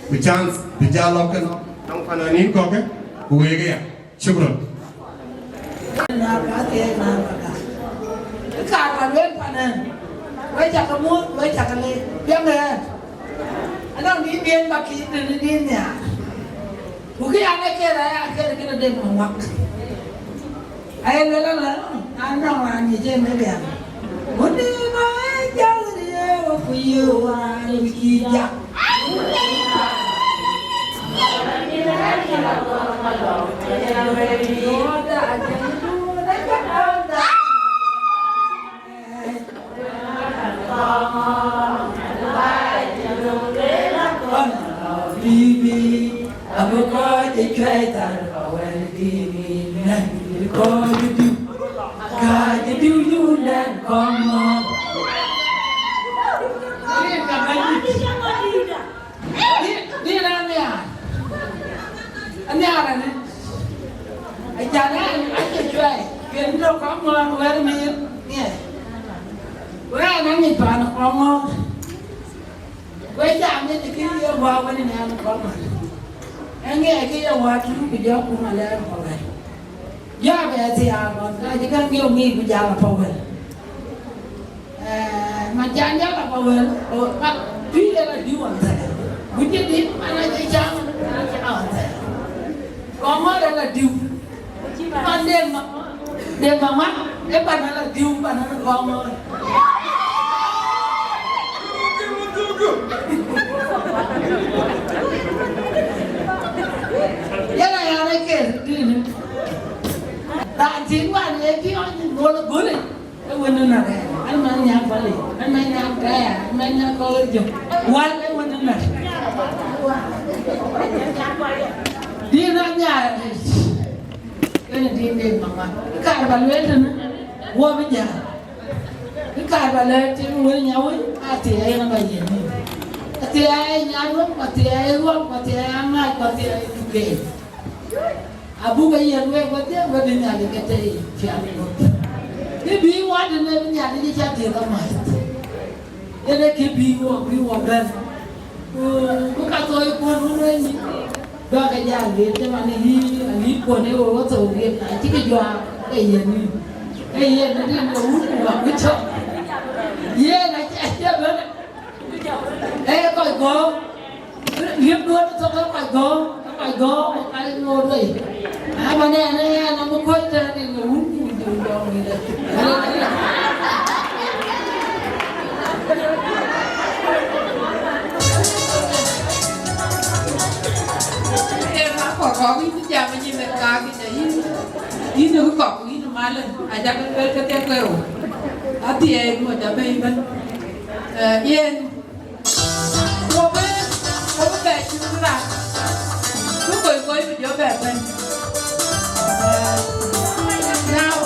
ku chance bï jäl lɔ kënë. Nɔŋ fananin kɔ̈k, ku wek aya. Shukran. Na ka thiëëc na ka ka. Ë kaar ba lueel panë. Wek cä ke muɔ̈th, wek cä ke leec. Piɛŋ ë ɣɛn. Anɔŋ dït diën ba kiit në dït nhiaar. Ku kë an, ee këde aya, këde këde Deŋ Maŋuak. Aye lueel ala, na nɔŋ raan ŋic en ë biäk. Wun dï ma ee jäl riëëu ku yï wään cï jak. Bibi, abï kɔc ë cuɛi thar ka wɛ̈l bibi, nɛn kɔc ë diu, kääc ë diu, yun nɛn kɔn ŋɔ̈ɔ̈ŋ. Dï, dï na nhiaar. Anhiaar ënë. Acan ë, acï cuɛi, kën tök kɔn ŋɔ̈ɔ̈ŋ wɛ̈l mïïr, ŋiɛc. Wek aa nɔŋ ŋic paan kɔn ŋɔ̈ɔ̈ŋ. Wek jam ë kë ye wäär wën ë nɛn kɔn ŋɔ̈ɔ̈ŋ. Ë ŋiɛc kë ye wäär tun, ku jɔ kum alɛɛr kɔn wɛ̈l. Jɔ abɛ thiaar ɣɔn, ka cï käŋ yök ŋic, ku jal apɔ̈k wɛ̈l. Eh, man can jal apɔ̈k wɛ̈l, o, ka tui de la diu ɣɔn thɛɛr. Ku cï dït, man acï cam, man acï ɣɔn thɛɛr. Kɔŋ ŋɔ̈ɔ̈r de la diu. Man Deŋ Ma, Deŋ Maŋuak, ë pan la diu, pan la kɔŋ ŋɔ̈ɔ̈r. Yala ya na ke dïn. Raan tin wan ye piɔ̈ɔ̈ny mol gule. Ë wën ë na rɛɛr. An man nya pali. An man nya kaya. An man nya kɔɔr jɔ. Wal ë wën ë na. Dïn an nya rɛɛr. Kënë dïn Deŋ Maŋuak. Kaar ba lueel tënë. Wɔ bï jäl. Kë kaar ba lɛ̈k tïŋ wël nya wël, athiɛɛi yen aba yiɛ̈n ni. Athiɛɛi nya ruɔm, ku athiɛɛi ruɔm, ku athiɛɛi aŋac, ku athiɛɛi duken. Abuk e yiɛ̈n wek wedhie, we bï Nhialic ke tei pial ë ɣöt. Kë bï wɔ tënë bï Nhialic cä dhiëth amath. Yen ee kë bï wɔ, bï wɔ bɛ̈n. Ku, ku ka thoi kuɔn wun wëny. Dɔk ë jal lueel cï man ë yï, ayï kuɔn ë wo thou riep, na cï kë juak, ke yen ni. Ke yen ni rin ke wun ku wak ku cɔk. Yen acï, acï bɛ̈n. Ee kɔc gɔ̈ɔ̈r. Riep duɔ̈n thok ee kɔc gɔ̈ɔ̈r, ee kɔc gɔ̈ɔ̈r, ee kɔc ŋoot wei. Aman ɛn, ɛn, ɛn, amï kuɔ̈c tɛ̈n rin ke wun ku wun jɔŋ wël. Ee, na kɔ̈k kɔ̈k yïn jam nyin ë kaak yïn, yïn ë kɔ̈k yïn malë, aja ke luel ke thiek ke rou. Athiɛɛi nu aja bɛ̈i bɛ̈n. Eh, yen, wo bï, wo bï bɛ cït raan. Bï kɔc kɔc bï jɔ bɛ bɛ̈n. Eh, now,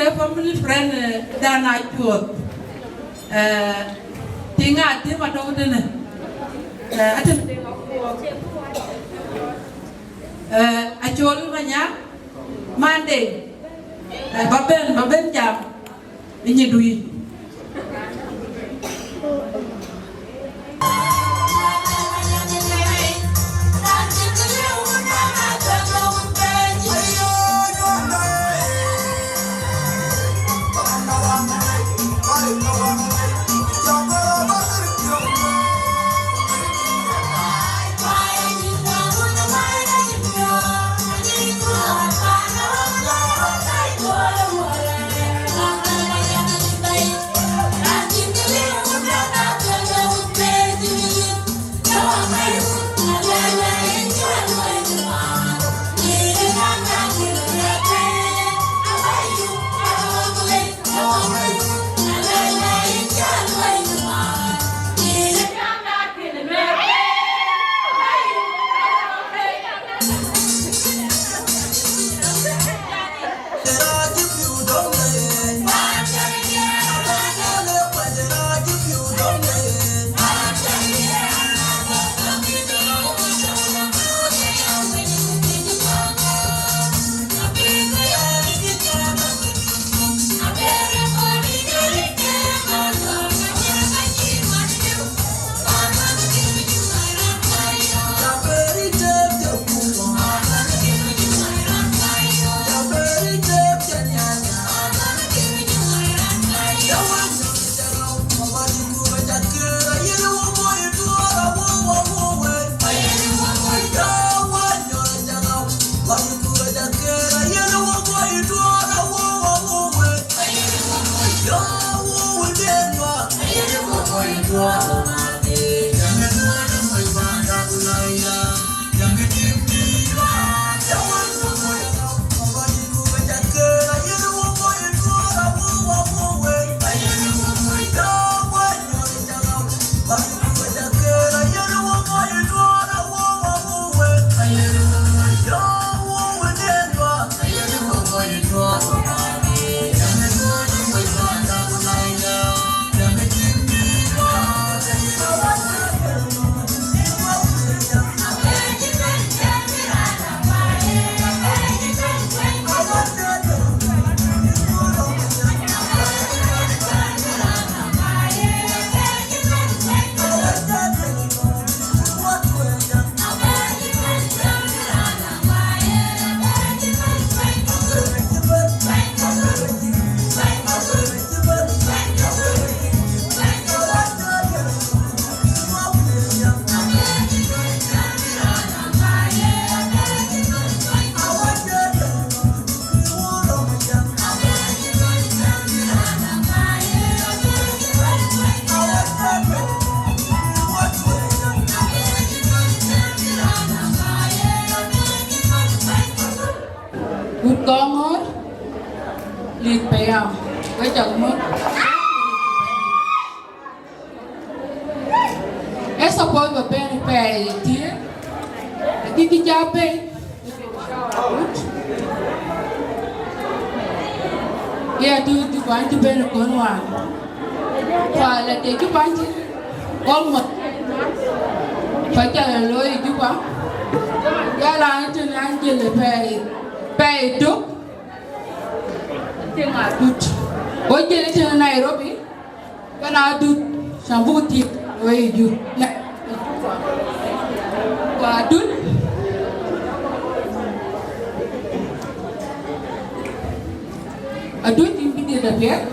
Family friend, eh, dan Acuɔth. Eh, tiŋ a tim atɔ̈u tënë. Eh, atim, eh, Acol Manyaŋ, Monday. Eh, ba ben, ba ben jam. Inyi dui. Wut Kɔŋɔ̈ɔ̈r, Lith Payam, wek cak mɔ̈th. Ë suppose ba bɛ̈n pɛɛi thiëër, lakini kë cä bɛ̈i. Ye atuuc Juba, an cï bɛ̈n ë kɔn wään. Ku ala de Juba, an cï almost, ku aca lɔ looi ë Juba. Ya la an tën an jël ë pɛɛi, pɛɛi tök. Tiŋ Adut. Go jël ë tën Nairobi. Kënë Adut, cam buk thiëk, wei jur. Ku Adut, Adut yïn bï dhiëth apiɛth.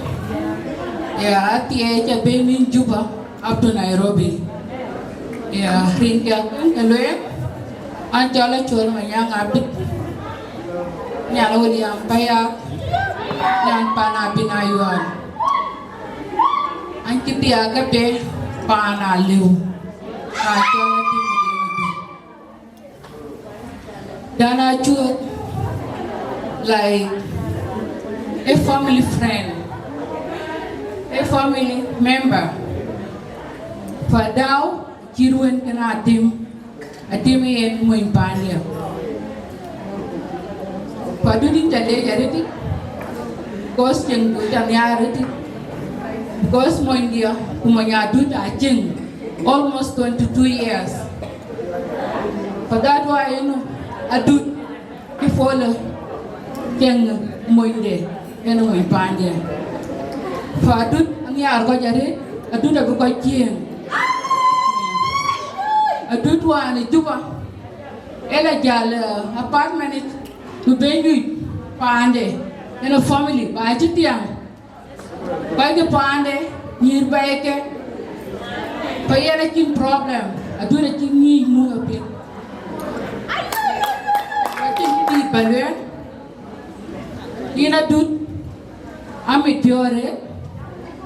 Ya, athiɛɛi ca ben yïn Juba, up to Nairobi. Ya, rin piath kën ke lueel, an cɔl Acol Manyaŋ Abit. Nyan William Paya, nyan pan Abin Ayual. An cï thiaak ke piny paan Aliu, ka cɔl Atim Deŋ Adut. Dan Acuɔth, like, a family friend, a family member. Fa dau cït wën kën Atim. Atim yen mony paandiɛ̈. Ku Adut yïn ca leec arëët. Because cieŋ du ca nhiaar ëtï. Because monydiɛ̈ ku mony Adut aa cieŋ almost twenty two years. For that why, you know, Adut cï follow cieŋ monyde, yen mony paande. For Adut anhiaar kɔc arëët, Adut abï kɔc cieŋ. Adut wään ë Juba, ë la jäl, eh, apartment yic, ku bɛ̈ny juëc paande, yen family, ba cï thiäŋ. Kɔc ke paande, nyïïr bɛ̈ɛ̈i ke, ku yen acïn problem, Adut acï ŋic muk apiɛth. Acïn kë dït ba lueel, yïn Adut, amit piɔ̈ɔ̈r ë,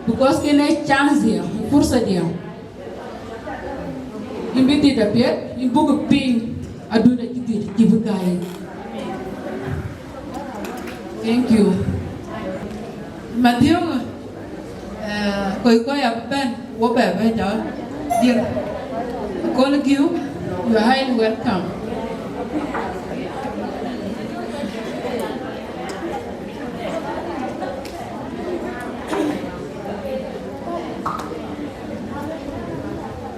because kën ee chance diɛ̈, fursa diɛ̈. Yïn bï dhiëth apiɛth, yïn buk piny, Adut acï dhiëth, cï bï gäi. Thank you. Mathiok, eh, kɔc kɔc abï bɛ̈n, wo bɛ bɛ jɔ dier. Akol Giu, you are highly welcome.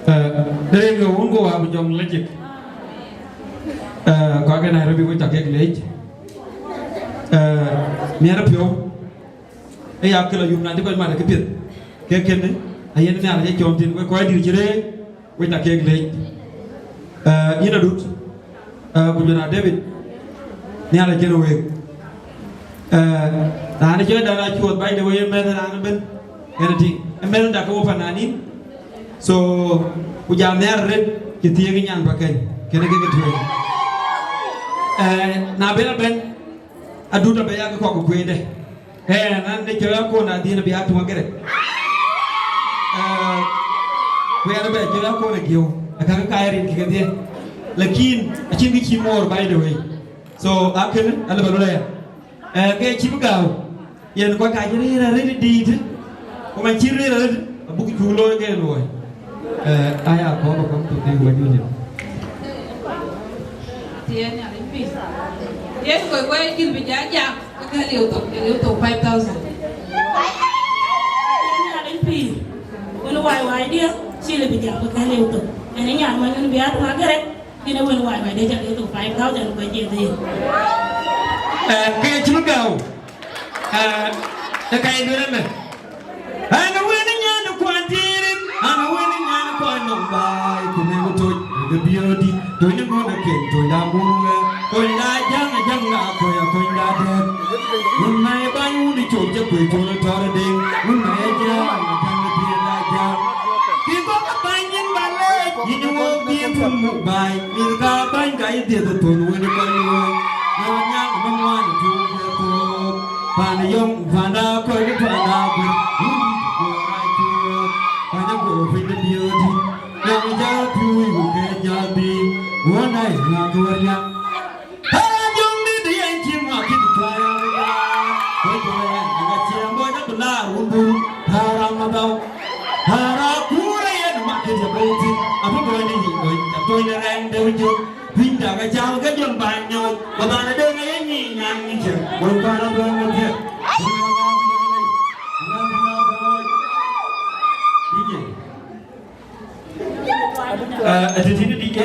Eh, dere ke wun go wa ku jɔŋ lejik. Eh, kɔc ke Nairobi, wek ca kek leec. Eh, miɛt piɔ̈u. Ë ya kë la yum na cï kɔc mat ë këpiɛth. Kek kënë, ayen Nhialic ë cɔɔm thïn, wek kɔc dït cï rëër, wek ca kek leec. Eh, yïn Adut, eh, ku jɔn a David, Nhialic kën week. Eh, raan cɔl Dal Acuɔth, by the way, ë mɛnh raan ëbën, yen tïŋ. Ë mɛnh dak ke wo fananin. So, ku jam nhiaar arëët, cï thiëëk nyan pa keny, kënë ke ke tueŋ. Eh, na ben abɛ̈n, Adut abï ya ke kɔk kueende. Eh, nan de cɔl akon adhien abï ya tuŋ agere. Eh, ku yɛn abɛ cɔl akon agieu, aka ke kaai rin kï kedhie. Lakin, acïn kë cï moor, by the way. So, akënë, alë ba luel aya. Eh, ke cï bï gääu, yen kɔc ka cï rëër arëët dïït, ku man cï rëër arëët, abuk cuk looi ke luɔi. Eh, aya kɔɔr ba kɔn thok ke wanyuliu. Tiɛɛn Nhialic pïïr. Tiɛɛn kɔc wɛɛc gïl bï jɔ jam, ke gäl yeu thok, ke yeu thok five thousand. Tiɛɛn Nhialic pïïr. Wën wai wai diɛ̈, cï lë bï jam, ke gäl yeu thok. Ɛn ë nyan mɔny wën bï a tuŋ agere. Kën ë wën wai wai de ca ke thok five thousand ku acie dhil. Eh, ke cï bï gääu. Eh, ë ka ye lueel ëmën. An wën nyan kuan tiirin, an wën nyan kuan nɔm baai, ku ne ku toc, de biöödï, toc ni ŋɔn aken, toc da gun wɛɛr, toc da jaŋ, jaŋ da kɔc, kɔc da dɛɛt. Wun na ye bany wun col ca kuec col tɔɔr deŋ, wun na ye jaŋ, jaŋ da piɛth da jaŋ. Kï kɔ̈k ë bäny yïn ba leec, yïn wok dhiëëth wun muk baai, mïth ka bäny ka yï dhiëëth ë thon wën ë kɔc luɔi, na nyaŋ ëmën ŋuan ë tuŋ ke thok. Pan yɔŋ, panda kɔc, panda guël, wun dït guɔɔr acuɔɔth, pan agoro piny de biöödït, na mi jal piööc ku ke jal dhil, wun na yï ŋak wär nyaŋ. Thara jɔŋdït yen cï ŋɔk kït cuai abï ya. Wek cuai aya, ŋa ciɛɛŋ bɔ̈ jɔ bï laar wun bur. Thara madhau. Thara kuur yen mak kït ya bɛ̈i thïn. Abï bɔ̈ ni yic bɔ̈, ca thony rɛŋ de wun jök. Piny dak acal ke jɔl bany nyɔɔc. Ba bana döŋ aye nyic nyan nyic cï. Wek pan abɛ̈n wek thiëk. Wek pan abɛ̈n wek thiëk. Uh, at the D J.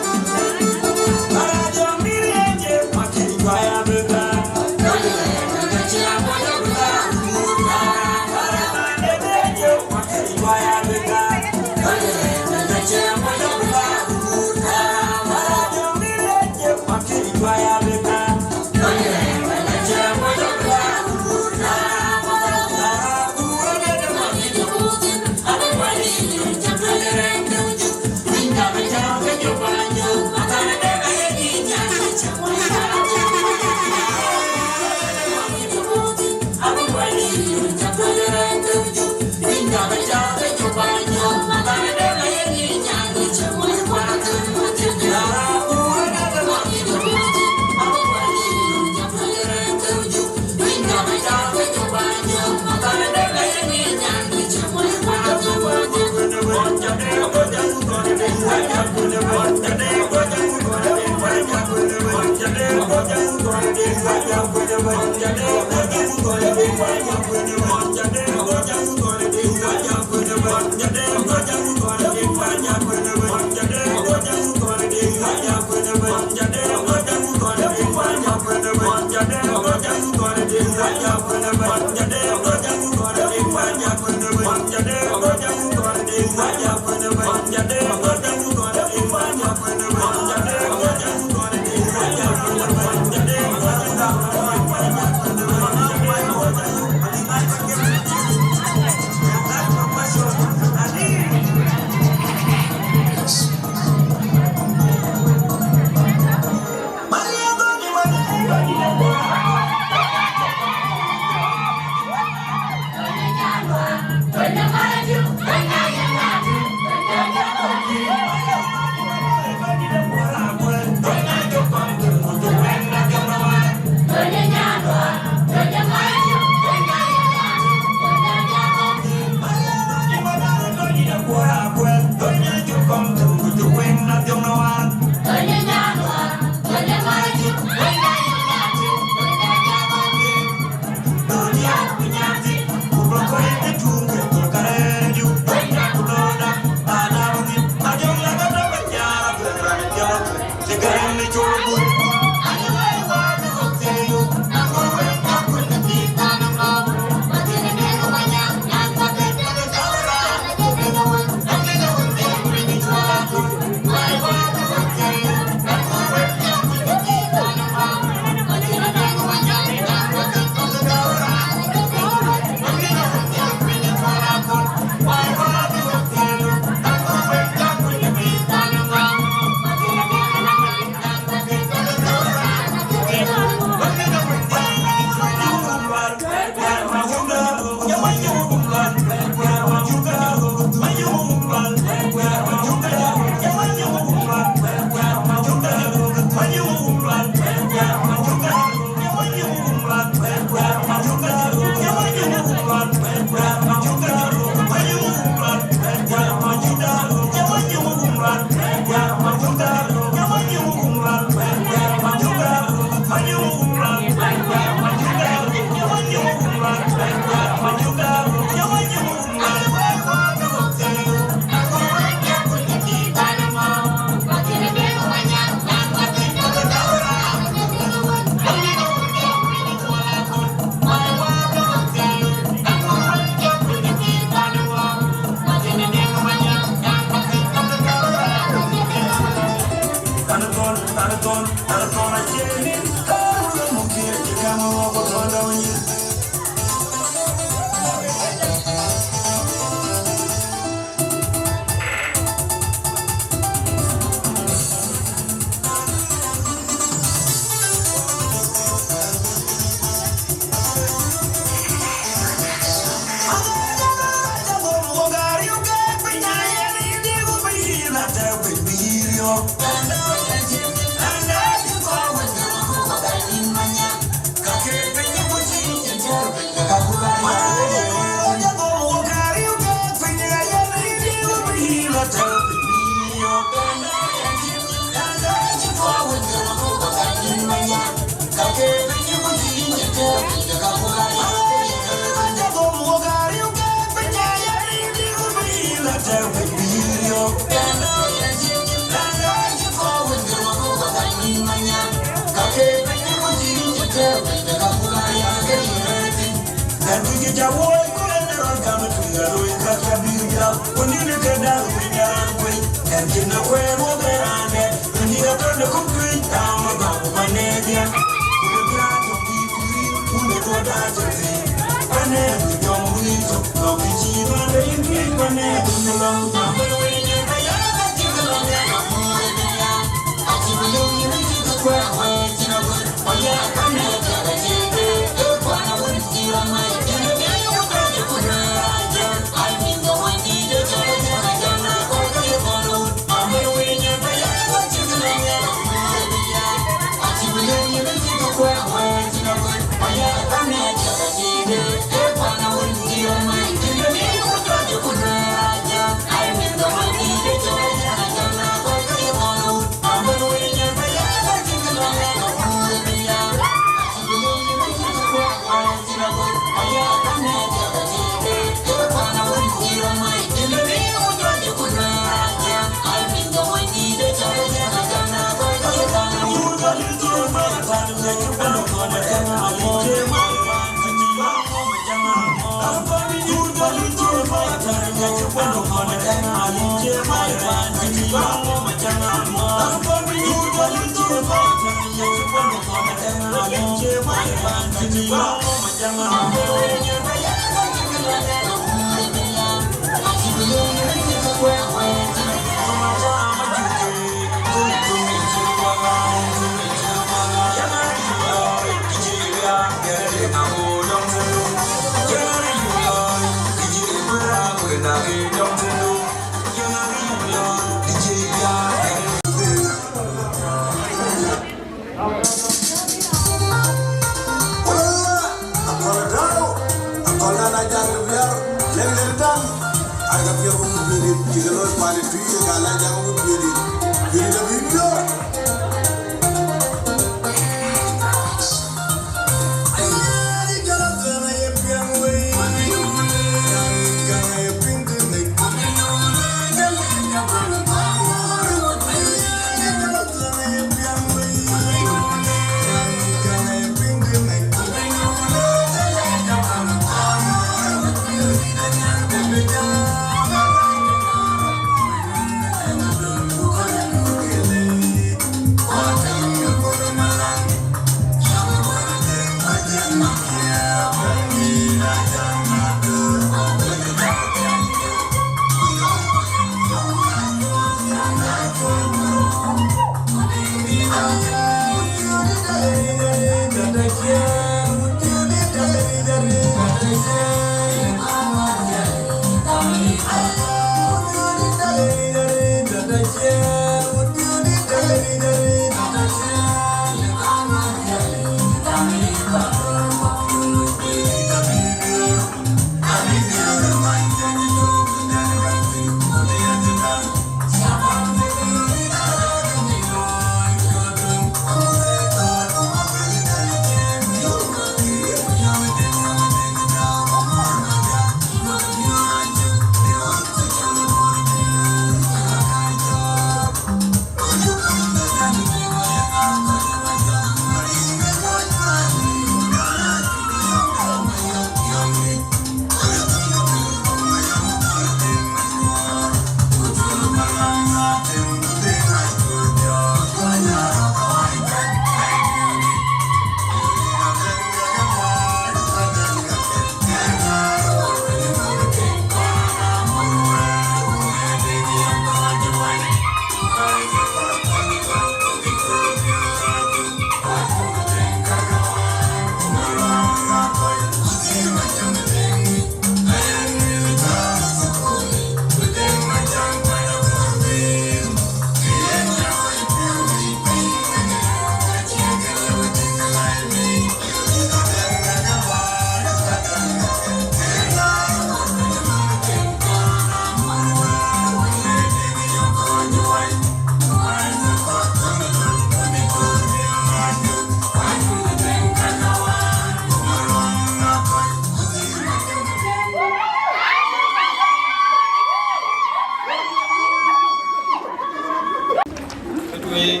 Kë tueŋ,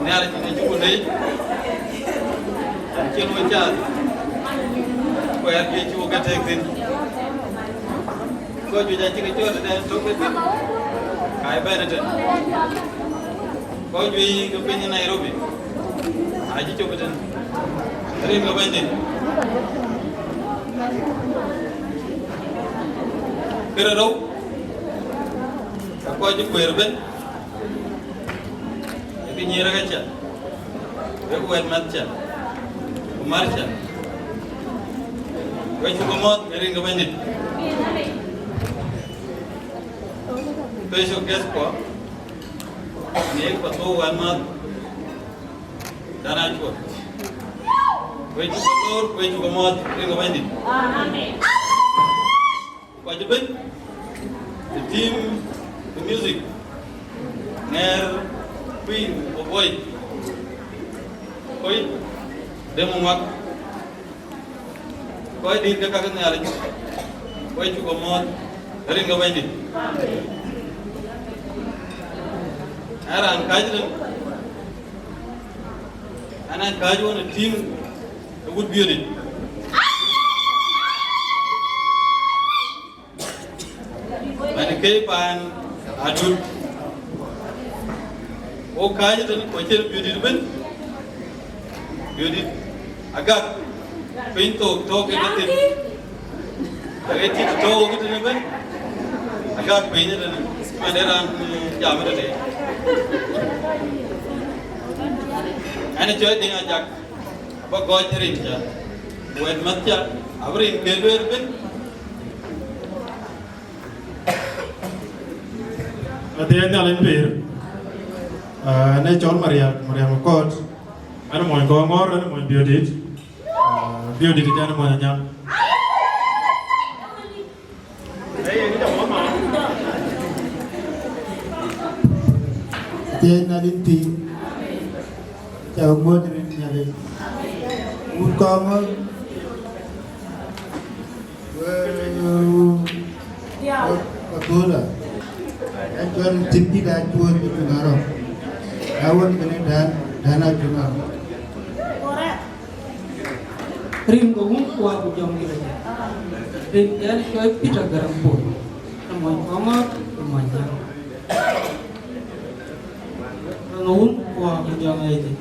Nhialic acï ku leec, acïn wek cath, kuɛɛr juëc cï wek ke tëëk thïn. Kɔc juëc acï ke cɔɔl tëde tök ke thïn, ka ye bɛ̈n ëtën. Kɔc juëc ke piny ë Nairobi acï cök ëtën, rin ke Bɛ̈nydït. Kë rou, ke kɔc cï kueer ëbën, ë kë nyïïr ë ɣɛ̈cca, wek wɛ̈t mäthca, ku märca, wek cuk mɔ̈ɔ̈th në rin ke Bɛ̈nydït. Special guest kuɔ, në Pathou wɛ̈t mäth, dan acuɔt. Wek cuk loor, wek cuk mɔ̈ɔ̈th në rin ke Bɛ̈nydït. Kɔc ëbën, the team, the music, Ŋɛɛr, Queen, Oboi, Koi, Demu Ŋuak, kɔc dït ke ka ke Nhialic, wek cuk mɔ̈ɔ̈th, rin ke Bɛ̈nydït. Ɣɛn raan kääc rin, ɣɛn aa kääc ɣɔn ë team ë wut Biööt yic. Mɛn ke paan adut. Wo kääc tënë ku acïn Biööt dït ëbën. Biööt dït agak piny thok tɔ̈u ke ke thïn. Aɣet cït tɔ̈u ke tënë ëbën. Agak piny tënë. Mɛn de raan, eh, jam tëde. Ɣɛn ë cɔl Diŋ Ajak. Abä gɔc rinca, wɛ̈t mäthca, abï rin ke lueel ëbën. Adhie Nhialic pïïr, ah, ɣɛn ë cɔl Mariak, Mariak Akɔt, ɣɛn ë mony Kɔŋɔ̈ɔ̈r, ɣɛn ë mony Biööt dït, ah, Biööt dït ë jɛn ë mony Anyaŋ. Yen adï tïŋ, ca ŋuɔ̈t rin Nhialic. Wut kɔŋ ŋɔ̈t, wëu, wëu, wëu, athöla. Acɔl Tït Dït Acuɔɔth Acuŋ Arɔ̈k. Awën kënë Dan, Dan Acuŋ Arɔ̈k. Rin ke Wun ku Wä ku Jɔŋdït Lajik. Rin ke ɣɛn cɔl Peter Garang Paul. Ë mony Kɔŋɔ̈ɔ̈r, ë mony Jäŋ. Rin ke Wun ku Wä ku Jɔŋdït Lajik.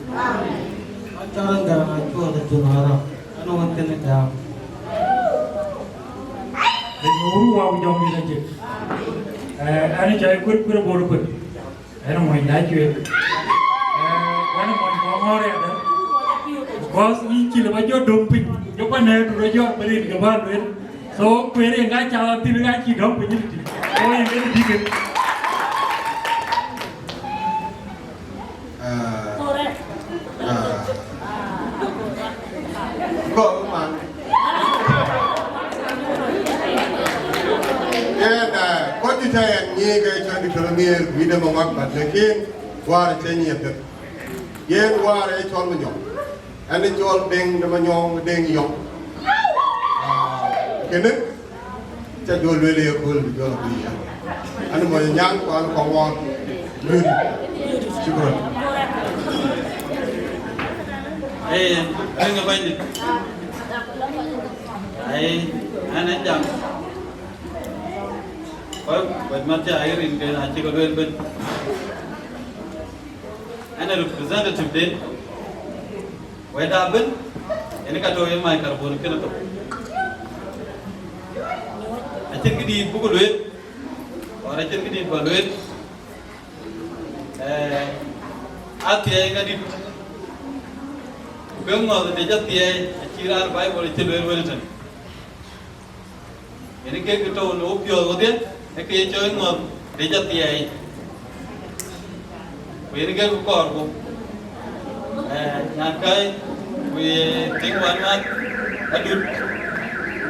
Ɣɛn cɔl Garang Acuɔɔth Acuŋ Arɔ̈k. Ɣɛn wën kënë Dääu. Rin ke Wun ku Wä ku Jɔŋdït Lajik. Eh, ɣɛn cɔl Kuer, Kuer Bor Kuer. Ɣɛn ë mony Dääu Cuëk. Eh, ɣɛn ë mony Kɔŋɔ̈ɔ̈r yadɛ̈. Because yïn cï lëu ba jɔ döŋ piny, jɔ ba nɛ̈ɛ̈r, ku rɔt jɔ ba rin ke bä lueel. So, kueer yen ka cä thïn ka cï döŋ piny ëtï. So, yen ke dï kën. Ah, ah. Kɔc man. Yen, ah, kɔc juëc aa yen nyiëëk ë cɔl Diktor Amiëër, ku yïn ë Maŋuak, but lakin wäär ë cï nyiëëk thïn. Yen wäär ë cɔl Manyɔk. Ɣɛn ë cɔl Deŋ de Manyɔk, Deŋ Yɔk. Ah, kënë, ca jɔ lueel ë yekööl, bï jɔ lɔ bï yɛn. Ɣɛn ë mony Anyaŋ, ku ɣɛn ë Kɔŋɔ̈ɔ̈r. Lueel. Shukran. Ee, rin ke Bɛ̈nydït. Ai, ɣɛn ë jam. Kɔc, kɔc mat cä ɣɛn rin ke acï ke lueel ëbën. Ɣɛn ë representative den. Wɛ̈tda ëbën, yen ka tɔ̈ ë microphone kënë thok. Acïn këdït buk lueel, or acïn këdït bä lueel. Eh, athiɛɛi ŋadït, ku ke ŋɔ̈th dec athiɛɛi, acï raan Bible acï lueel wël tën. Yen kek kë tɔ̈u në wopiɔ̈ɔ̈th wodhie, ee kë ye cɔl ŋɔ̈th dec athiɛɛi. Ku yen kek kɔɔrku, eh, nyankäi, ku ye tiŋ wänmääth adut,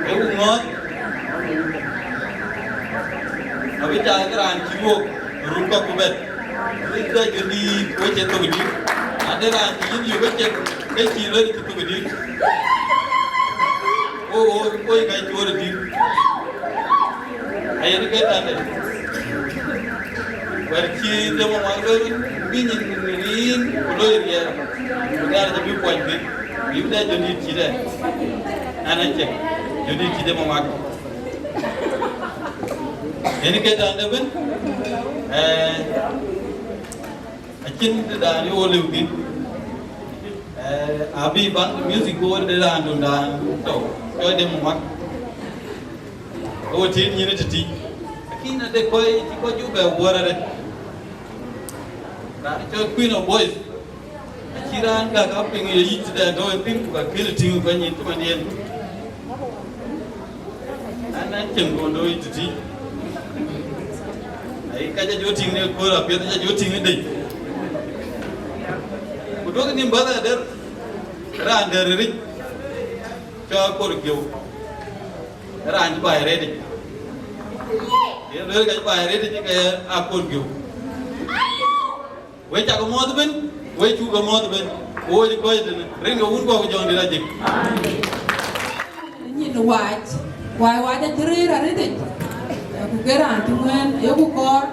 ee ku ŋɔ̈ɔ̈th, abï cath ke raan cï luɔk run kɔ̈k ku bɛ̈t. Yïn dɛ jɔ dïït, ku ë cï thok dït. Ade raan cï yïn yök ë cek, ke cï lueel cï thok dït. Wo, wo, wo, ka cuɔɔr dït. Ayen ke tande. Wɛ̈t cï de Maŋuak lueel, bï nyin rin, ku loi riɛɛr. Ku nhiaar jɔ bï kuany thïn. Yïn dɛ jɔ dït cï dɛ. An, acek. Jɔ dït cï de Maŋuak. Yen ke tande bën. Eh, Acïn dëdan ye wo lëu thïn. Eh, abï baŋ music wo dëdan dun dan tɔ̈, cɔl de Maŋuak. Wo tiit nyin tëtï. Lakin ade kɔc cï kɔc juk bɛ wuɔ̈r arëët. Raan cɔl Queen of Boys. Acï raan gäk apiŋ ye yic tëdɛn tɔ̈ ë thïn, ku ka kënë tïŋ ë kuany yïn cï man yen. An, an cieŋ kɔn looi tëtï. Ai, ka ca jɔ tïŋ në kööl apiɛth, ca jɔ tïŋ ë dec. Ku duɔ̈kï nïm bäth adɛ̈r, raan dɛ̈r ë ric, cɔl Akor Gieu. Raan cï baai rëëtic. Yen lueel ka cï baai rëëtic ke Akor Gieu. Wek cak muɔ̈th ëbën, wek cuk muɔ̈th ëbën, ku wok cï kɔc tënë, rin ke Wun ku Wä ku Jɔŋdït Lajik. Nyin wac, wac, wac acï rëër arëëtic, eh, ku ke raan cï ŋuɛ̈ɛ̈n, ayeku kɔɔr,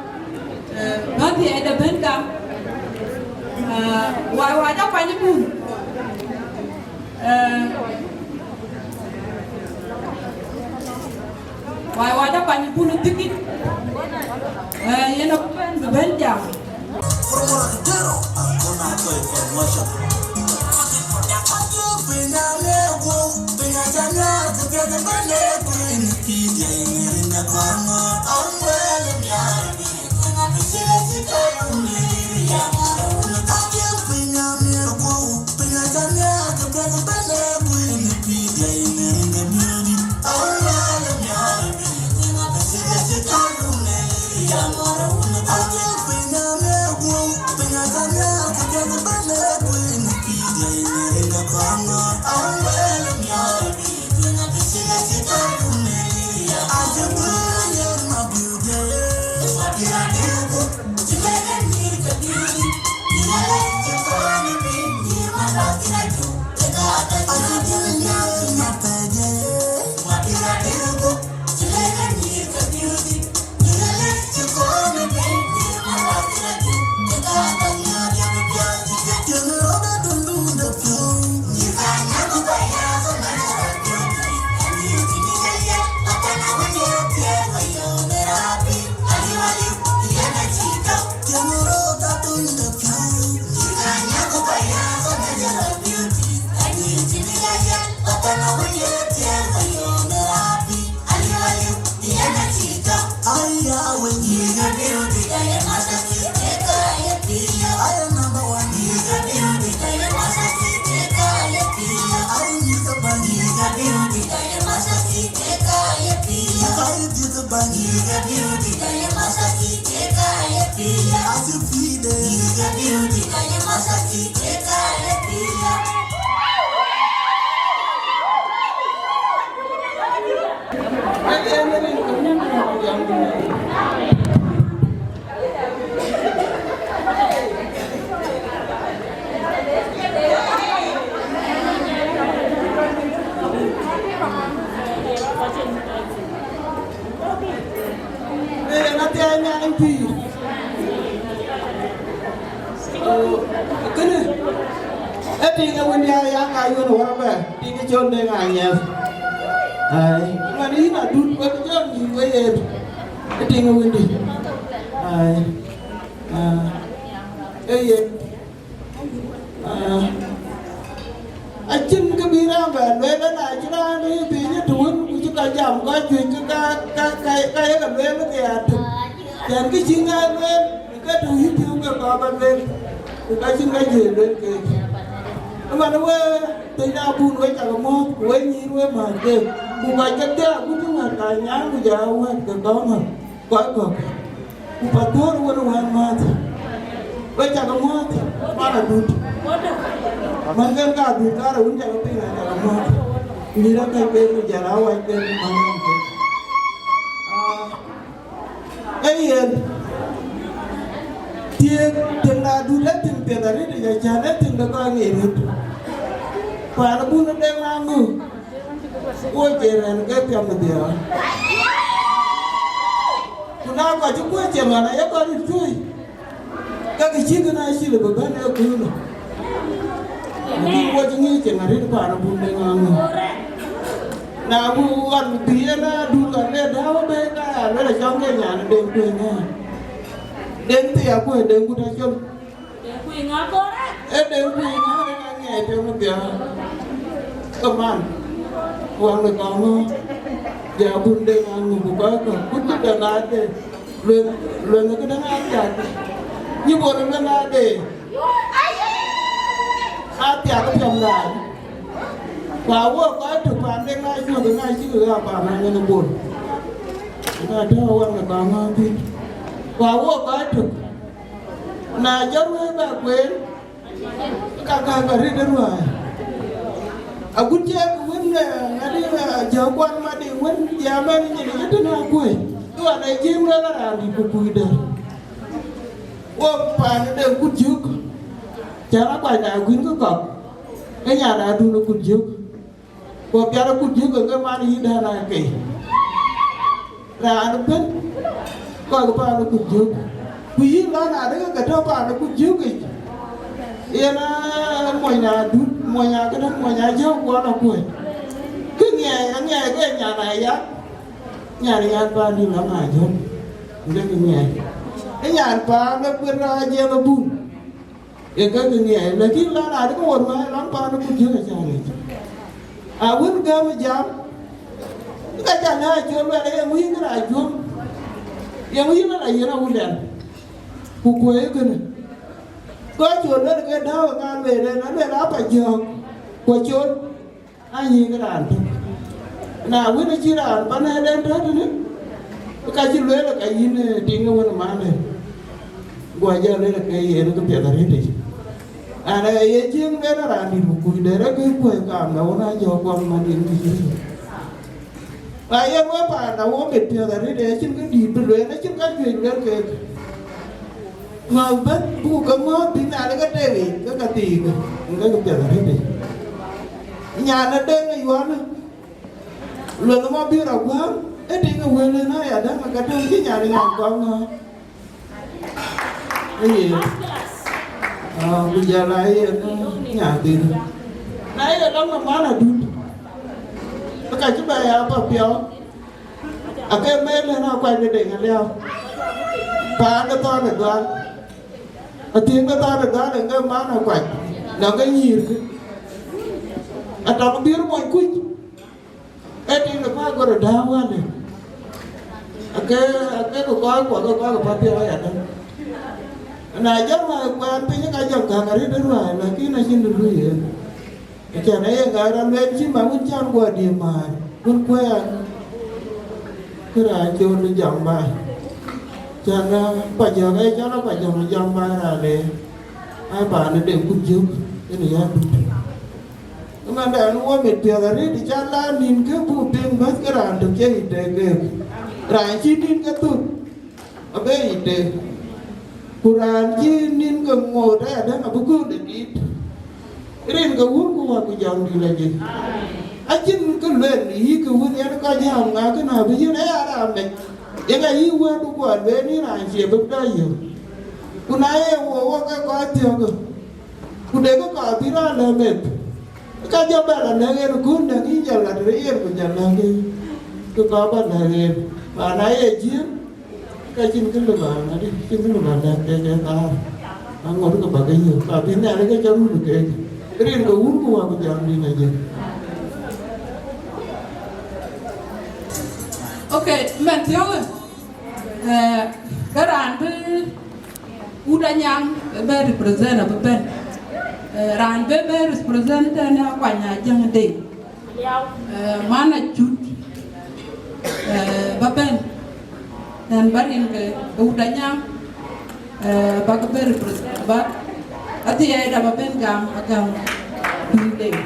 eh, bä thiɛɛi de bɛ̈n gam, eh, wac, wac akuany ë bun. Eh, wai, wai, da kuany bun ë thïkï. Eh, yen a bɛ̈n jam. Ee, na thiai Nhialic pïïr. Kënë, ee tiŋ ë wën ya, ya ŋa yön wär bɛ, tiŋ ë cɔl de ŋa nyɛth. Ai, man yïn adut wek jɔl nyïïn we yen. Ee tiŋ ë wëndi. Ai, ah, ee yen. Ah, acïn kë bï raan bɛ lueel, na cï raan ë piny ë tuun, ku cï ka jam ka juëc, ke ka, ka, ka, ka ye ke lueel ke ya tök. Cän kë cï ŋa lueel, ke tök yï piɔ̈u ke kɔɔr ba lueel, ku ka cïn ka juëc lueel keek. Ëmɛn we piny abun we cak muɔ̈th, ku we nyïïn we mäth keek, ku kɔc kedhie agut wɛ̈t ka nyaaŋ, ku jɔ wɛ̈t ke gɔ̈ɔ̈r mäth. Kɔc kɔ̈k, ku pathöör wën wään mäth, we cak muɔ̈th, man adut. Man kën ka adut, ka rou wun cak piny, a cak muɔ̈th. Mïïr akɛc ben, ku jɔl a wac ben, ku man yen kën. Ah, ee yen, thiëëk, tiŋ na adut, ee tiŋ piɛth arëët, acän ee tiŋ de kɔc ŋic röt. Paan abun de ŋa ŋö? Wo cie rɛ̈n ke piɔ̈m në dhiëëu. Ku na kɔc cï kuöc cï man aye kɔc röt cuöi, ke kë cï kën acï lë bï bɛ̈n ë köölë. Lakin wo cï ŋic cï ŋa rït paan abun de ŋa ŋö. Na wun ɣɔn bï en adun ɣɔn le dääu ëbɛ̈n, ka ya luel acɔŋ ke nyan ë Deŋ kuëny ŋa. Deŋ thii akuöc Deŋ kut acol. Ee Deŋ kuiŋ ŋa ŋiɛc piɔ̈u në dhiau. Ke man, wään ë kɔŋ ŋö, ja bun Deŋ aŋö ku kɔc kɔ̈k, ku cï dɛn ade, luel, luel në këdäŋ athiak. Nyi bol luel ade. Athiak piɔ̈m daai. Ku awok kɔc tök paan Deŋ na cuɔ̈th, na cïk ɣa paan aŋën bol. Ëna tɔ̈u wään ë kɔŋ ŋö thïn. Ku awok kɔc tök. Na jɔt wëi bɛ kueen, ka ka bɛ rëët ë ruääi. Agut cï wën, eh, ŋadï, eh, jɔ kuan madï wën, ya mɛn nyin ë tënë akuöc. Kë wan ë jiëëm rɛl ë raan dït ku kuc dɛ̈t. Wok paan ë Deŋ kut jök, cän akuany na guïn kë kɔ̈k, ë nyan adun ë kut jök. Ku piɛth akut jök ke man yïn dɛ̈n aa kei. Raan ëbën kɔc ke paan akut jök. Ku yïn lɔn adï ke ke tɔ̈ paan akut jök yic. Yen aa mony na dut, mony aa këdäŋ, mony aa jɔ̈k guɔ lɔ kuöc. Kë ŋiɛc, aŋiɛc ke nyan aa yak. Nyan ë yan paan dït lɔ ŋa jɔ̈k. Ndek ŋiɛc. Ë nyan paan ë kuet raan jiɛɛm abun. Ee kek ŋiɛc, lakin lɔn adï ke wo ruääi lɔn paan ë kut jök acä ŋic. A wën gäm ë jam, ka ca lɛ̈k acol luɛl, ee yeŋö yïn kërac juöm? Yeŋö yïn ala yen awunden? Ku kuöc ee kënë. Go acol luɛl ke dääu ë ŋa lueel en, aluel apa jɔ̈ɔ̈k, ku acol. Anyïïk raan tök. Na wën, acï raan pan ëden tɔ̈ tënë, ka cï lueel, ka yïn, eh, tiŋ ë wën ë man ë. Guɔ jɔ lueel ke yen kë piɛth arëët yic. An, eh, ye cieŋ lueel raan dït ku kuc de rɔt kë kuöc kaam, na wën, ajɔ guɔ man yen kë cï. Ba yen we paan, na wo mit piɛth arëët, acïn kë dït bï lueel, acïn ka juëc lueel keek. Ŋɔ̈ɔ̈th bɛ̈n, buk ke ŋɔ̈ɔ̈th bï Nhialic ke tëëk yic, ke ka thiikë, ke ke piɛth arëët yic. Nyan ë Deŋ ë Yuɔn, lueth ë Mabiöör Aguääŋ, ë tiŋ ë wël ënë ayadäŋ, ka tɔ̈u cï nyan ë nyan kɔ̈k ŋɔ̈ɔ̈th. Ee yen. Ah, ku jɔl a yen, nyan thïn. Na ye lɔ̈ŋ ë man adut, ke ka cï bɛ ya papiɔ̈u. Ake mɛɛl ënë akuac de Deŋ Aliau. Paan de Thɔn ë Dhual. Athiëŋ de Thɔn ë Dhual ë ke man akuac. Nɔŋ ke nyïïrkë. Atɔŋ Biöör Mony Kuc. Ee tiŋ de Pagor ë Dääu wälë. Ake, ake ke kɔc kuɔ ke kɔc ke path piɔ̈u ayadäŋ. Na jɔl ruääi kuɛɛn piny ka jɔl gäk arëët ë ruääi, lakin acïn de luui yen. Acän aye ŋɛk rɔt lueel cï man wën cän guɔ diëër määr, wën kuɛɛn. Kë raan col ë jam baai. Cän, ah, Kuajɔ̈k, ee cɔl Kuajɔ̈k ë jam baai raan le. Aa, paan ë Deŋ Kut Jök, yen ë ya dut. Ëmɛn dɛn wɔ mit piɛth arëët, cän la nïn ke buk piŋ bäth ke raan tök cie yic tëëk keek. Raan cï nïn ke thök, abe yic tëëk. Ku raan cï nïn ke ŋoot ayadäŋ abï göl ë dït. Rin ke Wun ku Wät ku Jɔŋdït Lajik. Acïn kë lueel yï ke wun yen kɔc jam ŋa kënë abï yen aya raan mec. Yen ayï wëëtdu guɔ lueel yïn raan cie bï dɔ yök. Ku na ye wo wo ke kɔc thiɔ̈kë, ku de ke kɔc bï raan lɛ̈k meth, ka jɔ bɛ lɔ lɛ̈k yen kun däŋ yïn jɔ lat rëër yen ku jɔ lɛ̈k yen. Ke kɔc bä lɛ̈k yen. Ba na ye jiëëm, ka cïn kë lë ba ŋadï, cïn kë lë ba lɛ̈k kek ë thaar. Aŋot ke bä ke yök, ka bï Nhialic ke cä run keek. Rin ke Wun ku Wät ku Jɔŋdït Lajik. Okay, mɛn thiɔ̈kë, eh, ke raan bï Wut Anyaŋ bï bɛ represent abï bɛ̈n. Eh, raan bï bɛ represent tënë Akuany Ajäŋ Deŋ. Eh, man Acut, eh, bä bɛ̈n. Ɣɛn bä rin ke, ke Wut Anyaŋ, eh, bä ke bɛ represent bä. Adhiɛɛi da bä bɛ̈n gam, agam Dun Deŋ.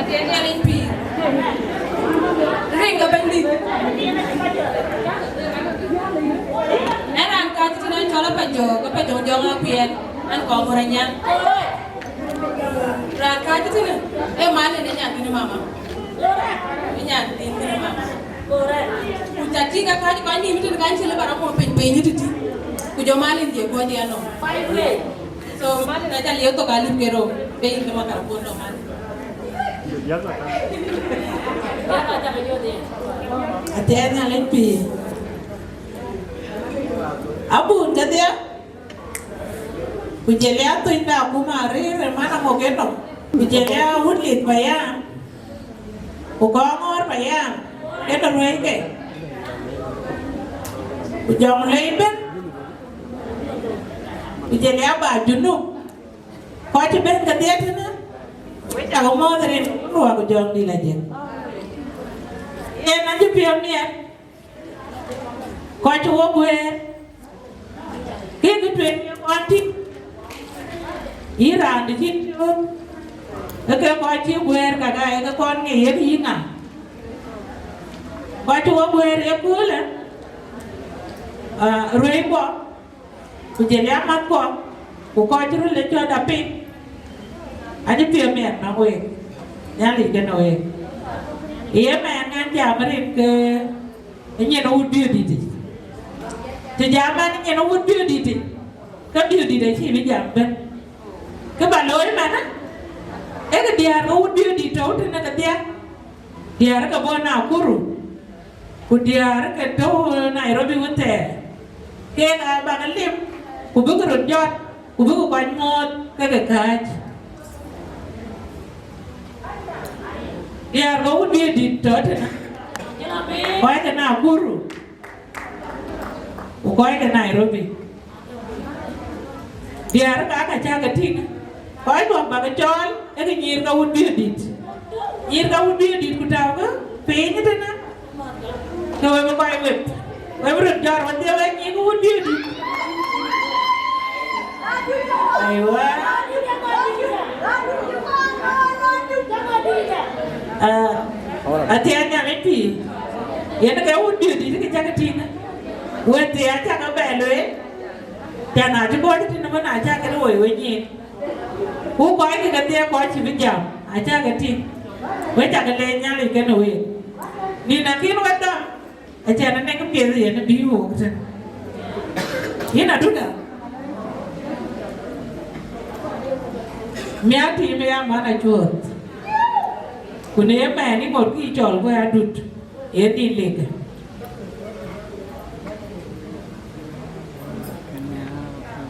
Atiɛɛn Nhialic pïïr. Rin ke Bɛ̈nydït. Ɣɛn raan kääc tënë, ɣɛn cɔl Apajɔ̈k, Apajɔ̈k Jɔŋ Akuɛɛn, ɣɛn kɔɔr Muranya. Raan kääc tënë, ee man ënë nyan thïn mama. Ee nyan thïn kënë mama. Ku ca tïŋ ka kääc kɔc nïïm tënë, ka cï lë ba rɔt mɔ piny piny tëtï. Ku Ku jɔ Malin je guɔ̈c ya nɔm. So, na ca liep thok alup ke rou, ke yïn ke makar puɔ̈n nɔm man. Athiɛɛn Nhialic pïïr. Abun kedhie, ku jël ya thuny da kuma rir ë man amok enɔm. Ku jël ya wut lith ba ya. Ku kɔŋ ŋɔɔr ba ya. Kenë rueike. Ku jɔŋ lei ben. Ku jël ya ba Junub. Kɔc cï ben kedhie tënë, wek cak mɔ̈ɔ̈th rin ruɔk jɔŋdït la jël. Yen acï piɔ̈u miɛt, kɔc cï wo guëër, kek kë tueŋ ye kɔn tïŋ, yï raan dï cïn piɔ̈u, ke ke kɔc cï guëër kaka ye ke kɔn ŋic yek yï ŋa. Kɔc cï wo guëër ye köölë, ah, ruëëc kuɔ, ku jël ya math kuɔ, ku kɔc cï röl ë cɔ̈t apiny, acï piɔ̈u miɛt nɔm week, Nhialic kenë week. Ye mɛɛn ŋɛn jam rin ke nyin wut biöödït yic. Të jam ɛn nyin wut biöödït yic, ke biöödït acïï bï jam bɛ̈n. Kë ba looi manë, ee kë diäär ke wut biöödït tɔ̈u tënë kedhie. Diäär ke bɔ̈ Nakuru, ku diäär ke tɔ̈u Nairobi wën thɛɛr, keek aa bäk lim, ku bïk röt jɔt, ku bïk kɔc ŋoot ke ke kääc. Diäär ke wut biöödït tɔ̈ tënë, kɔc ke Nakuru, ku kɔc ke Nairobi. Diäär ka ka cä ke tïŋ, kɔc kɔ̈k bä ke cɔɔl, ee kë nyïïr ke wut biöödït. Nyïïr ke wut biöödït ku tääu ke piny tënë, ke we bï kɔc wep. We bï röt jɔt wedhie, we nyïïr ke wut biöödït. Aiwa. Ah, athiɛɛn Nhialic pïïr. Yen ke wut biöödït kë cä ke tïŋ. Wedhie acä ke bɛ lueel. Cän acï bɔ̈ tëtïn ëmën acä ke woi we nyin. Ku kɔc kë kedhie kɔc cï bï jam, acä ke tïŋ. We cä ke leec Nhialic kenë week. Nïn akïn we dɔm, acän ë nɛ̈k piɛth yen bï wok tën. Yïn Adut, miak tïïm ya man acuɔ̈ɔ̈th. Ku në ye mɛɛn ë ŋot kï cɔl ku Adut, yen nïn lekë.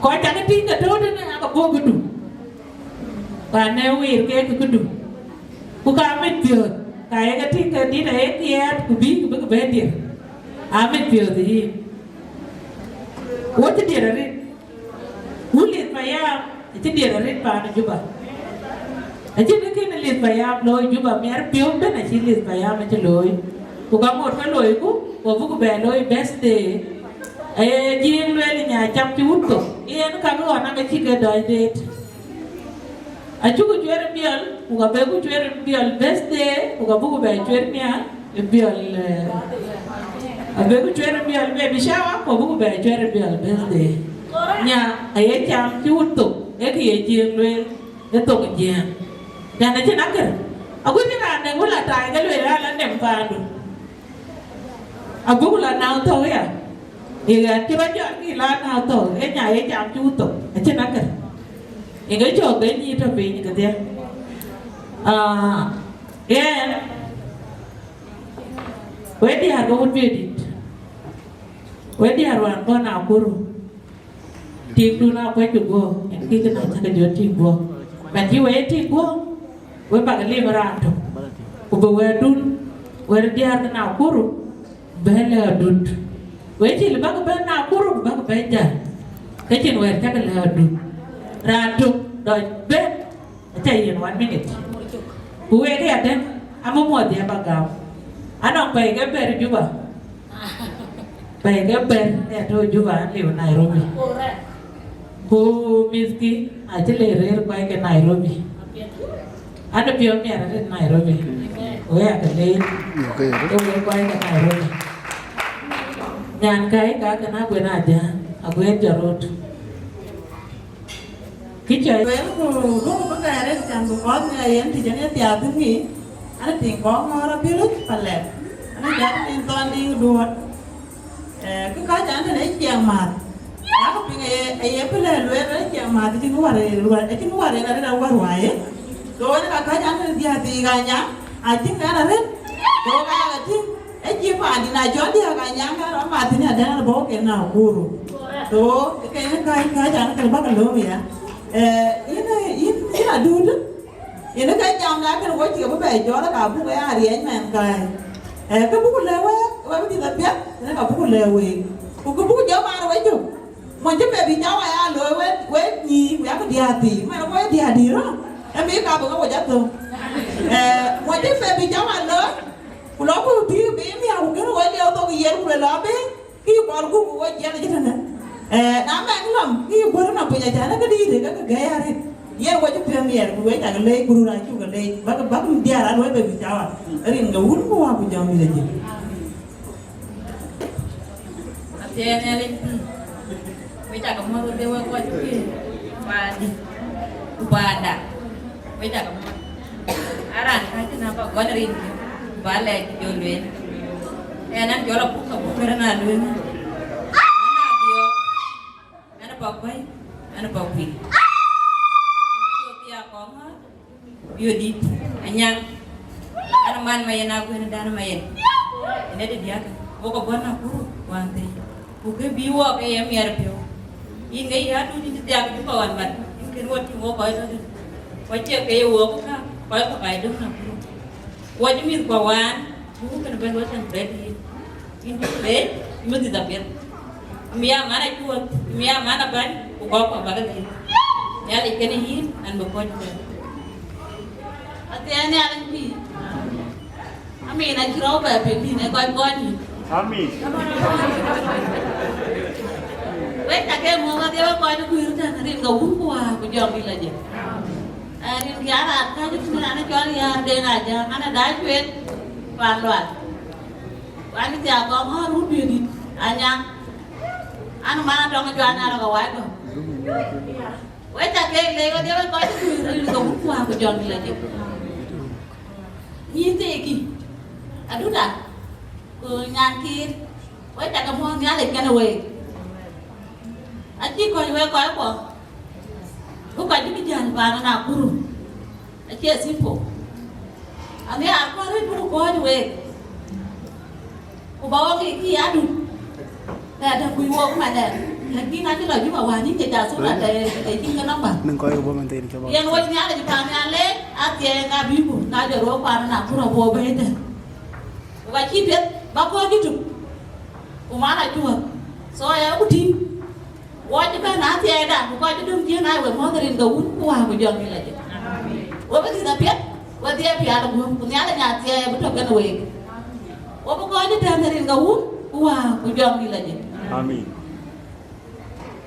Kɔc cä ke tïŋ ke tɔ̈u tënë aa ke bɔ̈ këdu, pan ë wiir keek këdu, ku ka mit piɔ̈ɔ̈th, ka ye ke tïŋ ke dït aye kiɛɛt, ku bïï ku bïk bɛ dier, aa mit piɔ̈ɔ̈th yïn. Wo cï dier arëët, wun Lith Payam acï dier arëët paan ë Juba. Acïn kë kën Lith Payam looi Juba, miɛt piɔ̈u ëbën acï Lith Payam acï looi. Ku ka ŋot ke loiku, ku abuk bɛ looi birthday. Aye Jiëëŋ lueel nya cam cï wut thok, yen ka ke ɣɔn ake cï ke dɔc deet. Acuk cuɛt ë biɔl, ku ka bek ku cuɛt ë biɔl birthday, ku ka buk bɛ cuɛt nia ë biɔl, eh, abek ku cuɛt ë biɔl baby shower, ku abuk bɛ cuɛt ë biɔl birthday. Nya aye cam cï wut thok, ee kë ye Jiëëŋ lueel, ë thok Jiëëŋ. Nya na cïn akër, agut cïn raan dɛ̈ wël atai ke lueel an, la nem paandu. Abuk la naŋ thok ya. Ë ɣɛn cï rɔt jɔt kï la naŋ thok, ee nya ye cam cï wut thok, acïn akër. Ë ke cɔk ke nyïïr tɔ piny kedhie. Ah, yen, we diäär ke wut biöödït. We diäär wään bɔ̈ Nakuru. Tiŋdun aa kuackï guɔ̈p, yen kï kënë acä ke jɔ tïŋ guɔ̈p. Bɛ̈n cï we ye tïŋ guɔ̈p, we bäk lim raan tök, ku bï wɛ̈ɛ̈tdun, wɛ̈ɛ̈t diäär ke Nakuru, bɛ̈n lɛ̈k Adut. We cï lë bäk bɛ̈n Nakuru, ku bäk bɛ̈n jäl, ke cïn wɛ̈ɛ̈t cäk lɛ̈k Adut. Raan tök dɔc bɛ̈n, acä yen one minute. Ku wek ëyadɛ̈, amä muɔ̈th ya bä gam. Anɔŋ pɛ̈i ke bɛ̈r Juba. Pɛ̈i ke bɛ̈r ë tɔ̈ Juba, an liu Nairobi. Ku mïthkï acï le rëër kuany ke Nairobi. An piɔ̈u miɛt arëët Nairobi. Wek aa ke leec. Ke wek kuany ke Nairobi. Nyan kai ka kën Aguën Ajäŋ, Aguën jɔt röt. Kë cä lueel ku duɔ̈kkë bï gɛɛr rin can bï kɔ̈th ŋiɛc yen tïc en ye thiaak thïn ŋic, an, tiŋ kɔ̈k ŋɔ̈ɔ̈r abï röt palɛt, an, jɔt rin thɔn diŋ duɔ̈ɔ̈t. Eh, kë kɔc an, tënë ciɛɛŋ määr, yakë Aye bï lɛ lueel, ë cï mäth, acïn wär, acïn wär en arëët awär wai. So, en ka kɔc an, diäär thii ka nyaŋ, acïn ɣɛn arëët. So, ka ya ka tïŋ, ë cï paandï na cɔl diäär ka nyaŋ, ka rɔt mäth thïn adɛ̈n an, bɔ̈ ke Nakuru. So, ke en ka, ka can ke bäk lööm ya. Eh, yïn, yïn, yïn adut, yïn ke jam na kën wo cï ke bï bɛ jɔl, ka buk ya riɛc mɛn kai. Eh, ke buk lɛ wek, wek bï dït apiɛth, en ka buk lɛ wek. Ku ke buk jɔ man wek jök. Mony cï baby shower ya looi, wek, wek nyïï, ku yak diäär thii, man, wek diäär dïït rɔt, ë mï ka bï ke wec athöŋ. Eh, mony cï baby shower looi, ku lɔ ku tïï bï miäk, ku kën wec liɛu thok yen, ku le lɔ bï, kï kɔl ku, ku wec jiɛn acï tënë. Eh, na mɛn nɔm, kï guöt nɔm piny acan, ke dïït, ke, ke gɛ̈i arëët. Yen wec piɔ̈n miɛt, ku wec cak leec, ku run acuk ke leec, bäk, bäk diäär an, wek baby shower, rin ke wun, ku wä, ku jɔŋ dït acï. Athiɛɛi Nhialic, wek cak muɔ̈th, wek wek kɔc kuiir, paandï, ku paanda, wek cak muɔ̈th. Aran kacï na ba gɔl rinkiɛ̈, ku ba lɛɛc jɔ lueel. Ɛn an jɔl apuk, apuk kërë na lueel. An adhiɔ̈ɔ̈k, an ba kuɛ̈i, an ba kuiir. An bï jɔ thiaak kɔŋ ŋɔ̈ɔ̈th, Biöördït Anyaŋ, an man Mayen, akuën dan Mayen. Ënë të diäk, wok abɔ̈ Nakuru wään thëi. Ku kë bï wok ke ye miɛt piɔ̈u. Yïn ke yï adut, yïn cï thiaak Juba wan mat, yïn kën wo tïŋ wok kɔc tɔ̈ tënë. Ku acie ke ye wok kä, kɔc kɔ̈k aa döŋ Nakuru. Wok cï mïthkuɔ wään, ku kën bɛ̈n wek tɛ̈n bɛ̈t yïn. Yïn cï leec, yïn bï dhil apiɛth. Yïn bï ya man acuɔth, yïn bï ya man abäny, ku kɔ̈k kɔ̈k bäk dhil. Nhialic kenë yïn, an bï kɔc tënë. Athiɛɛi Nhialic pïïr. Amin, acï rɔt bɛ pïïr, pïïr në kɔc kɔc yïn. Amin. Wek cak ke muɔ̈th wadhie wek kɔc kuiir tɛ̈n, rin ke wun ku wäär ku jɔŋdït lɔ jël. Rin ke aran kääc tënë, raan cɔl Yäär Deŋ Ajäŋ, an ë dac cuet pan Lual. An thiaak kɔŋ ŋɔ̈ɔ̈th run Biöördït Anyaŋ. An man Adɔŋ Juan Arɔk awai dɔ̈. Wek cak ke leec wadhie wek kɔc kuiir, rin ke wun ku wäär ku jɔŋdït lɔ jël. Nyïïn Thekï, aduda, ku nyan Kiir, wek cak ke muɔ̈th Nhialic kenë week. Acï kɔc wek kɔc kuɔ, bï kɔc bï jäl paan Nakuru. Acie simple. Anhiaar kɔc röt bï ku kɔ̈ɔ̈c week. Ku ba wok kï, kï adut. Tɛ̈ tɛ̈ kuc wok madɛn. Lakin acï lɔ Juba wään, yïn ke ja thura tɛ̈, tɛ̈ cïn ke nɔm ba. Nïn kɔc ke bɔ̈ mɛn thïn ke bɔ̈. Yen wec Nhialic paan nhial leec, athiɛɛi ka bï ku, ka jɔ rɔt paan Nakuru abɔ̈ bɛ̈ɛ̈i tɛ̈n. Ku ka cï piɛth ba kɔ̈ɔ̈c ëtök. Ku man acuɔ̈th. So, ya ku tïŋ. Wok cï bɛ̈n athiɛɛidan, ku kɔc cï döŋ ciëën, aa we muɔ̈th rin ke wun ku wäär ku jɔŋdït lɔ jël. Wek bï dhil apiɛth, wedhie pial guöm, ku Nhialic athiɛɛi abï tɔ̈ kenë week. Wok bï kɔc tɛ̈n rin ke wun ku wäär ku jɔŋdït lɔ jël. Amin.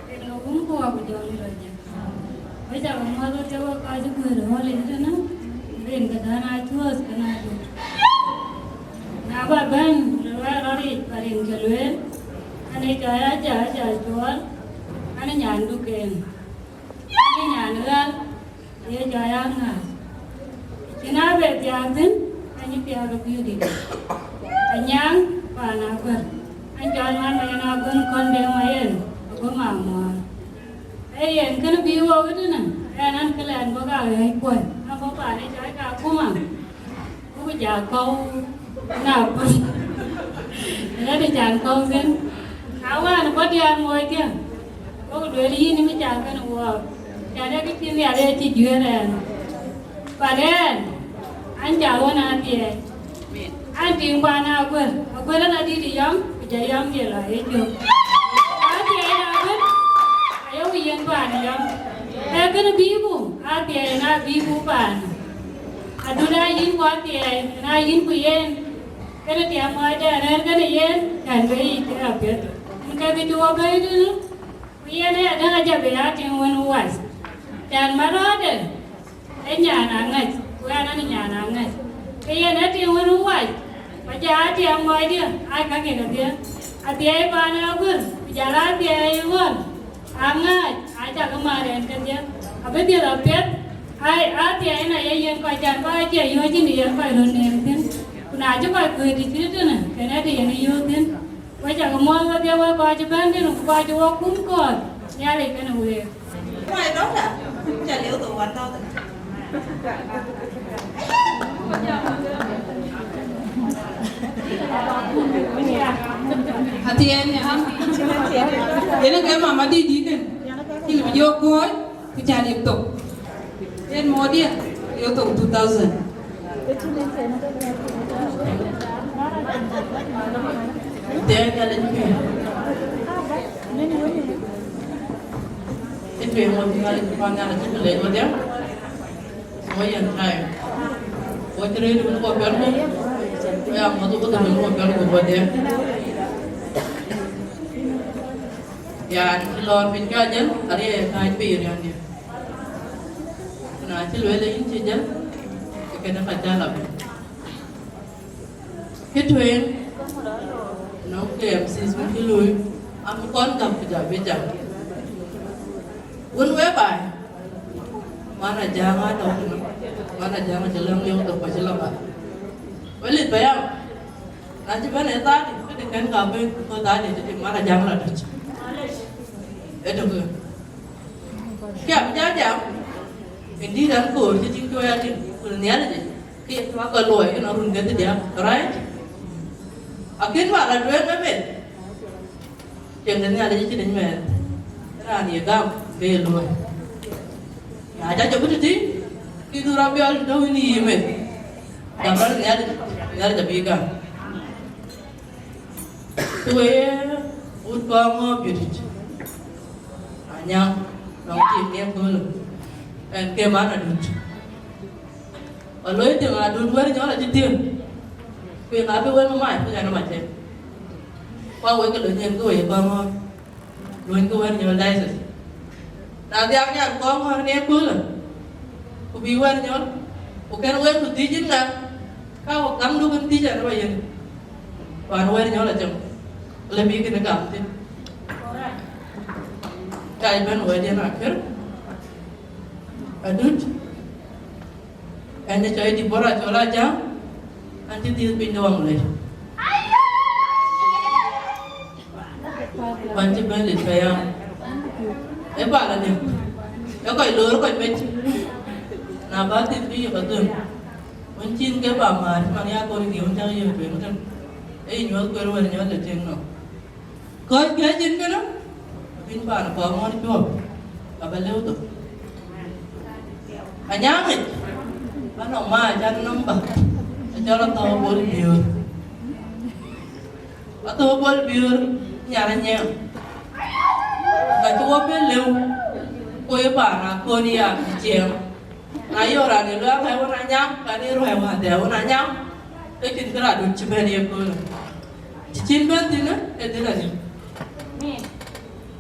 Rin ke wun ku wäär ku jɔŋdït lɔ jël. Wek cak muɔ̈th wadhie wek kɔc kuiir ë ɣöl yic tënë, rin ke dan acuɔ̈th kenë adut. Na ba bɛ̈n rɔt yic, ba rin ke lueel, an ë cɔɔr aja, aja cuɔl, an ë nyan duken, an ë nyan ɣäl, ye cɔɔr aŋääc. Cïn abɛ thiaak thïn, an ë thiaak ë Biöördït Anyaŋ paan Aguër, an cɔl man Mayen Aguër Kɔn Deŋ Mayen, ago mamuɔɔr. Ee yen kënë bï wok ëtënë, ɣɛn an, këlɛn bɔ̈ ka ɣɛ̈ɛ̈c kuɔ̈c, an bɔ̈ paan ë cɔɔc ka akuma, ku bï ja kɔ̈u na bï. Ënë të can kɔ̈u thïn. Na wään bɔ̈ diäär moc thiäŋ, wok duël yïn bï ca kënë wɔɔk, can ee kë cï Nhialic cï juëër ɣɛn. But ɣɛn, an, ca ɣön athiɛɛi. An, tiiŋ paan Aguër, Aguër an, adït yɔm, ku jɔ yɔm ye lɔ ye cök. Athiɛɛi na bën, ayeku yen paan yɔm. Ee kënë bïku, athiɛɛi na bïku paan. Adut aa yïn ku athiɛɛi, na yïn ku yen. Kënë tiɛm ŋɔɔc dɛ rɛ̈ɛ̈r kënë yen, kɛ̈n bɛ yic kek apiɛth. Yen kek kë cï wɔ bɛ̈i tënë, ku yen ee adäŋ ajɔ bï ya tiiŋ wën wac. Kɛ̈n märɔɔdë, ee nyan aŋäc, ku ɣɛn an, nyan aŋäc. Ke yen ee tiiŋ wën wac, ku jɔ aa tiɛm ŋɔɔcdiɛ̈, aa käk ye kedhie. Athiɛɛi paan Aguër, ku jɔ aa thiɛɛi ɣɔn, aŋääc, aa cak ë maar ɣɛn kedhie. Abï dhiëth apiɛth, aa, athiɛɛi yen aye yen kɔc can bä acie yɔ̈ɔ̈c yïn yen kɔc röt neem thïn. Ku na cï kɔc kuëër të cït tënë, kënë të yen yöök thïn. Wek cak muɔ̈th wedhie wek kɔc cï bɛ̈n tënë, ku kɔc cï wok kum kɔ̈ɔ̈th. Nhialic kënë wëëk. My daughter, ca liu thok one thousand. Athiɛɛn ya. Yen ke mama dït dït kën. Cï lëu bï jɔ kuɔ̈ɔ̈c, ku ca liu thok. Yen mɔ̈ɔ̈diɛ̈, liu thok two thousand. Athiɛɛn ya lec piny. Ë tueŋ wɔ bï Nhialic bï pan Nhialic cï bï lec wodhie. Wɔ yen time. Wɔ cï rëër wën wɔ piɔl gup. Wɔ ya mɔ̈th wɔ dhil wën wɔ piɔl gup wodhie. Yan cï lɔɔr piny ka jël, ariɛɛr kääc piny riɛndiɛ̈. Ku na cï lueel yïn cï jël, ke kënë ka cä lɔ piny. Kë tueŋ, nɔŋ ke M Cs wën cï luui, abï kɔn gäm ku jɔ bï jam. Wën wek baai, man Ajaŋ atɔ̈ kënë, man Ajaŋ acï läŋ liu thok ku acï lɔ baai. Wël ë payam, na cï bɛ̈n ë thaadï, këdï kën ka bɛ̈n, ku thaadï tëtï man Ajaŋ la tɔ̈c. Ë tök. Kë abï jɔ jam, ë dït an koor cï tïŋ cuɔɔi adï, ku Nhialic, kë ye tuak ke luɔi, yen arun ke thidiäk, right? Akën bä la duëër ke meth, tiɛŋ de Nhialic cïn mɛɛth, raan ye gam, ke ye luɔi. Na ca jɔ bï tëtï, kë dhur abiɔl tɔ̈u yïn yï meth, gam rɔt Nhialic, Nhialic abï gam. Tueŋ, wut kɔŋ ŋɔ̈ɔ̈p juëc. Anyaŋ, nɔŋ tim ŋiɛc köölë. Ɛn ke man adut. Aloi tim adut wɛ̈t nyɔl acï tim. Ku ŋa bï wek mac, ku ɣɛn amac ë. Ku awek ke lony yen ke wek kɔŋ ŋɔ̈ɔ̈p. Lony ke wɛ̈t nyɔl diocese. Na dhiak nyan kɔŋ ŋɔ̈ɔ̈p ŋiɛc köölë. Ku bï wɛ̈t nyɔl. Ku kën wek ku dhïc yïn ŋa. Ka wä gam du kën thiëc ɛn rɔt yen. Pan wɛ̈t nyɔl acam. Le bï kënë gam thïn. Ka ëbɛ̈n wɛ̈t yen akër. Adut. Ɛn ë cɔl Debora cɔl Ajaŋ. An cï dhiëth piny de waŋ lec. Pan cï bɛ̈n lec pɛ̈i ya. Ë pal adï. Ë kɔc loor kɔc mec. Na bä thith bï yök adhön. Wën cïn ke bä määr cï man ya kɔn kieu cak yök tueŋ tën. Ë yï nyuɔ̈th kueer wën nyɔ̈th de tiëŋ nɔm. Kɔc piac cïn kënë. Abïn paan kɔɔr ŋɔ̈ɔ̈r cuɔp. Ka bä lëu thok. Anyaŋ yic. Bä nɔm määr cän nɔm bä. Acɔl athɔ̈u bol biöör. Athou Bol Biöör nyar anyiɛɛm. Ka cï wɔ bɛ̈n lëu, ku ye paan akön ya ciɛɛŋ. Na yök raan ë luɛɛl rɛ̈ɛ̈r wën anyam, ka ni ruɛ̈ɛ̈r wäär dhɛ̈ɛ̈r wën anyam, ke cïn kë raan dut cï bɛ̈n ye köölë. Cï cïn bɛ̈n thïn, ee dhil adï.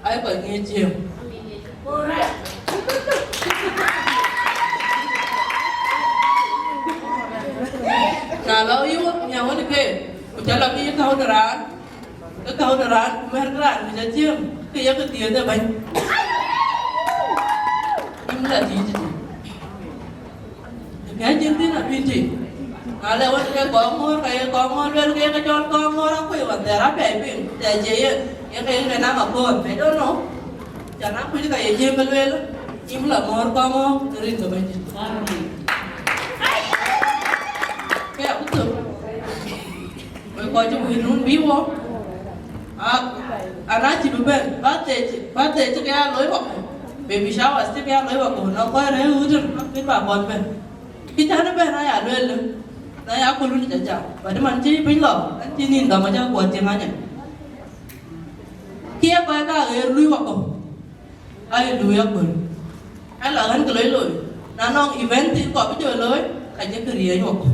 Ai kɔc ŋiëc ciëëm. Na lɔ yï wok nya wën ke, ku ca lɔ bï yï käu de raan, ke käu de raan, ku mɛ̈r de raan, ku ca ciëëm, ke ye ke dhiëëth ë bɛ̈ny. Yïn la dhiëëth tëtï. Kɛ̈ɛ̈c cïn thïn abï tïŋ. Na le wën ke kɔŋ ŋöör, ka ye kɔŋ ŋöör luel, ke ye ke cɔl kɔŋ ŋöör akuc wan thɛɛr apiɛc piŋ, tɛ̈ cie yen, ye ke yen ke naŋ aköör, I don't know. Can akuc ka ye jiëëm ke lueel, yïn bï la ŋöör kɔŋ ŋöör, rin ke Bɛ̈nydït. Ke abï thök. Wek kɔc cï wïïr run bï wɔ. A, ana cï bï bɛ̈n, birthday cï, birthday cï ke ya looi wakɔ̈u. Baby showers cï ke ya looi wakɔ̈u, nɔŋ kɔc rɛ̈ɛ̈r ɣööt tën, akën bä bɔ̈ bɛ̈n. Kë cän ëbɛ̈n aya lueel, na ya kööl wën ca jam, but man cï piny lɔ, an cï nïn gam aca guɔ tieŋ anyɛ. Kë ye kɔc ka ɣer luui wakɔ̈u, ayï luui aköl. An la ɣän kë loi looi, na nɔŋ event thïn kɔc bï jɔ looi, ka jëkï riëëc wakɔ̈u.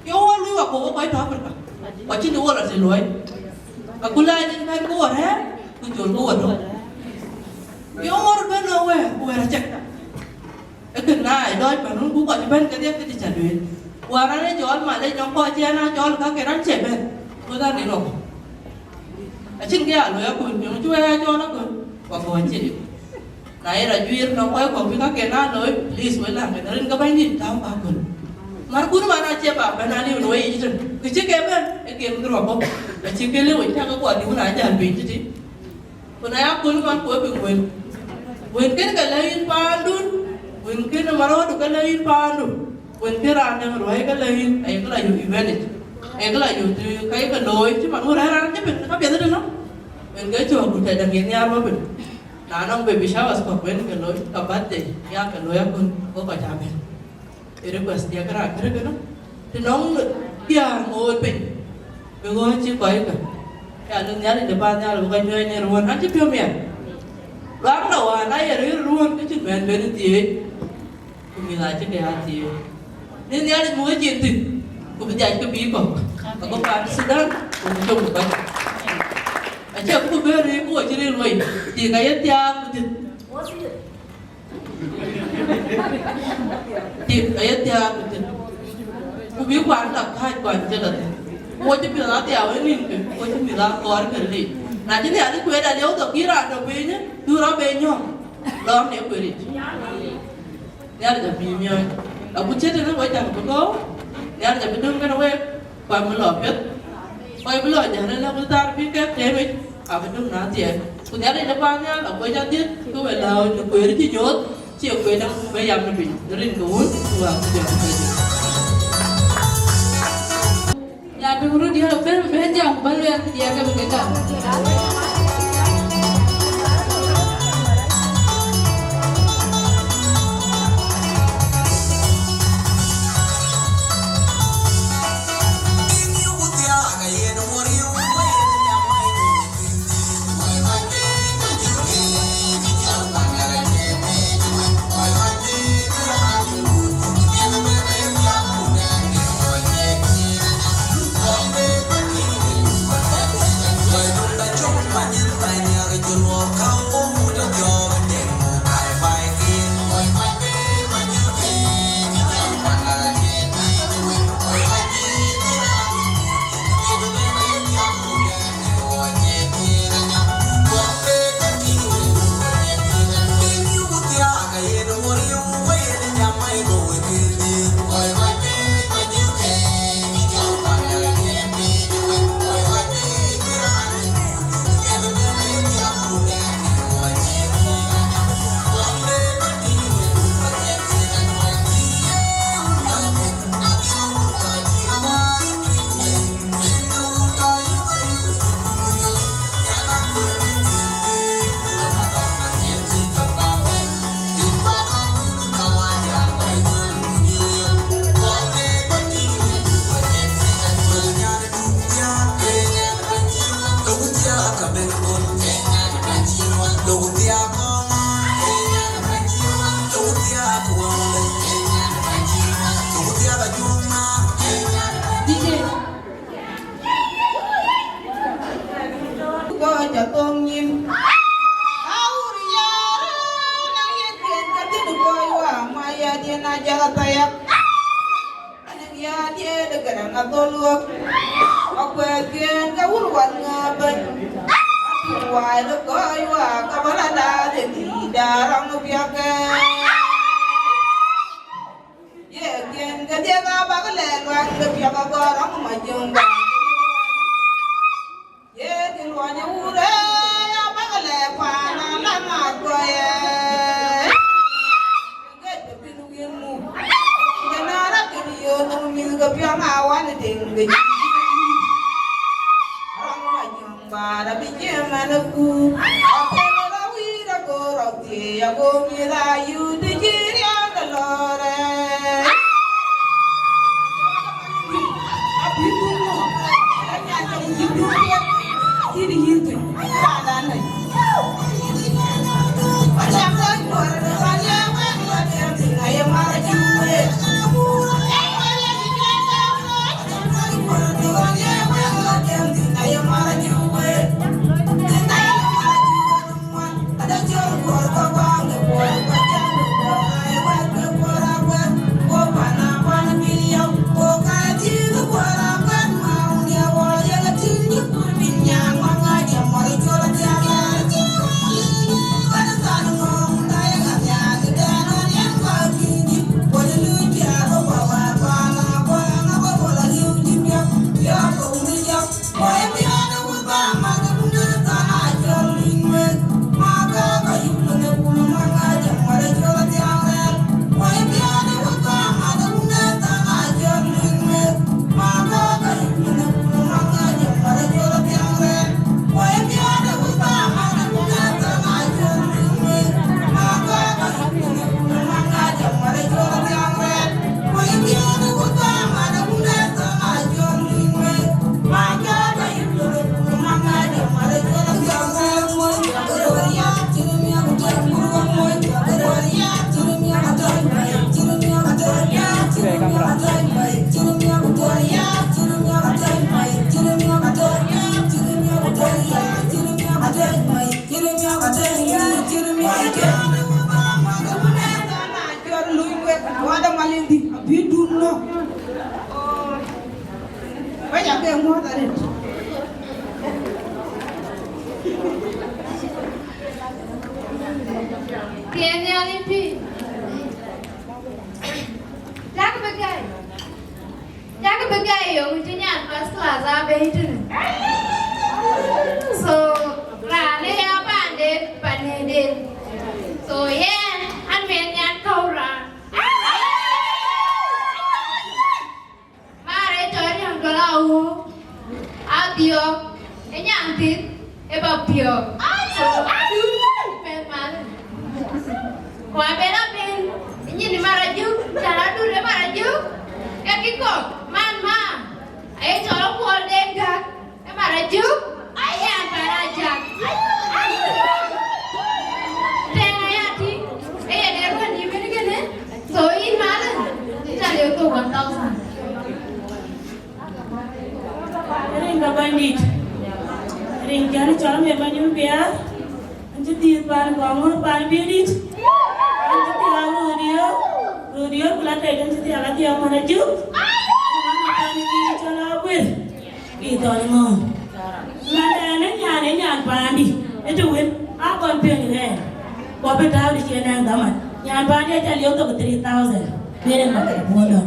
Ke wo luui wakɔ̈u wo kɔc tɔ̈ Africa, ku acïn të wo lɔ të luɔi. Aköl aa jël bɛ̈n ke wo rɛ̈ɛ̈r, ku jɔl ke wo dɔ̈k. Ke wo ŋɔ̈r bɛ̈n nɔŋ wɛ̈ɛ̈r, ku wɛ̈ɛ̈r acek. Ee kën na ë dɔɔc pan run ku kɔc bɛ̈n kedhie këdï ca lueel. Wäär raan ë cɔɔl mal ë nyɔŋ kɔc cï ɛn aa cɔɔl ka ke raan cie bɛ̈n, ku dhal nin wakɔ̈u. Acïn kë ya luɔi aköl, piɔ̈ŋ cï wek aa cɔɔl aköl, wakɔ̈u acïn. Na ye rɔt juiir nɔŋ kɔc kɔ̈k bï kaken aa looi, please, wek läŋ kën rin ke Bɛ̈nydït tääu ka aköl. Märkun man acie bä bɛ̈n aliu në weyiic tën, kë cï ke bɛ̈n, ee kem kë rɔt bɔ̈, acï ke lëu, cä ke guɔ diu na jäl piny tëtï. Ku na ya kun man ku e piŋ wën. Wën kën ke lɛ̈k yïn paandun, wën kën marɔ̈ɔ̈du ke lɛ̈k yïn paandu, wën kën raan däŋ ruääi ke lɛ̈k yïn, ayek la yök event yic, ayek la yök të ka yek looi, cï man wën rɛ̈ɛ̈r raan cï piŋ, ka piɛth ëtënë. Wën ke cɔ̈k ku tɛ̈däŋ yen nhiaar wä piŋ. Na nɔŋ baby showers kɔ̈k wën ke looi, ka birthday, ya ke looi akun, go kɔc aa bɛ̈n. Ë request diɛ̈ kë raan kërë kënë. Të nɔŋ diäär ŋoot piny, bï ɣɔ̈ɔ̈c cï kɔc kë. Ya lɔ Nhialic de paannhial bï kɔc nyuɔɔc në ruɔ̈ɔ̈n, an cï piɔ̈u miɛt. Ɣam lɔ wään aye rëër ruɔ̈ɔ̈n, ke cïn bɛ̈n bɛ̈n thiëëc, ku mïth acï ke ya thiëëc. Në Nhialic muk ecin thïn, ku bï dhiac ke bï kɔ̈k, ago paan Thudan, ku bï cök kɔc. Acie ku bï bɛ̈n rëër ku acï rëër wei, tik aye thiaak ku dhïth. Tik aye thiaak ku thïn. Ku bï kuan la kääc kuan cï la thïn. Ku wɔ cï piɔ̈ɔ̈th adhiau ë nïnkë, ku wɔ cï mïth akɔɔr kë ril. Na cï Nhialic kueet aliu thok, yïn raan tɔ̈ piny, du rɔt be nyɔ̈ɔ̈k, lɔ̈ɔ̈m në kueeric. Nhialic abï miɔɔc. Agut cï tënë wek jam bï kɔ̈u, Nhialic abï döŋ kënë wek. Kɔc bï lɔ piɛth, kɔc bï lɔ jäl ëlë ku thar bï kek tëëmic, abï dum na thiɛɛk. Ku Nhialic de paannhial akuec adhiëth, ke we lääu në kueer cï nyuɔɔth, cie kueer däŋ ku bï yam në piny, në rin ke Wun, ku Wät, ku Jɔŋ Lɛ̈k. Ya tök röt diäär bɛ̈n, bɛ̈n jam ku bä luɛɛl diäär ke bï ke gam. Kɔc ca thok nyin. Awur yar, na ye kuen ka thïn kɔc wa, ma ya dien a jaka thaya. Anang ya dien de gana na thol wok. Akwɛɛth kuen ka wur wan ŋa bɛ̈ny. Atu wai de kɔc wa, ka bala da de di da rang biake. Ye kien ke dhiëk abak lɛɛr luaŋ ke piɔ̈k agɔɔr rɔŋ ma jöŋ gɔŋ. Ye kë luɔny ë wur ë abak lɛɛr paan alaŋ agɔɔyɛ. Ke ke piny wïn muk. Ke na rak kën yööth mïth ke piɔ̈ŋ awan ë deŋ ke cï. Rɔŋ ma jöŋ. Bara bi jemana ku, akela wira go rotie, ago mira yu de jiria de lore. Jɔl luny wek, wada malindi, abï dun no. Wek ake muɔ̈th arëët. Tiɛɛn Nhialic pïïr. Cak bï gäi. Cak bï gäi yök cï nyan first class abëi tënë. So, raan ë ya panden, panëden. So, yɛn, an, mɛn nyan kɔ̈u raan. Marë tɔ̈ riäŋ dɔl awu, adhiɔ̈k, ë nyan thïn, ë ba piɔ̈ɔ̈k. So, adun, pɛ̈th malë. Ku abën abën, nyin Marajuk, cän adun ë Marajuk, ke kï kɔ̈k, man ma, aye cɔl Akuɔl den gäk, ë Marajuk, aye an Pan Ajak. Tɛ̈ɛ̈n aya tïŋ, ë ye de ruɔ̈n yï bën kënë, so yïn malë, ë cä liu thok one thousand. Rin ka bänydït. Rin kɛ̈n cɔl Amer Manyuɔn Biaar. An cï dhiëëth pan Gɔŋ ŋɔ̈ɔ̈th pan Biöördït. An cï thiaak röördït, röördït ku la tɛ̈c, an cï thiaak athiaak man ajök. An pan cï cɔl Aguër. Bï thɔn ŋɔ̈ɔ̈th. Man ɛn ë nyan, ë nyan paandï. Ë të wën, a kɔn piŋ ɣɛn. Ku abï tääu të cïn ɛn dhaman. Nyan paandï acä liep thok three thousand. Bï rin ba kë puɔ̈n dɔ̈ŋ.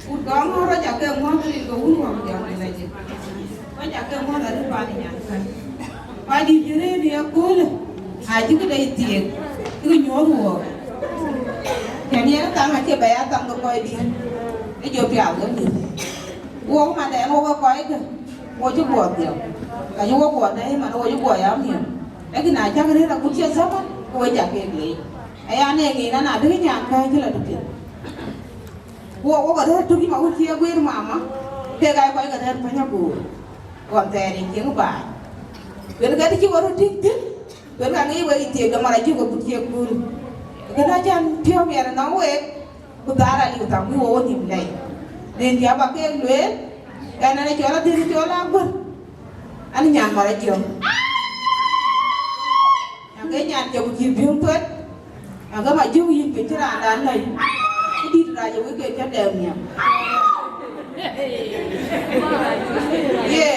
Ku dɔŋ rɔt ake muɔ̈th rin ke wun wak jɔŋ rin acï. Rɔt ake muɔ̈th arëët pan nyan kän. Kɔc dït cï rëër në yaköölë, acï këde thiëëk, cï ke nyuɔ̈th wook. Cän yen thaŋ acie bɛ ya thaŋ ke kɔc dït, ë jɔ piath wën dït. Wok man dɛn wok ë kɔckë, wo cï guɔ dhiau, ka cï wo guɔ dɛ̈i man wo cï guɔ ya miëëm. Lakin na cäk rëër akut cï zaman, ke we cä keek leec. Aya ne ŋic nɔn adï nyan kääc cï la tëpiɛth. Wo wok arëër tök yï ma wun cï ye guiir mama, kek aa kɔc ke rëër pɛ̈ny agoor. Ɣɔn thɛɛr ë cieŋ baai. Kën ke të cï we röt tïŋ thïn, kën ka ŋic wek ë thiëëk de Marajuk agut cï ye kööl. Kën acän piɔ̈u miɛt ënɔŋ week, ku dhaar aliu thaŋ bï wo wo nïm lɛc. Rin cä ba keek lueel, ɛn ɛn ë cɔl adhil cɔl Aguër, an nyan Marajuk. Ake nyan jɔku cï biöŋ tuet, ake ma jɔku yïn piny cï raandan nɔ̈i. Këdït rac ë wek ke cä dɛɛm nhiam. Ye.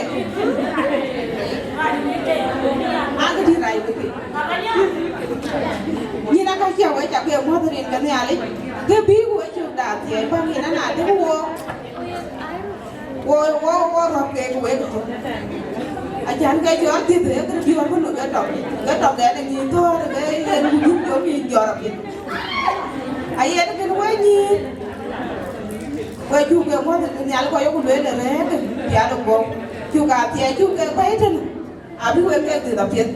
Ake dït rac wek ke. Nyin aka cia wec ake muɔ̈th rin ke Nhialic, ke bï wec cök da thiɛɛi bä rin ana dëk wook. Wo, wo, wo rɔ̈k kek wek tök. Acän ke cɔl dhiëth, ee kë diɔ̈ɔ̈r bï nu ke tɔ̈k, ke tɔ̈k ɛn ë ŋic thɔ̈ɔ̈r, ke yen ku duk jɔ ŋic jɔt apiɛth. Ayen kën we nyïïr, we cuk ke muɔ̈th ë Nhialic kɔc yok lueel ë rɛ̈ɛ̈r pial ë guɔ̈u, cuk athiɛɛi cuk ke bɛ̈i tënë, abï wek ke dhiëth apiɛth.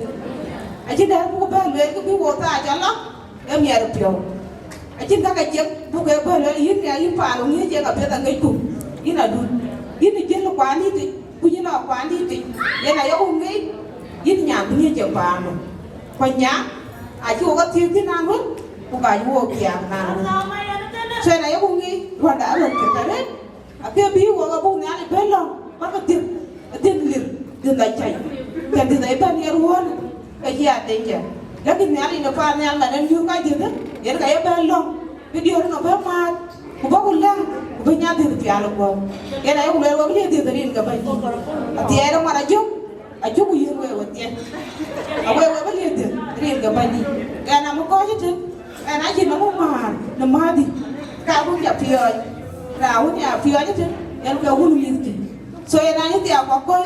Acïn dɛ̈t buk bɛ̈n lueel kë bï wo thaa cɔl lɔ, ë miɛt ë piɔ̈u. Acïn ka ke cïk buk ke bɛ̈n lueel, yïn ŋiɛc, yïn paan, ŋiɛc ë ka piɛth aŋicku, yïn adun. Yïn ë jiël kuan dïtic, ku yïn ɔ kuan dïtic, yen ayok ŋic, yïn nyan bï ŋiɛc ë paandu. Ku nya, acï wok athiëëk thïn naan wën, ku ka cï wok thiaak naan wën. So yen ayok ŋic, ruɔnda ruɔn piɛth arëët. Ake bï wok abuk Nhialic bɛ̈n lɔ̈ŋ, bäk dhiëth, dhiëth lir, dhiëth acäi. Cä dhiëth ë bɛ̈n ye ruɔ̈ɔ̈në, ke cï a danger. Lakin Nhialic në paannhial man en nyuur ka dhiëth, yen ka ye bɛ̈n lɔ̈ŋ, bï diöör nɔm bɛ̈n määt, ku bä ku läŋ, ku bï nya dhiëth pial ë guɔ̈u. Yen ayok lueel wek bï dhiëth rin ke bɛ̈ny. Athiɛɛi rɔt man ajök, ajök ku yiëër wek wedhie. Awek wek bï dhiëth rin ke bɛ̈ny. Ɣɛn amï kɔc ëtën, ɣɛn acïn nɔm määr në mäthdi, ka buk ya piɔ̈ɔ̈c. Raan wën ya piɔ̈ɔ̈c ëtën, yen ke wun mïthkï. So yen anyï dhiau kɔ̈k kɔ̈c,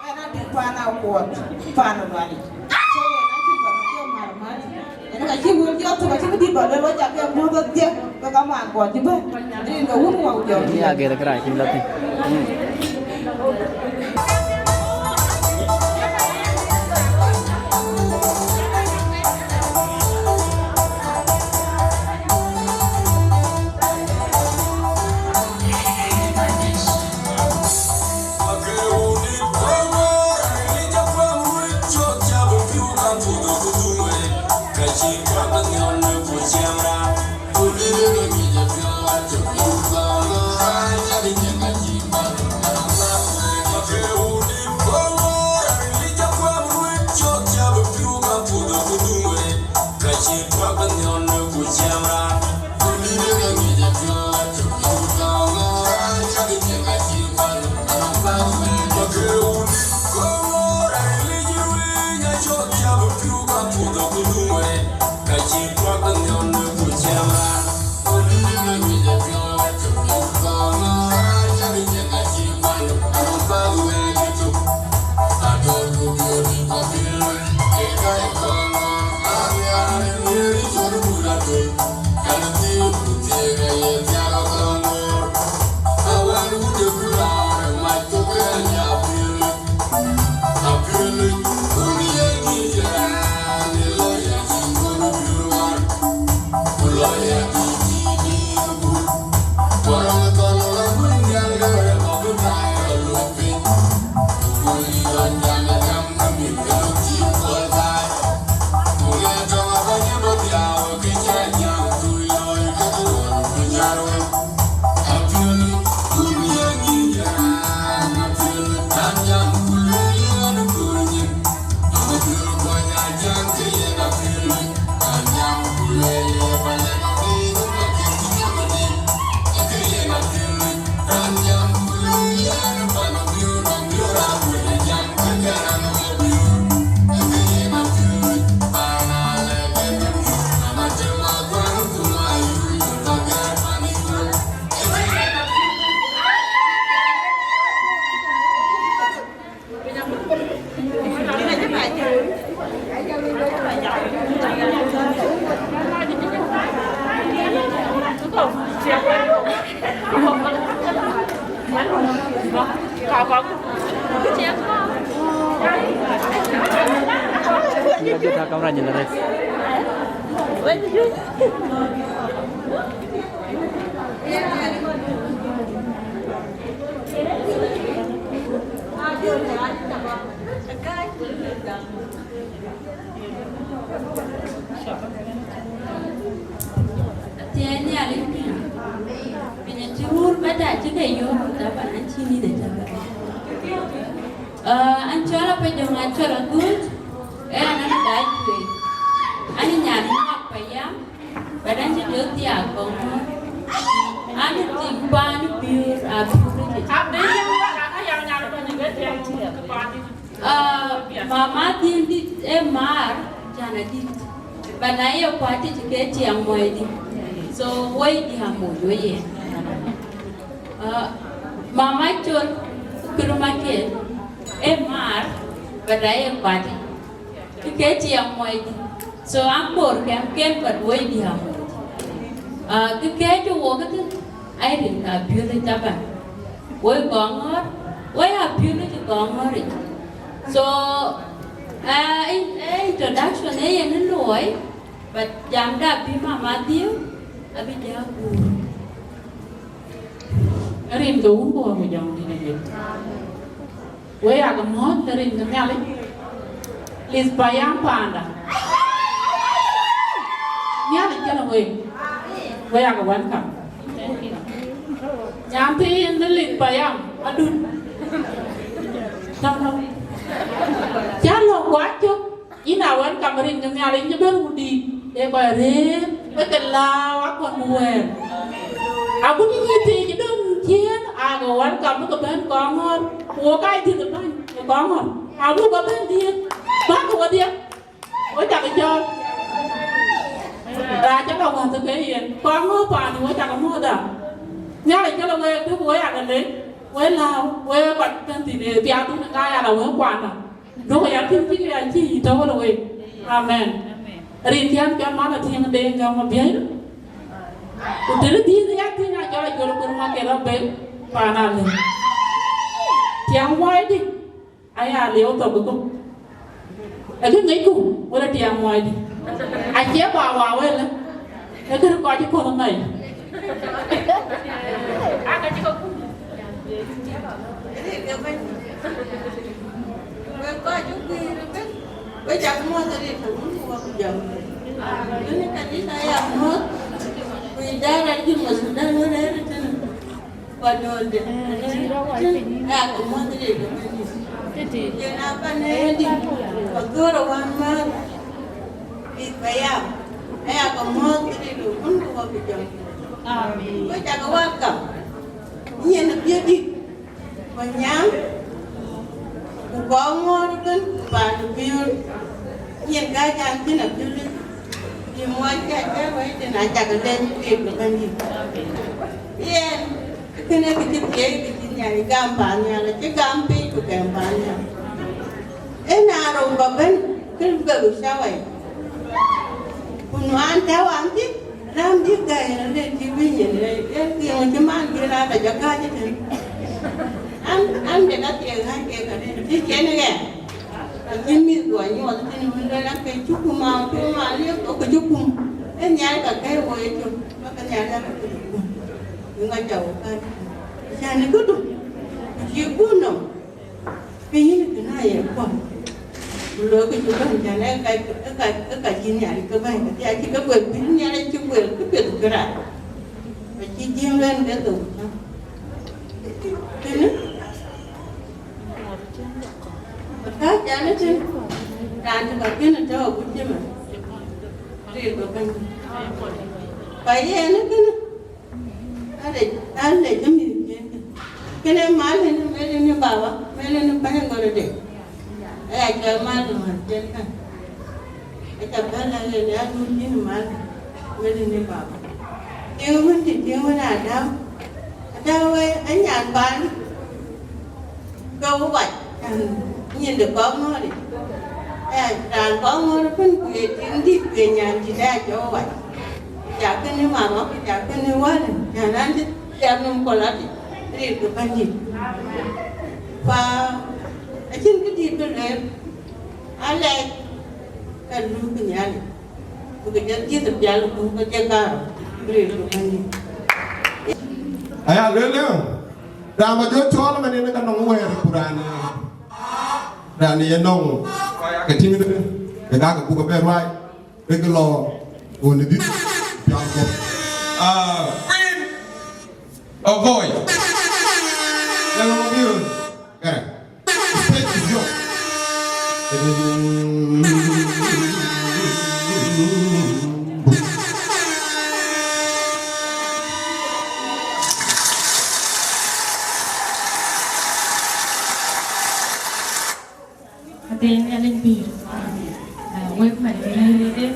yen adï paan akuɔt, paan ë Lualic. So yen acïn bä ke thiɔ̈k mar mar. Yen ka cï wël jɔ thök, acï bï dït bä luel wec, cak ke muɔ̈th adhië, ke ka man kuɔt cï bɛ̈n. Rin ke wun wau jɔ. Ya gɛ̈th kërac piny la thïn. Ka jɔt a kamera nyin arëët. Athiɛɛi Nhialic piny, piny acï rur bɛ̈t acï ke yök, taban an cï nïn acä bɛ̈n. Aa, an cɔl Apajɔŋ Acɔl Aguut, ee an an daai tueŋ, an nyan Nyuak Payam, bɛ̈t an cï jɔ thiaak kɔŋ ŋɔ̈ɔ̈r. An tim paan Biöör, a Biöör ëcë. Aa, mama dhiëndït ee maar, jana dït. But na ye kuat tic ke tiɛŋ muɔidï. So woi dï amoc woi yen. Aa, mama col kërmaken ee maar, but na ye kuat tic ke tiɛŋ muɔidï. So an bor kɛm ken, but woi dï amoc. Aa, kë kɛ̈ɛ̈c wok ëtën, ai rin ka Biöör ë taban. Woi kɔŋ ŋɔ̈ɔ̈r, woi a Biöör ë cï kɔŋ ŋɔ̈ɔ̈r yic. So, aa, in-, ee introduction ee yen ë luɔi, but jamda bï mama dhiëëu, abï jɔ guur. Rin ke Wun ku Wä ku Jɔŋdït Lajik. Wek aa ke muɔ̈ɔ̈th në rin ke Nhialic. Lith payam paanda. Nhialic kënë wek. Wek aa ke welcome. Nyan thiin në lith payam adut. Tɔ̈u tɔ̈u. Cä lɔ guac cök. Yïn aa welcome rin ke Nhialic, yïn cï bɛ̈n wudït, ee kɔc rëër, ee ke lääu akɔn ku wɛ̈ɛ̈r. Agut yï thiëëc döŋ ciëën, aa ke welcome bï ke bɛ̈n kɔŋ ŋɔ̈ɔ̈r, ku wok aa dhiëth ë bäny ë kɔŋ ŋɔ̈ɔ̈r. Abuk ke bɛ̈n dhiëth, bäk ke wedhie, wo cak cɔɔl. Raan cä ke wäth ke yen, kɔŋ ŋɔ̈ɔ̈r paandu, wo cak muɔ̈ɔ̈th aa. Nhialic cä lɔ wek, duk wek aa ke lec, wek lääu, wek kɔc bɛ̈n thïn, ee piathdu në ŋa ya la wek kuanda. Duɔ̈kkë ya tïŋ cï ya cï yï tɔ̈u ëlë wek. Amen. Rin thian cɔl man Atiëŋ Deŋ Gäm Abiɛ̈i. Ku të dït ya tïŋ acɔl Acol Kur Maketh Abek paan Alëu. Tiɛŋ muɔɔcdï aya lieu thok ë gup. Ë kë ŋicku wën ë tiɛŋ muɔɔcdï. Acie ba wa wëlë. Ee kërë kɔc ë puɔ̈th ëmɛc. Wek kɔc cï guiir ëbën, we cak muɔ̈th arëët, të wun ku wä ku jam. Wën ë kanitha aya muɔ̈th, ku idara Junub Thudan wën rëër ëtënë. Kɔc dööl de, aya ke muɔ̈th arëët ëbën. Yen a pan ë dï, ku dhöör ë wän määr, bïk payam, aya ke muɔ̈th arëët wun ku wä ku jam. Amen. We cak wä kam, nyin ë piöödït. Ku nyaŋ, ku kɔŋ ŋɔ̈ɔ̈r ëbën, ku paan ë Biöör. Nyin ka jam thïn Abiöör, cï muɔc ka jam wei tën acak lɛc pek ë Bɛ̈nydït. Yen, kënë kë cï thiëëc, kë cï Nhialic gam paan nhial, acï gam piny ku gɛm paan nhial. Ëna rou bä bɛ̈n, kën bɛ ku cä wai. Ku nuan tɛ̈ wan thïn, raan bï gäi rɔt le cï bï nyin, ee, ee, thiëŋ cï man bï raan dä jɔ kääc ëtën. An, an, de ka thiëŋ ɣän kek arëët, cï cen ë ɣɛn. Acïn mïth guɔ nyuɔɔth ëtën, wën lueel an, ke cuk kum, a kum, a liep, ku cuk kum. Ee nhial ka kɛ̈i woi cök, bä ke nhial ka ke cuk kum. Bï ŋa cä wok kääc ëtën. Cän ë këdu, ku cï guur nɔm. Ke yïn kënë aye kuɔm, ku loikï cï bɛ̈n, cän ë ka, ë ka, ë ka cï Nhialic ke bɛ̈n, ke acï ke guel, bï Nhialic cï guel, kë piɛth kë rac. Acï Jiëŋ luɛɛl ke thok cä. Kënë, ka cän ë tën, raan cï ka kënë tɔ̈u agut cï man, ril bä bɛ̈n. Ka yen ë kënë. Alec, alec ë mïth kiɛ̈ɛ̈c. Kënë mal ënë, mɛl ënë baba, mɛl ënë bäny ë gɔl ëdë. Aya cɔl mal ënë wän ciɛl kan. Aca bɛ̈n la ënë, ya dun yïn mal, mɛl ënë baba. Tiëŋ wën dï, tiëŋ wën adäu. Adäu ë, anyan baan. Ke wä wac, nyin de kɔk ŋɔ̈ɔ̈ric. Ë, raan kɔk ŋɔ̈ɔ̈r ëbën, ku ye tiŋ dït, ku ye nyan dït, ë, acï wä wac. Ku ca kënë mama, ku ca kënë wälë, nyan an cï thiaak nɔm kɔl atic. Ë Ee, ku Bɛ̈nydït. Ku acïn kë dït bï lueel, alɛc ka luui bï Nhialic, ku bï jɔ dhiëth ë pial, ku bï jɔ kaar, bï rëër ku Bɛ̈nydït. Aya lueel ë, raan ba jɔ cɔɔl ëmën yen ka nɔŋ wɛ̈ɛ̈r, ku raan, raan ye nɔŋ ke tïŋ, ke ka ke buk ke bɛ ruai. Big law on the beat. Ah, Queen of Boy. Hello, you. Correct. The stage is yours. Atëë Nhialic pïïr, ah, wek man ë rëër ëdë,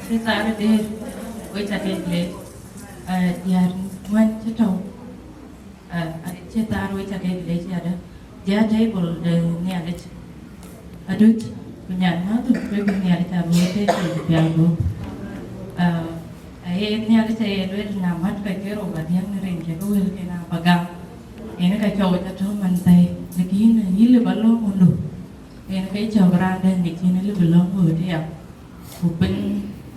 cï thaar ëdë, wek ca kek leec, ah, diäär ŋuɛ̈n cï tɔ̈u, ah, cï thaar wek ca kek leec yadë, jɔ table de Nhialic adut, ku nyan mäthdu, wek bï Nhialic aa luɔ̈i tëëk kek pial gup. Ah, aye Nhialic aye lueel na mat ka ke rou ba diäk në rin kek wël ke na ba gam. Yen ka cɔu ca tɔ̈u man thɛi, lakin yïn lëu ba lɔ̈ŋ wundu. Yen ke cɔk raan dɛ̈ ŋic yïn lëu bï lɔ̈ŋ ɣööt aya, ku bï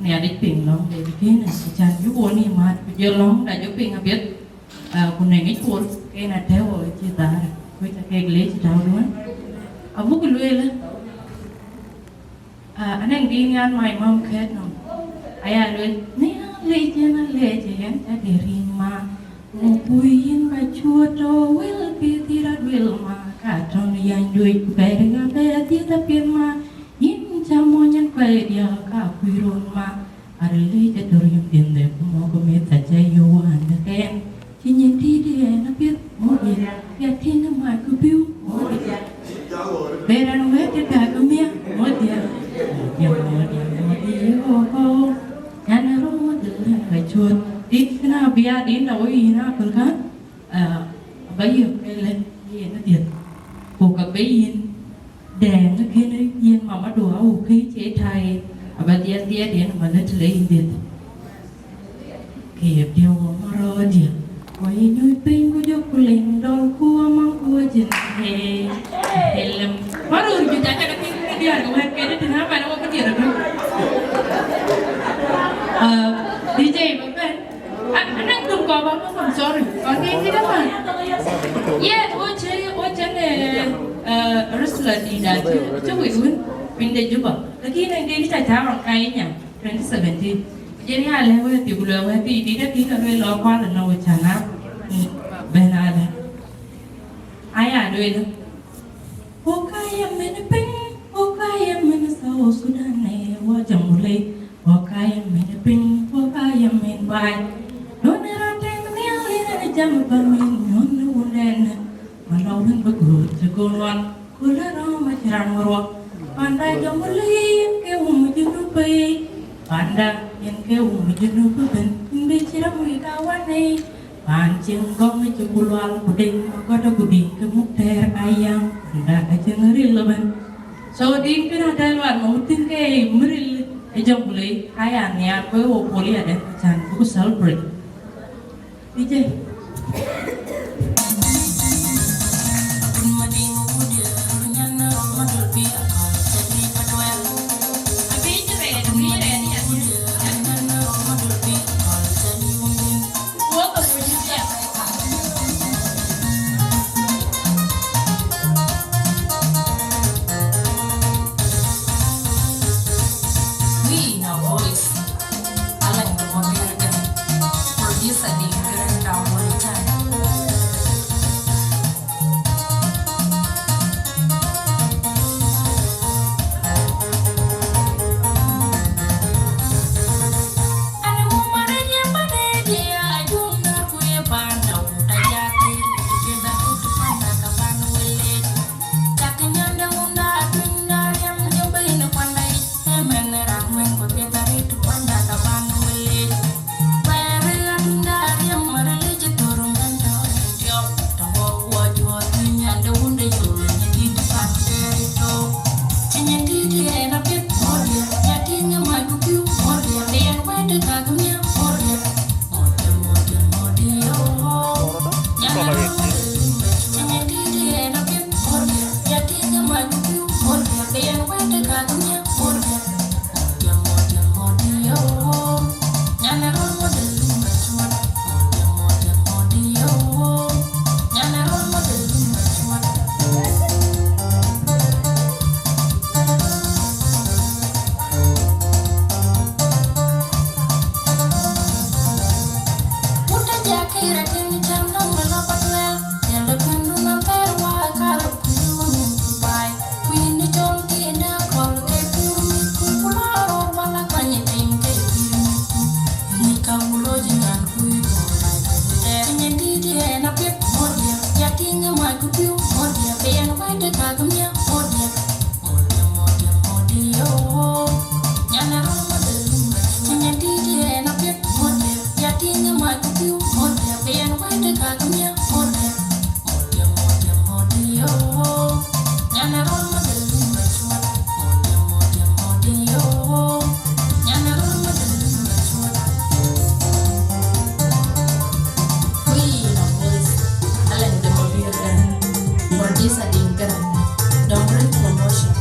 Nhialic piŋ lɔ̈ŋde, lakin acän bï won yï määt, ku jɔ lɔ̈ŋda jɔ piŋ apiɛth, ah, ku në ŋic Kuur, ke yen atɛ̈ɛ̈u ɣööt cï thaar, ku ca kek leec tääu duɔ̈n. Abuk lueel, ah, anɛŋ dïït nhial my mom kɛ̈ɛ̈t nɔm, aya lueel, Nhialic yen alɛɛc ë yɛn ca de riŋ ma. Ŋö kuc yïn ba cuɔt tɔ wël pïïr dhil aduel ma, ka tɔ̈n yany duëc ku bɛ̈ɛ̈r ɣa bɛ dhiëth apiɛth ma, yïn ca mony ɛn kuɛɛi diäk ka kuc run ma, aril dï ca tör yïn piɛth de ku mɔ̈k meth aca yök wään de kɛn, cï nyin tïït ɛn apiɛth mɔ̈k yïn, ya tïŋ mac ku piu mɔ̈k yïn. Be raan wɛ̈ɛ̈t ke gäk miäk mɔ̈k yïn, ya mɔ̈k yïn mɔ̈k yïn yï kɔ̈u kɔ̈u. Yan ë röm wadhil rin ka cuɔt, dït kënë abï ya dït tɔ wei yïn aköl kan, ah, aba yök ke lëk yen adhiëth. Ku ka be yïn dɛɛŋ kënë yen mamadu au ke cie tai, aba dhiɛt dhiɛt yen aba lëk të le yïn dhiëth. Ke ye piɔ̈u wɔ märɔɔdiɛ̈, wɔ ye nyuc piny ku jɔku liny dɔl ku wɔ maŋ ku wɔ jin. Ee, ee lem. Märɔɔr juëc aca ke piŋ ke diäär ke wɛ̈ɛ̈t kede tënë abɛ̈n wɔ ke diɛɛr ëtök. Ah, D J ba bɛ̈n. Ah, anɛŋ dum kɔ̈k ba mɔ̈k, I'm sorry. Kɔn ke kït ëmën. Yen, wo cï, wo cï ne, eh, wrestler dït da cï, cï wit wën, piny de Juba. Lakin en ke cï ca cä rɔt ka ye nya, twenty seventeen. Yen ya lɛ̈k wɛ̈ɛ̈t thii, ku luɛɛl wɛ̈ɛ̈t thii, dït akï ka lueel lɔ kual ënɔɔk cä na, mm, bɛ̈n alɛ. Aya lueel, wok aa ye mɛn piny, wok aa ye mɛn South Sudan, eh, wɔ jam wulei, wok aa ye mɛn piny, wok aa ye mɛn baai. Duɔ̈n ë raan tɛ̈n nhial, yen ë jam ba mɛn nyuɔ̈n ë wundɛn. Wala wën bï göör cï göör wan, ku lë rɔ̈m acï raan wä ruɔk. Panda jɔŋ wulei yen ke wum Junub bei. Panda yen ke wum Junub ëbën, yïn bï cï rɔ̈m wïïk awan ei. Pan cieŋ gɔ̈m ë cï ku lual ku deny, ku gɔ̈t ku dïŋ ke muk tɛɛr ayam, panda acïn ril ëbën. So dïŋ kënë atɛ̈ lual ma wut thïn ke mï ril ë jɔŋ wulei, aya nhiaar ku ë wo pol yadɛ̈, acän buk celebrate. D J. We in our voice. I like the moderator. Producer, the great one time. Queen of Voice, Alɛŋ de Mabior Garang, producer Deŋ Garang, Dɔŋ Ril Promotion.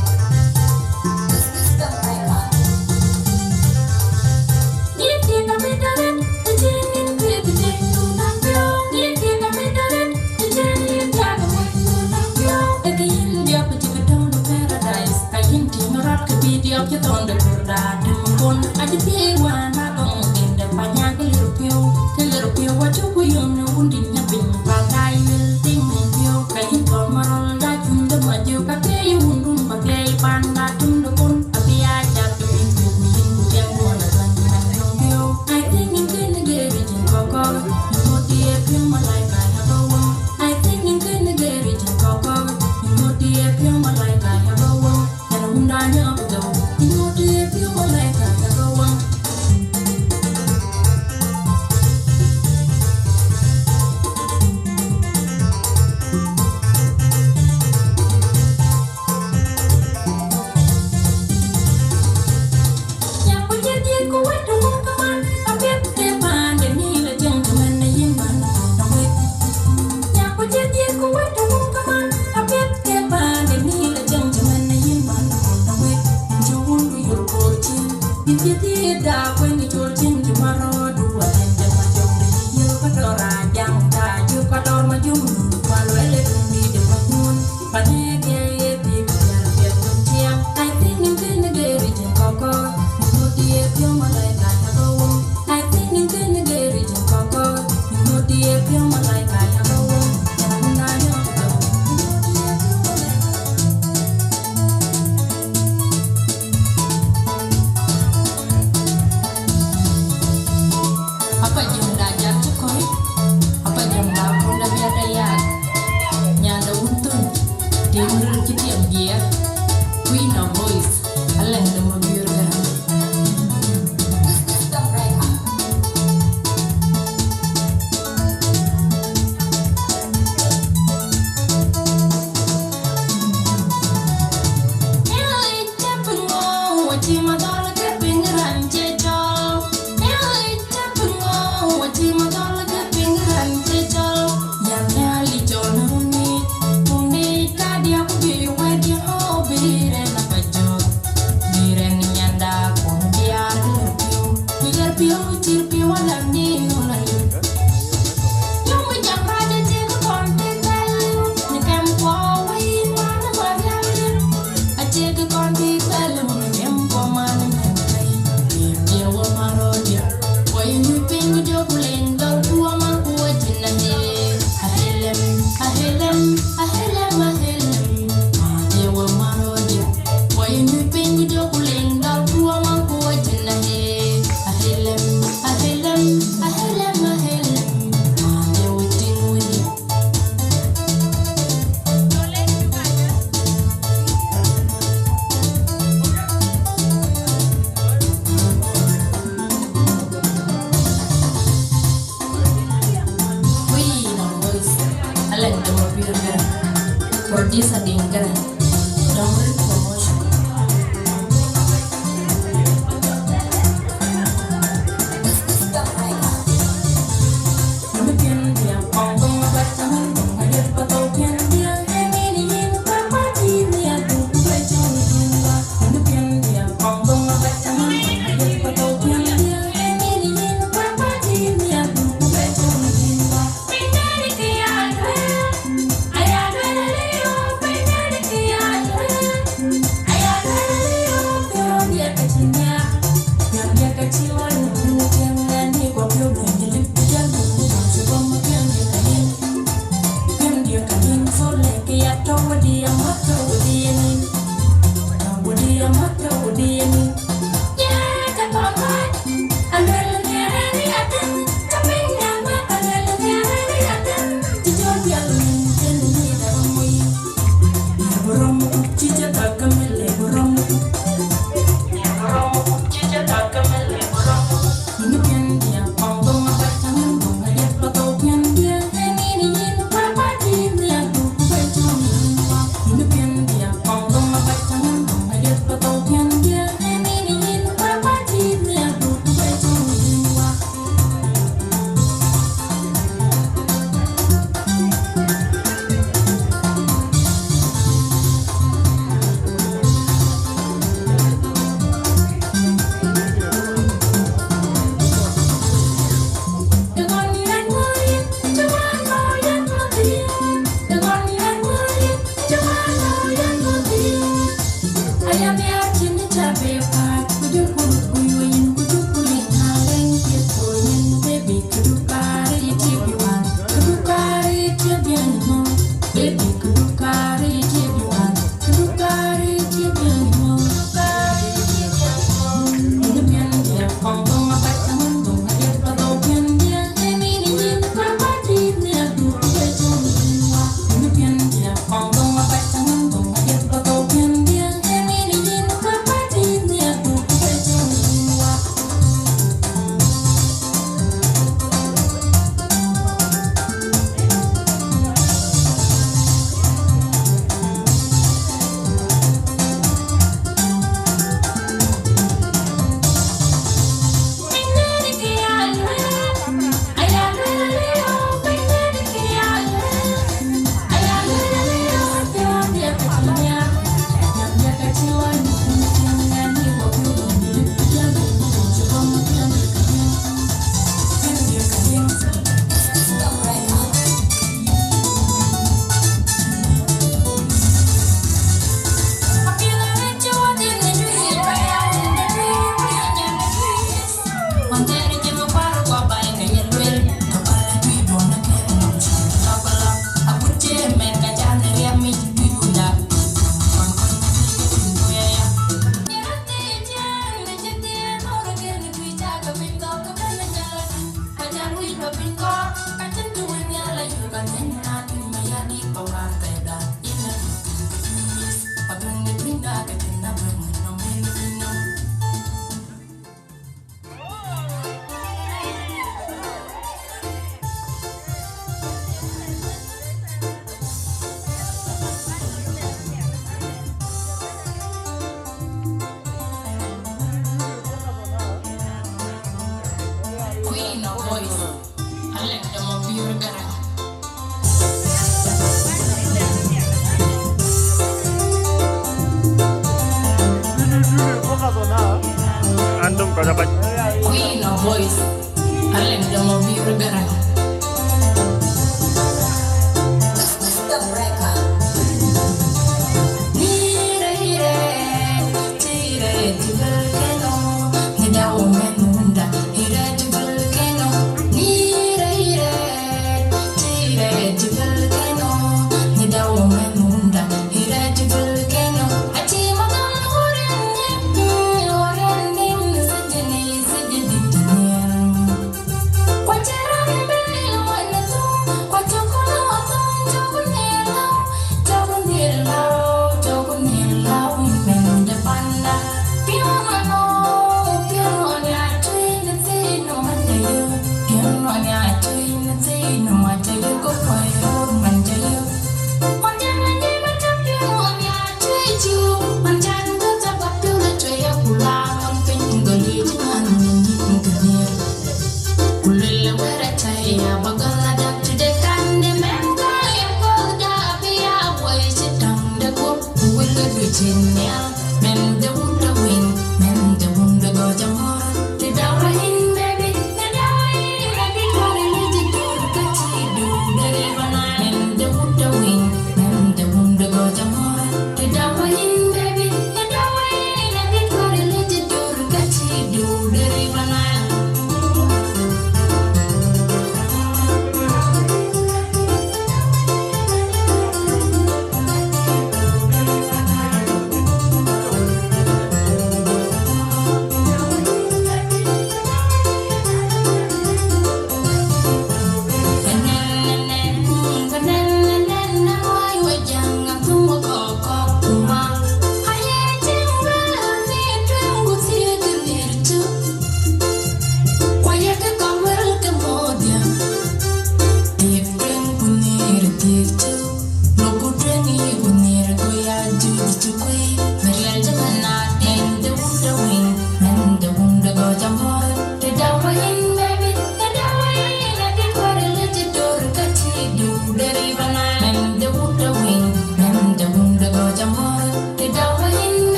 Apa jam da jak cï kɔc, apa jam da kun da biat da yak. Nyanda wun thun, tim ril cï tiɛm jiɛɛr. Queen of Voice, Alɛŋ de Mabior Garang. Queen of Voice, Alɛŋ de Mabior Garang, producer Deŋ Garang, Dɔŋ Ril Promotion.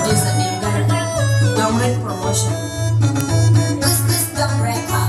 Producer Dave Garrett, Young Red Promotion. This is the breaker.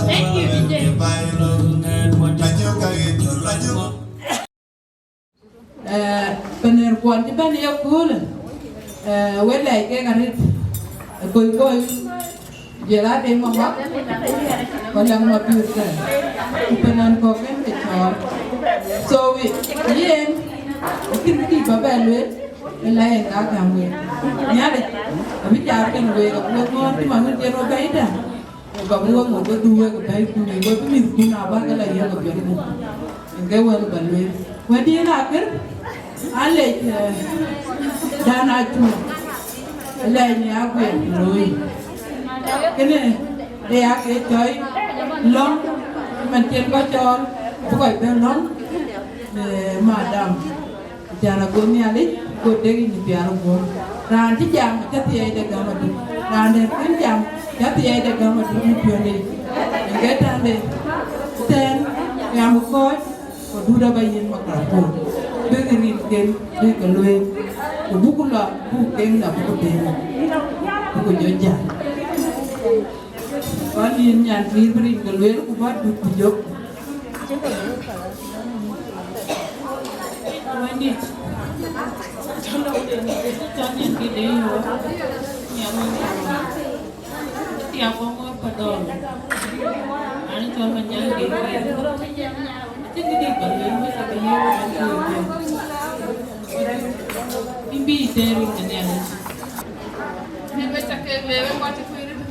Thank you, D J. Eh, pener kuɔn cï bɛ̈n ye köölë, eh, we lɛc kek arëët, eh, koi koi, jël ade mamak, ku läŋ ma pïïr kë, ku penan kɔ̈k en ke cɔɔr. So, yen, akïn kï ba bɛ lueel, ë la en ka gäm week. Nhialic, abï caar kën week, abuɔth ŋɔ̈ɔ̈r cï man wën cï rɔt bɛ̈i tɛ̈n. Ku ka bï wek ŋot ke dhuk wek ë bɛ̈ikun, wek bï mïthkun aa bäk ke la yök ë piɔ̈ndu. Yen ke wek ba lueel. Wɛ̈tdiɛ̈n akër, alec, eh, dan acuk, alɛɛc në akuɛɛr looi. Kënë de ya ke cɔi lɔ̈ŋ, man cïn kɔc cɔɔl, bï kɔc bɛ̈n lɔ̈ŋ, eh, madam. Jana go Nhialic, go dek yïn pial guɔ̈m. Raan cï jam, ca thiɛɛi de gäm adït. Raan dɛ̈t kën jam, ca thiɛɛi de gäm adït në piɔ̈nde. Yen ke tande, tɛ̈n, gäm kɔc, ku dut aba yiën microphone. Bïk rinken, bïk ke lueel. Ku buk lɔ, buk keŋ la buk deŋ. Buk jɔ jam. Kɔn yïn nyan pïïr bï rinke lueel, ku ba dut ku jök. Wëndït, tɔ̈ lɔ̈ŋden, tɔ̈ nyin kï de yöök, nhiar wël kɔ̈u. Thiak kɔ̈u ŋɔ̈ɔ̈th pa dɔl. Raan cɔl Manyaŋ Deng, acïn këdï ba lueel, wek abï yöök ë Nhialic. Yïn bï yï tɛɛr rin ke Nhialic. Yen wek ca keek leec, wek kɔc cï kueer ëbɛ̈n.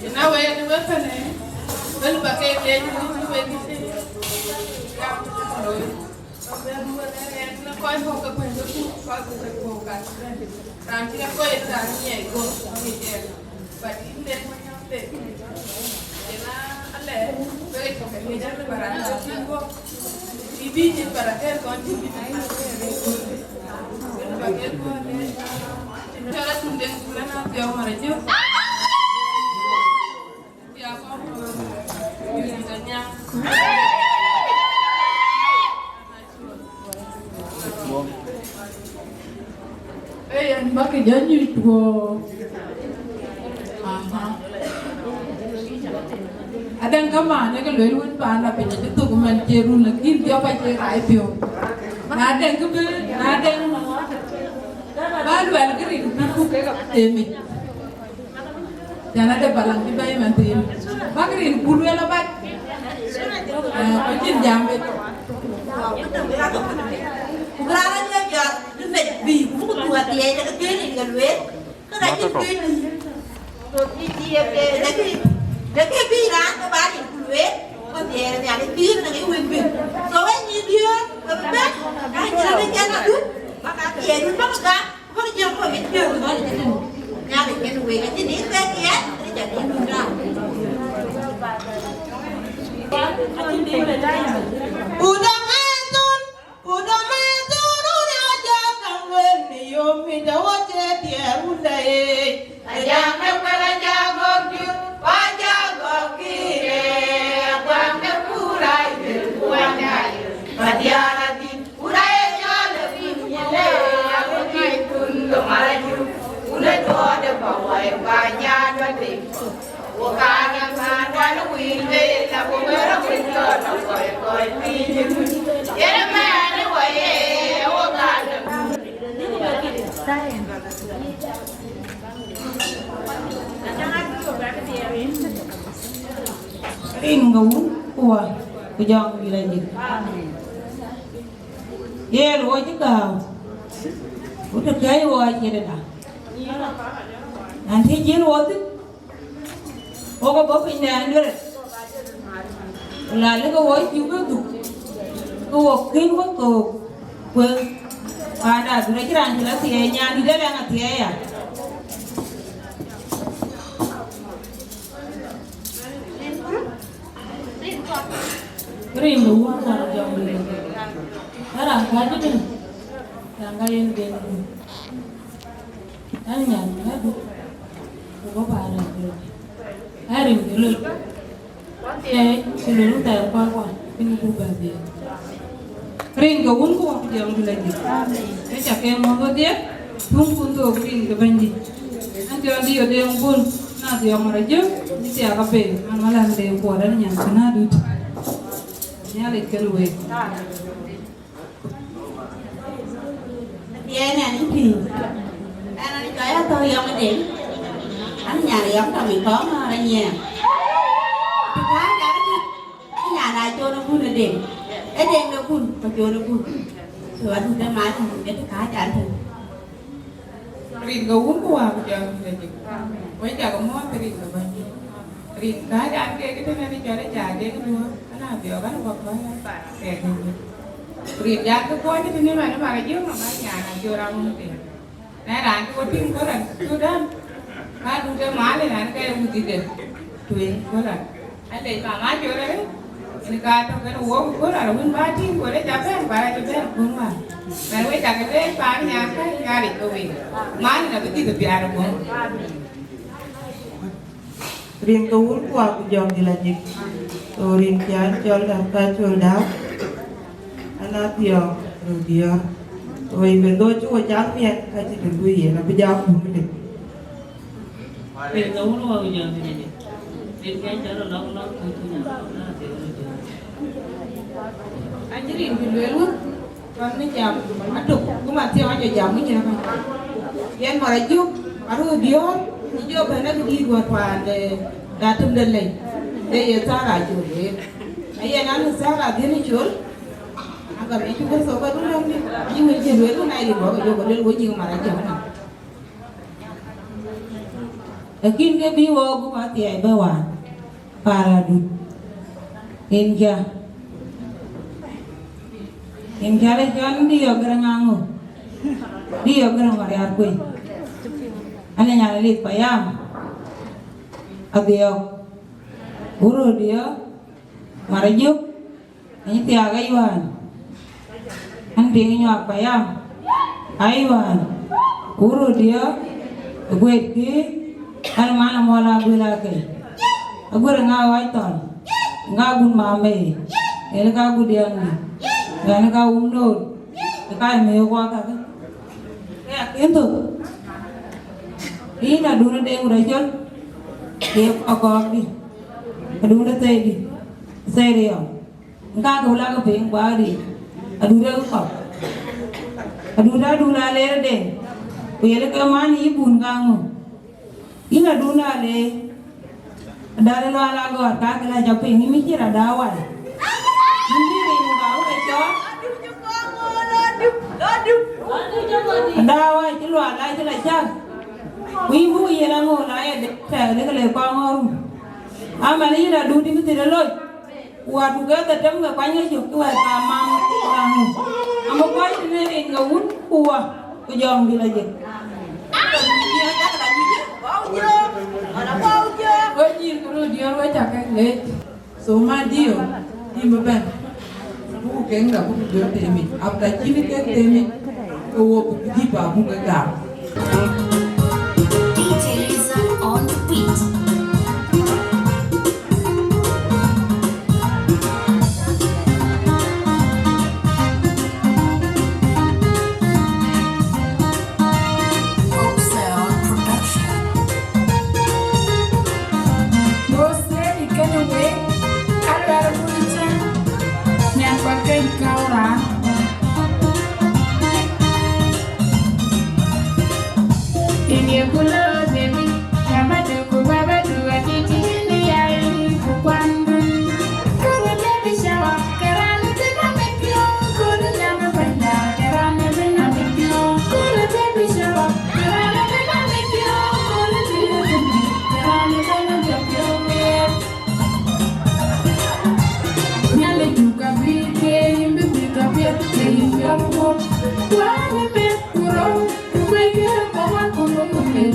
Ëna wek ë wek kënë, wek bä ke leec, wek bä ke leec. Kɔc kɔ̈k ke kuɛ̈n ke puk, kɔc kɔ̈k ke puk ka. Raan cï rɔt kɔc ë raan nyiɛɛi guɔ̈p, nyiɛɛi jɛɛk. But yïn den Manyaŋ Deng. Yen a, alɛ, wek ë cɔk ke leec, alɛ bä raan cɔk cïn guɔ̈p. Bï bï nyin bä rɔt kɛ̈ɛ̈r kɔn cïn bï nyin bä rɔt kɛ̈ɛ̈r. Wek bä ke guɔ̈p. Cɔl Atum Deng Kul, ëna Thiɔ̈k Marac Jök. Ee, yen bä kë jɔ nyuc tuɔɔk. Aha. Adɛ̈ŋ kamaan ë ke lueel wën paan la piny acï thök man cie run, lakin jɔk acie rac piɔ̈u. Na dɛ̈ŋ kë bï, na dɛ̈ŋ, bä luɛl kë rin bï ku kek athemic. Cän ade balaŋ cï bɛ̈ɛ̈i man thiin. Bäk rin ku lueel abac. Ee, ku cïn jam wek. Ku bï raan ajuëc jɔt, bï mec bï, ku bï ku thuk athiɛɛi, ke ke rin ke lueel. Ke ka cïn ke rin. So, cï, cï, ee, ke, ke, ke, ke bï raan ke bä rin ku lueel. Ku athiɛɛi Nhialic bï rin ke wek bï. So, we nyïïn diöör, ke bï bɛ̈n. Ka cïn ke cän adut, bäk athiɛɛi dun bäk gam. Rin ke Wun ku Wä ku Jɔŋdït Lajik. Yen wo cï gääu, ku të kɛ̈ɛ̈c wo acït ëda. Nɛn të jiël wo thïn, wo ke bɔ̈ piny nɛn duëër, ku la lëkë wo cï we dhuk, ke wo kën we thook kuëëŋ. Panda duëër acï raan cï la thiëëc, nyan dït ë lɛ̈ŋ athiɛɛi ya. Rin de Wun ku Wä ku Jɔŋdït Lajik. Ë raan kääc ëtënë, raan ka yen den ëtënë. Ɣɛn nyan ŋädu, ku bɔ̈ paan raan cï röt. Ɣɛn rin ke loi. Ee, ku loi run thɛɛr kuan kuan, piny ku bä dhiëëth. Rin ke Wun ku Wä ku Jɔŋdït Lajik. Ke ca ke mɔ̈th wedhie, tuŋkun thook rin ke Bɛ̈nydït. An cɔl Diö Deŋ Bul, na Thiɔ̈k Marac Jök, bï thiaak apɛi, man Malan Deŋ Kuɔt, an nyan kënë adut. Nhialic kën wek. Yen ɛn pïïr. Ɛn an cɔl Athɔ̈k Yɔŋ Deŋ. An nyan Yɔŋ tɔŋ ë kɔ̈ɔ̈ŋ ɣɔn anyiɛɛm. Të kääc an, nyan Acol Abun ë Deŋ. Ë Deŋ de Bun, ku Acol Abun. So adut ë mat, ë të kääc an tënë. Rin ke Wun ku Wä ku Jɔŋdït Lajik. Wek cak muɔ̈ɔ̈th rin ke Bɛ̈nydït. Rin kääc an kek tënë ni cɔl ë ca dek duɔ̈ɔ̈r, ana dhiɔ̈k an bɔ̈ kɔc an kek duɔ̈ɔ̈r. Rin jat ke kuɔny tënë man ë Marac Jök, man nyan Acol Aŋum Deŋ. Na raan cï wo tïŋ Poland, Sudan, ka dut ë mal ë raan ke wudhide tueŋ Poland. Alec mama Acol arëët. Yen ka tɔ̈ kënë wok ë kööl raan wën bä tïŋ, ku rɛc abɛ̈n, ku rɛc abɛ̈n kuöŋ wäär. Bɛ̈n wek cak leec paan nyakä Nhialic ke wek. Man ë bï dhil piaar ë bɔ̈. Rin ke wun kuak ku jɔŋdït la jik. So rin cän cɔl däm ka col däu. An a thiɔ̈k röt diɔ̈ɔ̈r. So even though cï wo cak miɛt, ka cï dït guiir yen abï jam kun dït. Rin ke wun kuak ku jɔŋdït la jik. Rin ke cɔl lɔk lɔk ku cï nyan lɔk na thiɔ̈k röt diɔ̈ɔ̈r. An cï rin bï lueel wun. Pan në jam atök, ku man thiɔ̈k acï jam ŋic ënë. Yen Marajuk, aruu diɔ̈ɔ̈r, cï jɔ bɛ̈n ë këdït wär paan de Datum de Lɛc, de ye Thara Col yen. Ayen an, Thara dhiën ë Col, agam ë cï Kërtho ke dun lɔ̈ŋdï, ayï wël cï lueel, ku na ye luɔk ë jɔ ke lueel, wo cï Marajuk ënë. Lakin ke bï wɔ gup athiɛɛi bɛ wään, Paradut. Rin kia. Rin kia rɛc cɔl Diɔ̈k Gërëŋ Aŋö. Diɔ̈k Gërëŋ Mariar Kuei. An ë nyan Lith Payam. Adhiɔ̈k. Wurö diɔ̈k. Marajuk. Anyi thiaak ayuan. An tiŋ nyuak payam. Ayuan. Wurö diɔ̈k. Guet ki. An man amuɔl aguel akei. Aguer ŋa wac thɔl. Ŋa gun mamei. El ka gudiɛŋ ni. Ŋɛn ka wum noot. Ka mi wa ka. Ke akin thok. Ina dun de ura chol. Ke akɔk di. Adun de thei di. Thei di yɔm. Ŋa ke wula ke piny guaari. Adure ke kɔk. Adure adun a ler de. Ku yele ke man yi bun ka ŋu. Ina dun a le. Adare lo ala gɔr ka ke la ja piny ni mi chira da wai. Ni mi ri mu ga u ke chɔ. Da wai ti lo ala ti la cha. Ku yi bu yela ŋo la ye de ta de le pa ŋoru. Ama ni ina dun di mi ti de lo. Ku wät ku ke dhetem ke kuany ke cök, ke wɛ̈ɛ̈t ka mam, ka ŋö? Amë kuany tënë rin ke wun ku wä, ku jɔŋdït la jëk. Wek nyïïr ku röt diäär, wek cä ke leec. So, ma diö, yïn bï bɛ̈n. Buku keŋda, buku jɔ temic. After cïn kek temic, ke wo buku dït ba buku ke gam. D J Rizzo on the beat. Hope Sound Production. Bos lady kënë wek, aluɛɛr wïcë, nyan pa keny kaura. Inye kulo baby, mama du ku baba du atiti ni yai ku kwandu. Kuru baby shower, kerana tina mekyo, kuru nyama panda, kerana tina mekyo, kuru baby shower, kerana tina mekyo, kuru tina mekyo, kerana tina mekyo. Nyale du ka bi ke, imbe bi ka bi ke, imbe bi ka bi ke.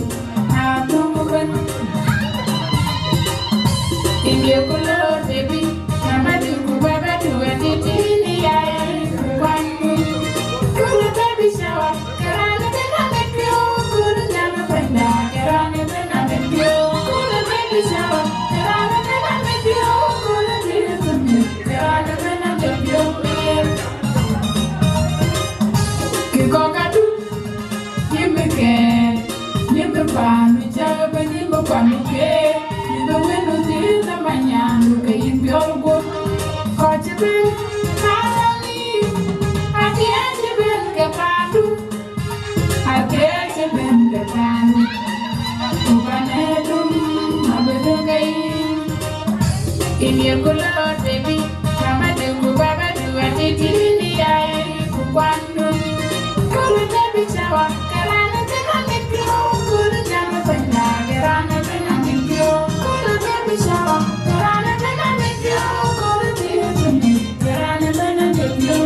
Kikɔkadu, nyimikɛn, nyimi panu cak bɛ nyimi panu ke, nyimi winu dhil na manyandu ke yin biol guop. Kɔc ci ben, arani, ati aci ben ke pandu. Akeche ben ke panu, ku pane dum abedun ke yin. Inye kulo baby, mama du ku baba du atiti ni yai ku kwandu. Kuru baby shower, kerana tina mekyo, kuru nyama panda, kerana tina mekyo, kuru baby shower, kerana tina mekyo, kuru tina mekyo, kerana tina mekyo.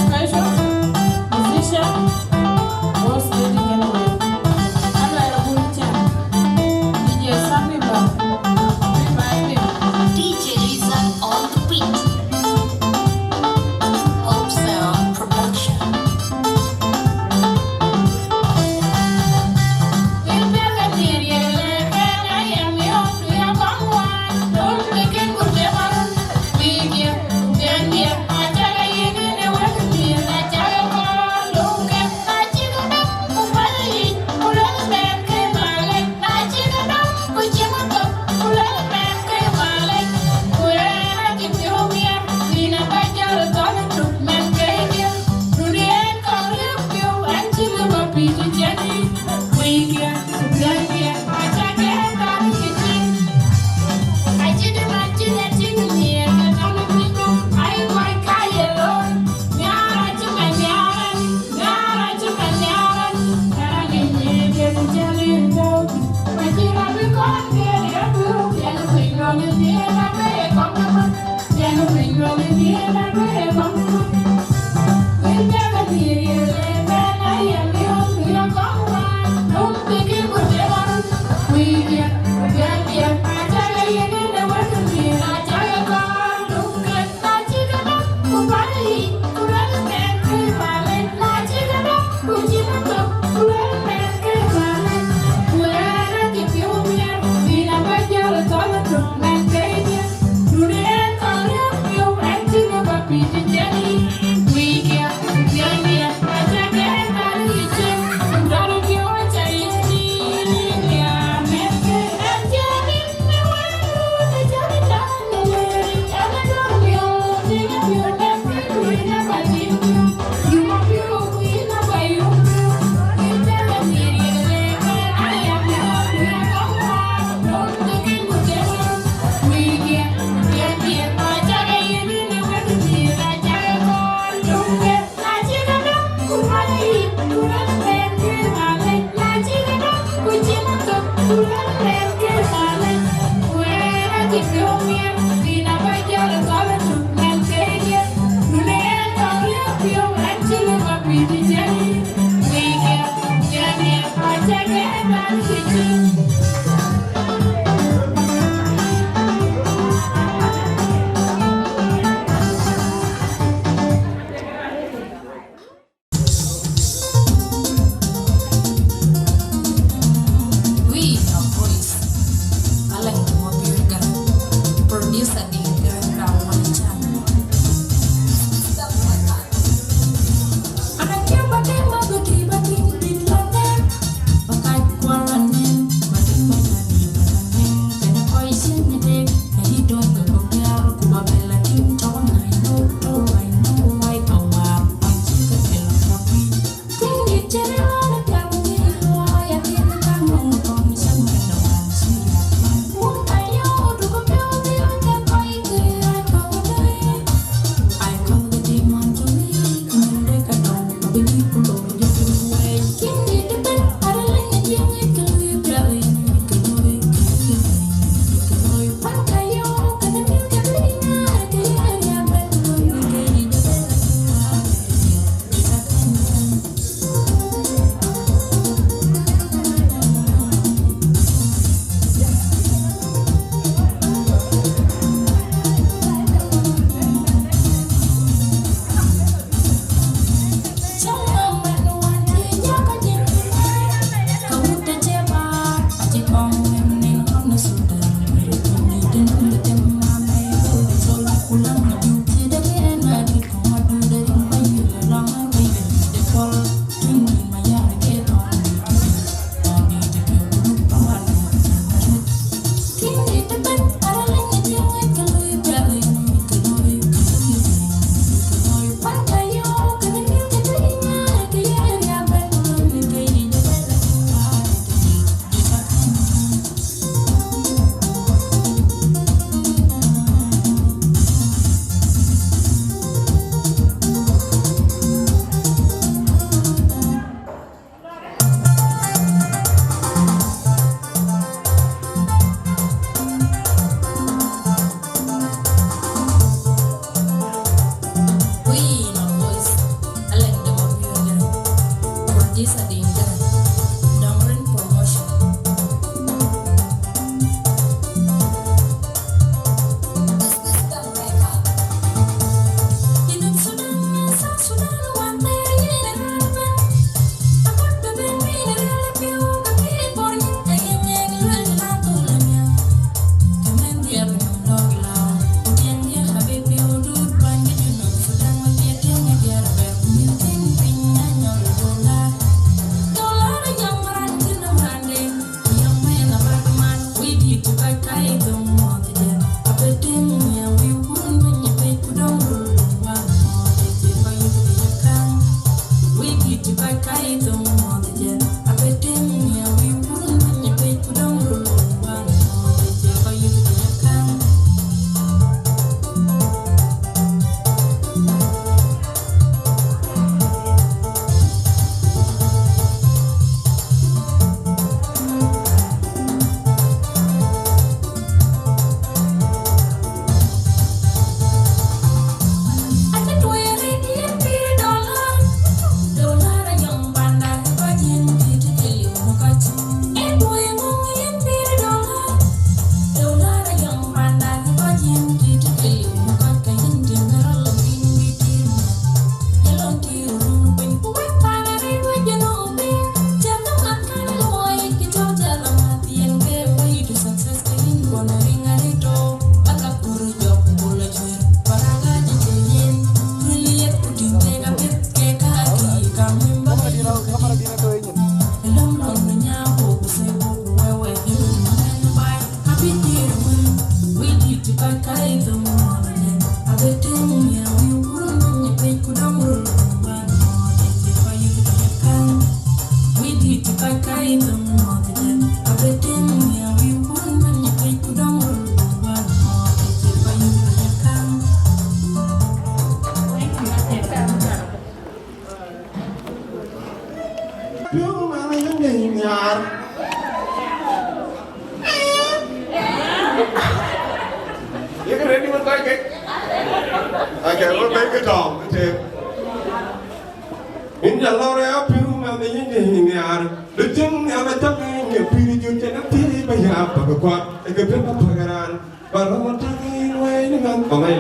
Special musician, boss lady Galway. Hello, everyone. D J Sammy Bell. Revive him. D J Lizard on the beat. Hope Sound Production. We are boys. Alan Mobir Garang. Producer di Garang Ram Manchan. Stop my heart. Isa Dingda, Dongrin Promotion. Yek ready man kai ke. Okay, we'll make it on. Min jɔ lɔr ya piu ma de yin de yin yar. Lu tin ya la tak ni pir ju te na pir ba ya ba ko. E ke pe ba pa garan. Ba ro ta ni wai ni man ko mai.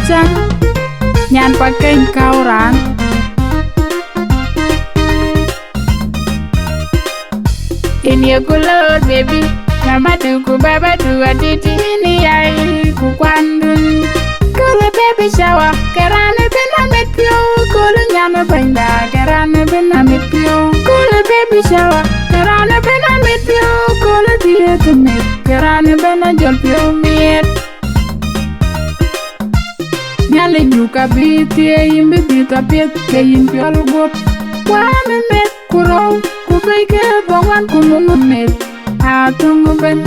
cäŋ, nyan pa keny kau raan. Yen ye ku lor, baby, mama du ku baba du, adït yen yai ku kuandun. Kule baby shower, ke raan ëbën amit piɔ̈u, kule nyan bɛ̈nyda, ke raan ëbën amit piɔ̈u. Kule baby shower, ke raan ëbën amit piɔ̈u, kule dhiëëth mit, ke raan ëbën ajɔl piɔ̈u miɛt. Nhialic du ka bï thiëëc, yïn bï dhiëth apiɛth, ke yïn piɔl guɔ̈p. Wään ë meth ku rou, ku bei ke bɔ̈ wan ku mum ë meth, athöŋ ëbën.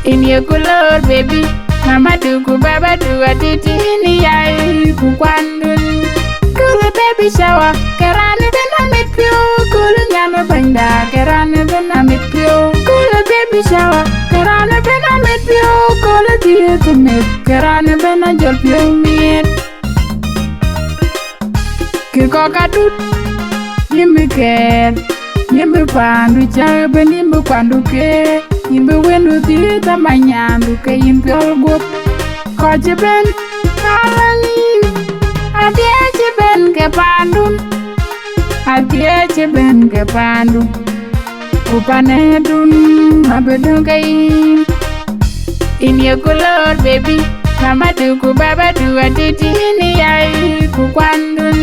Yen ye ku lor, baby, mama du ku baba du, adït yen yai ku kuandun. Kule baby shower, ke raan ëbën amit piɔ̈u, kule nyan bɛ̈nyda, ke raan ëbën amit piɔ̈u. Kule baby shower, ke raan ëbën amit piɔ̈u, kule dhiëëth mit, ke raan ëbën ajɔl piɔ̈u miɛt. Kï kɔ̈k adut, yïn bï kɛɛr, yïn bï paandu cäk ëbën, yïn bï kuandu keek, yïn bï wëndu dhiëëth amanyaandu, ke yïn piɔl guɔ̈p. Kɔc cï bɛ̈n, ka lɔ yïn, adhiëc cï bɛ̈n ke paandun, adhiëc cï bɛ̈n ke paandun, ku panëdun abï döŋ ke yïn. Yen ye ku lor, baby, mama du ku baba du, adït yen yai ku kuandun.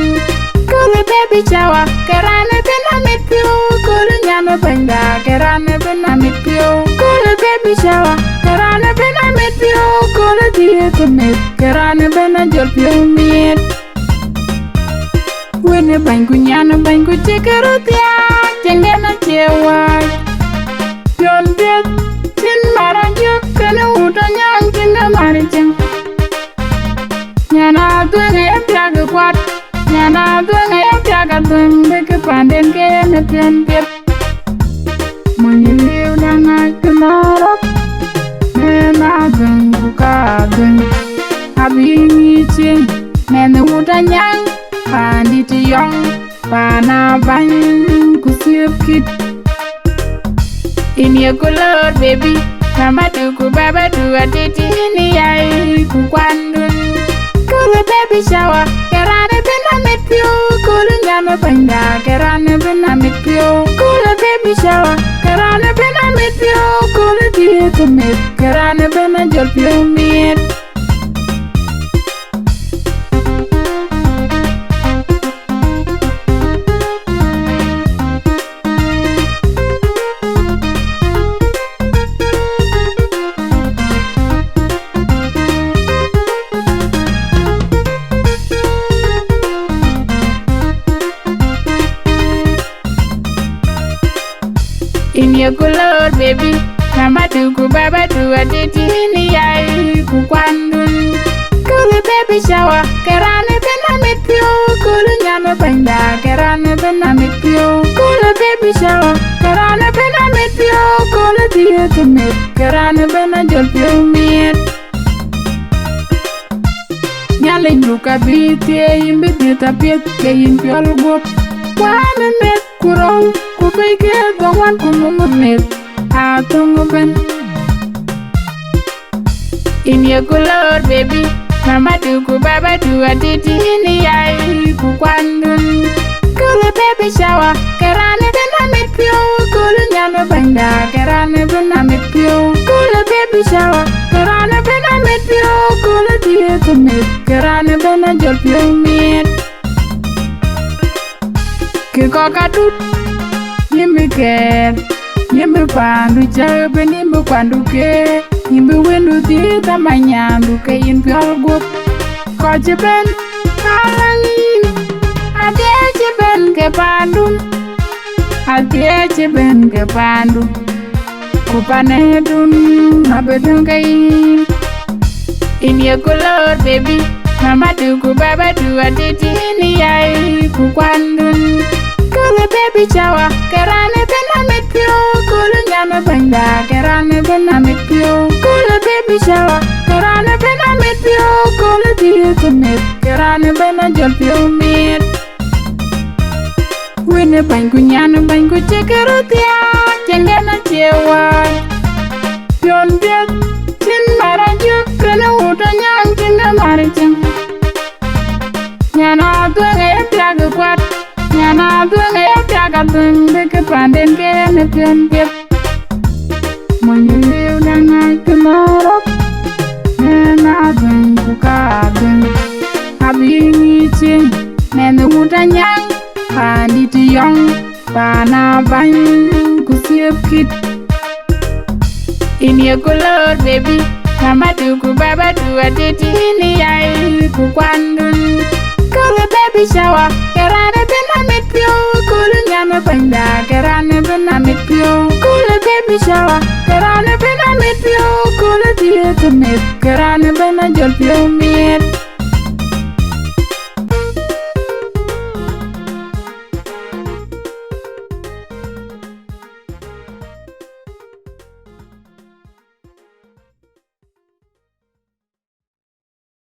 Kule baby shower, ke raan ëbën amit piɔ̈u, kule nyan bɛ̈nyda, ke raan ëbën amit piɔ̈u. Kule baby shower, ke raan ëbën amit piɔ̈u, kule dhiëëth mit, ke raan ëbën ajɔl piɔ̈u miɛt. Wën ë bɛ̈ny ku nyan ë bɛ̈ny ku cï ke röt thiaak, cïn den acie wac. Piɔ̈n piɛth, cïn mar ajök, kënë wut anyaŋ, cïn ke mar cïn. Nyan adhuëŋ ë piak ë kuat, nyan adhuëŋ ë piak adhuëŋ, bï ke panden ke yen ë piɔ̈n piɛth. Mony liu na ŋac kë lɔ rɔt, mɛn adhuëŋ ku ka adhuëŋ, abï ŋic cieŋ, mɛn wut anyaŋ, paandït yɔŋ, paan abany ku thiëëp kït. Yen ye ku lor, baby, mama du ku baba du, adït yen yai ku kuandun. Kule baby shower, ke raan ëbën amit piɔ̈u, kule nyan bɛ̈nyda, ke raan ëbën amit piɔ̈u. Kule baby shower, ke raan ëbën amit piɔ̈u, kule dhiëëth mit, ke raan ëbën ajɔl piɔ̈u miɛt. Yen ye ku lor, baby, mama du ku baba du, adït yen yai ku kuandun. Kule baby shower, ke raan ëbën amit piɔ̈u, kule nyan bɛ̈nyda, ke raan ëbën amit piɔ̈u. Kule baby shower, ke raan ëbën amit piɔ̈u, kule dhiëëth mit, ke raan ëbën ajɔl piɔ̈u miɛt. Nhialic du ka bï thiëëc, yïn bï dhiëth apiɛth, ke yïn piɔl guɔ̈p. Wään ë meth ku rou, ku bei ke bɔ̈ wan ku mum ë meth, athöŋ ëbën. Yen ye ku lor, baby, mama du ku baba du, adït yen yai ku kuandun. Kule baby shower, ke raan ëbën amit piɔ̈u, kule nyan bɛ̈nyda, ke raan ëbën amit piɔ̈u. Kule baby shower, ke raan ëbën amit piɔ̈u, kule dhiëëth mit, ke raan ëbën ajɔl piɔ̈u miɛt. Kï kɔ̈k adut, yïn bï kɛɛr, yïn bï paandu cäk ëbën, yïn bï kuandu keek, yïn bï wëndu dhiëëth amanyaandu, ke yïn piɔl guɔ̈p. Kɔc cï bɛ̈n, ka lɔ yïn, adhiëc cï bɛ̈n ke paandun, adhiëc cï bɛ̈n ke paandun, ku panëdun abï döŋ ke yïn. Yen ye ku lor, baby, mama du ku baba du, adït yen yai ku kuandun. Kule baby shower, ke raan ëbën amit piɔ̈u, kule nyan bɛ̈nyda, ke raan ëbën amit piɔ̈u. Kule baby shower, ke raan ëbën amit piɔ̈u, kule dhiëëth mit, ke raan ëbën ajɔl piɔ̈u miɛt. Wën ë bɛ̈ny ku nyan ë bɛ̈ny ku cï ke röt thiaak, cïn den acie wac. Piɔ̈n piɛth, cïn mar ajök, kënë wut Tɔ̈ nyan cïn ë mar cïn. Nyan Adhuëŋ ë piak ë kuat. Nyan Adhuëŋ ë piak Adhuëŋ bï kë panden ke në piɔ̈n piɛth. Mony liu na ŋac kë märɔk. Nyan Adhuëŋ ku ka Adhuëŋ. Abï ŋic cïn. Nɛn wut anyaŋ. Pandït yɔŋ. Pana bany ku thiëp kït. In ye ku lor baby, mama du ku baba du adit in yai ku kuandun. Kulu baby shower, kerane bina mit piu, kulu nyama banda, kerane bina mit piu. Kulu baby shower, kerane bina mit piu, kulu diet mit, kerane bina jol piu miet.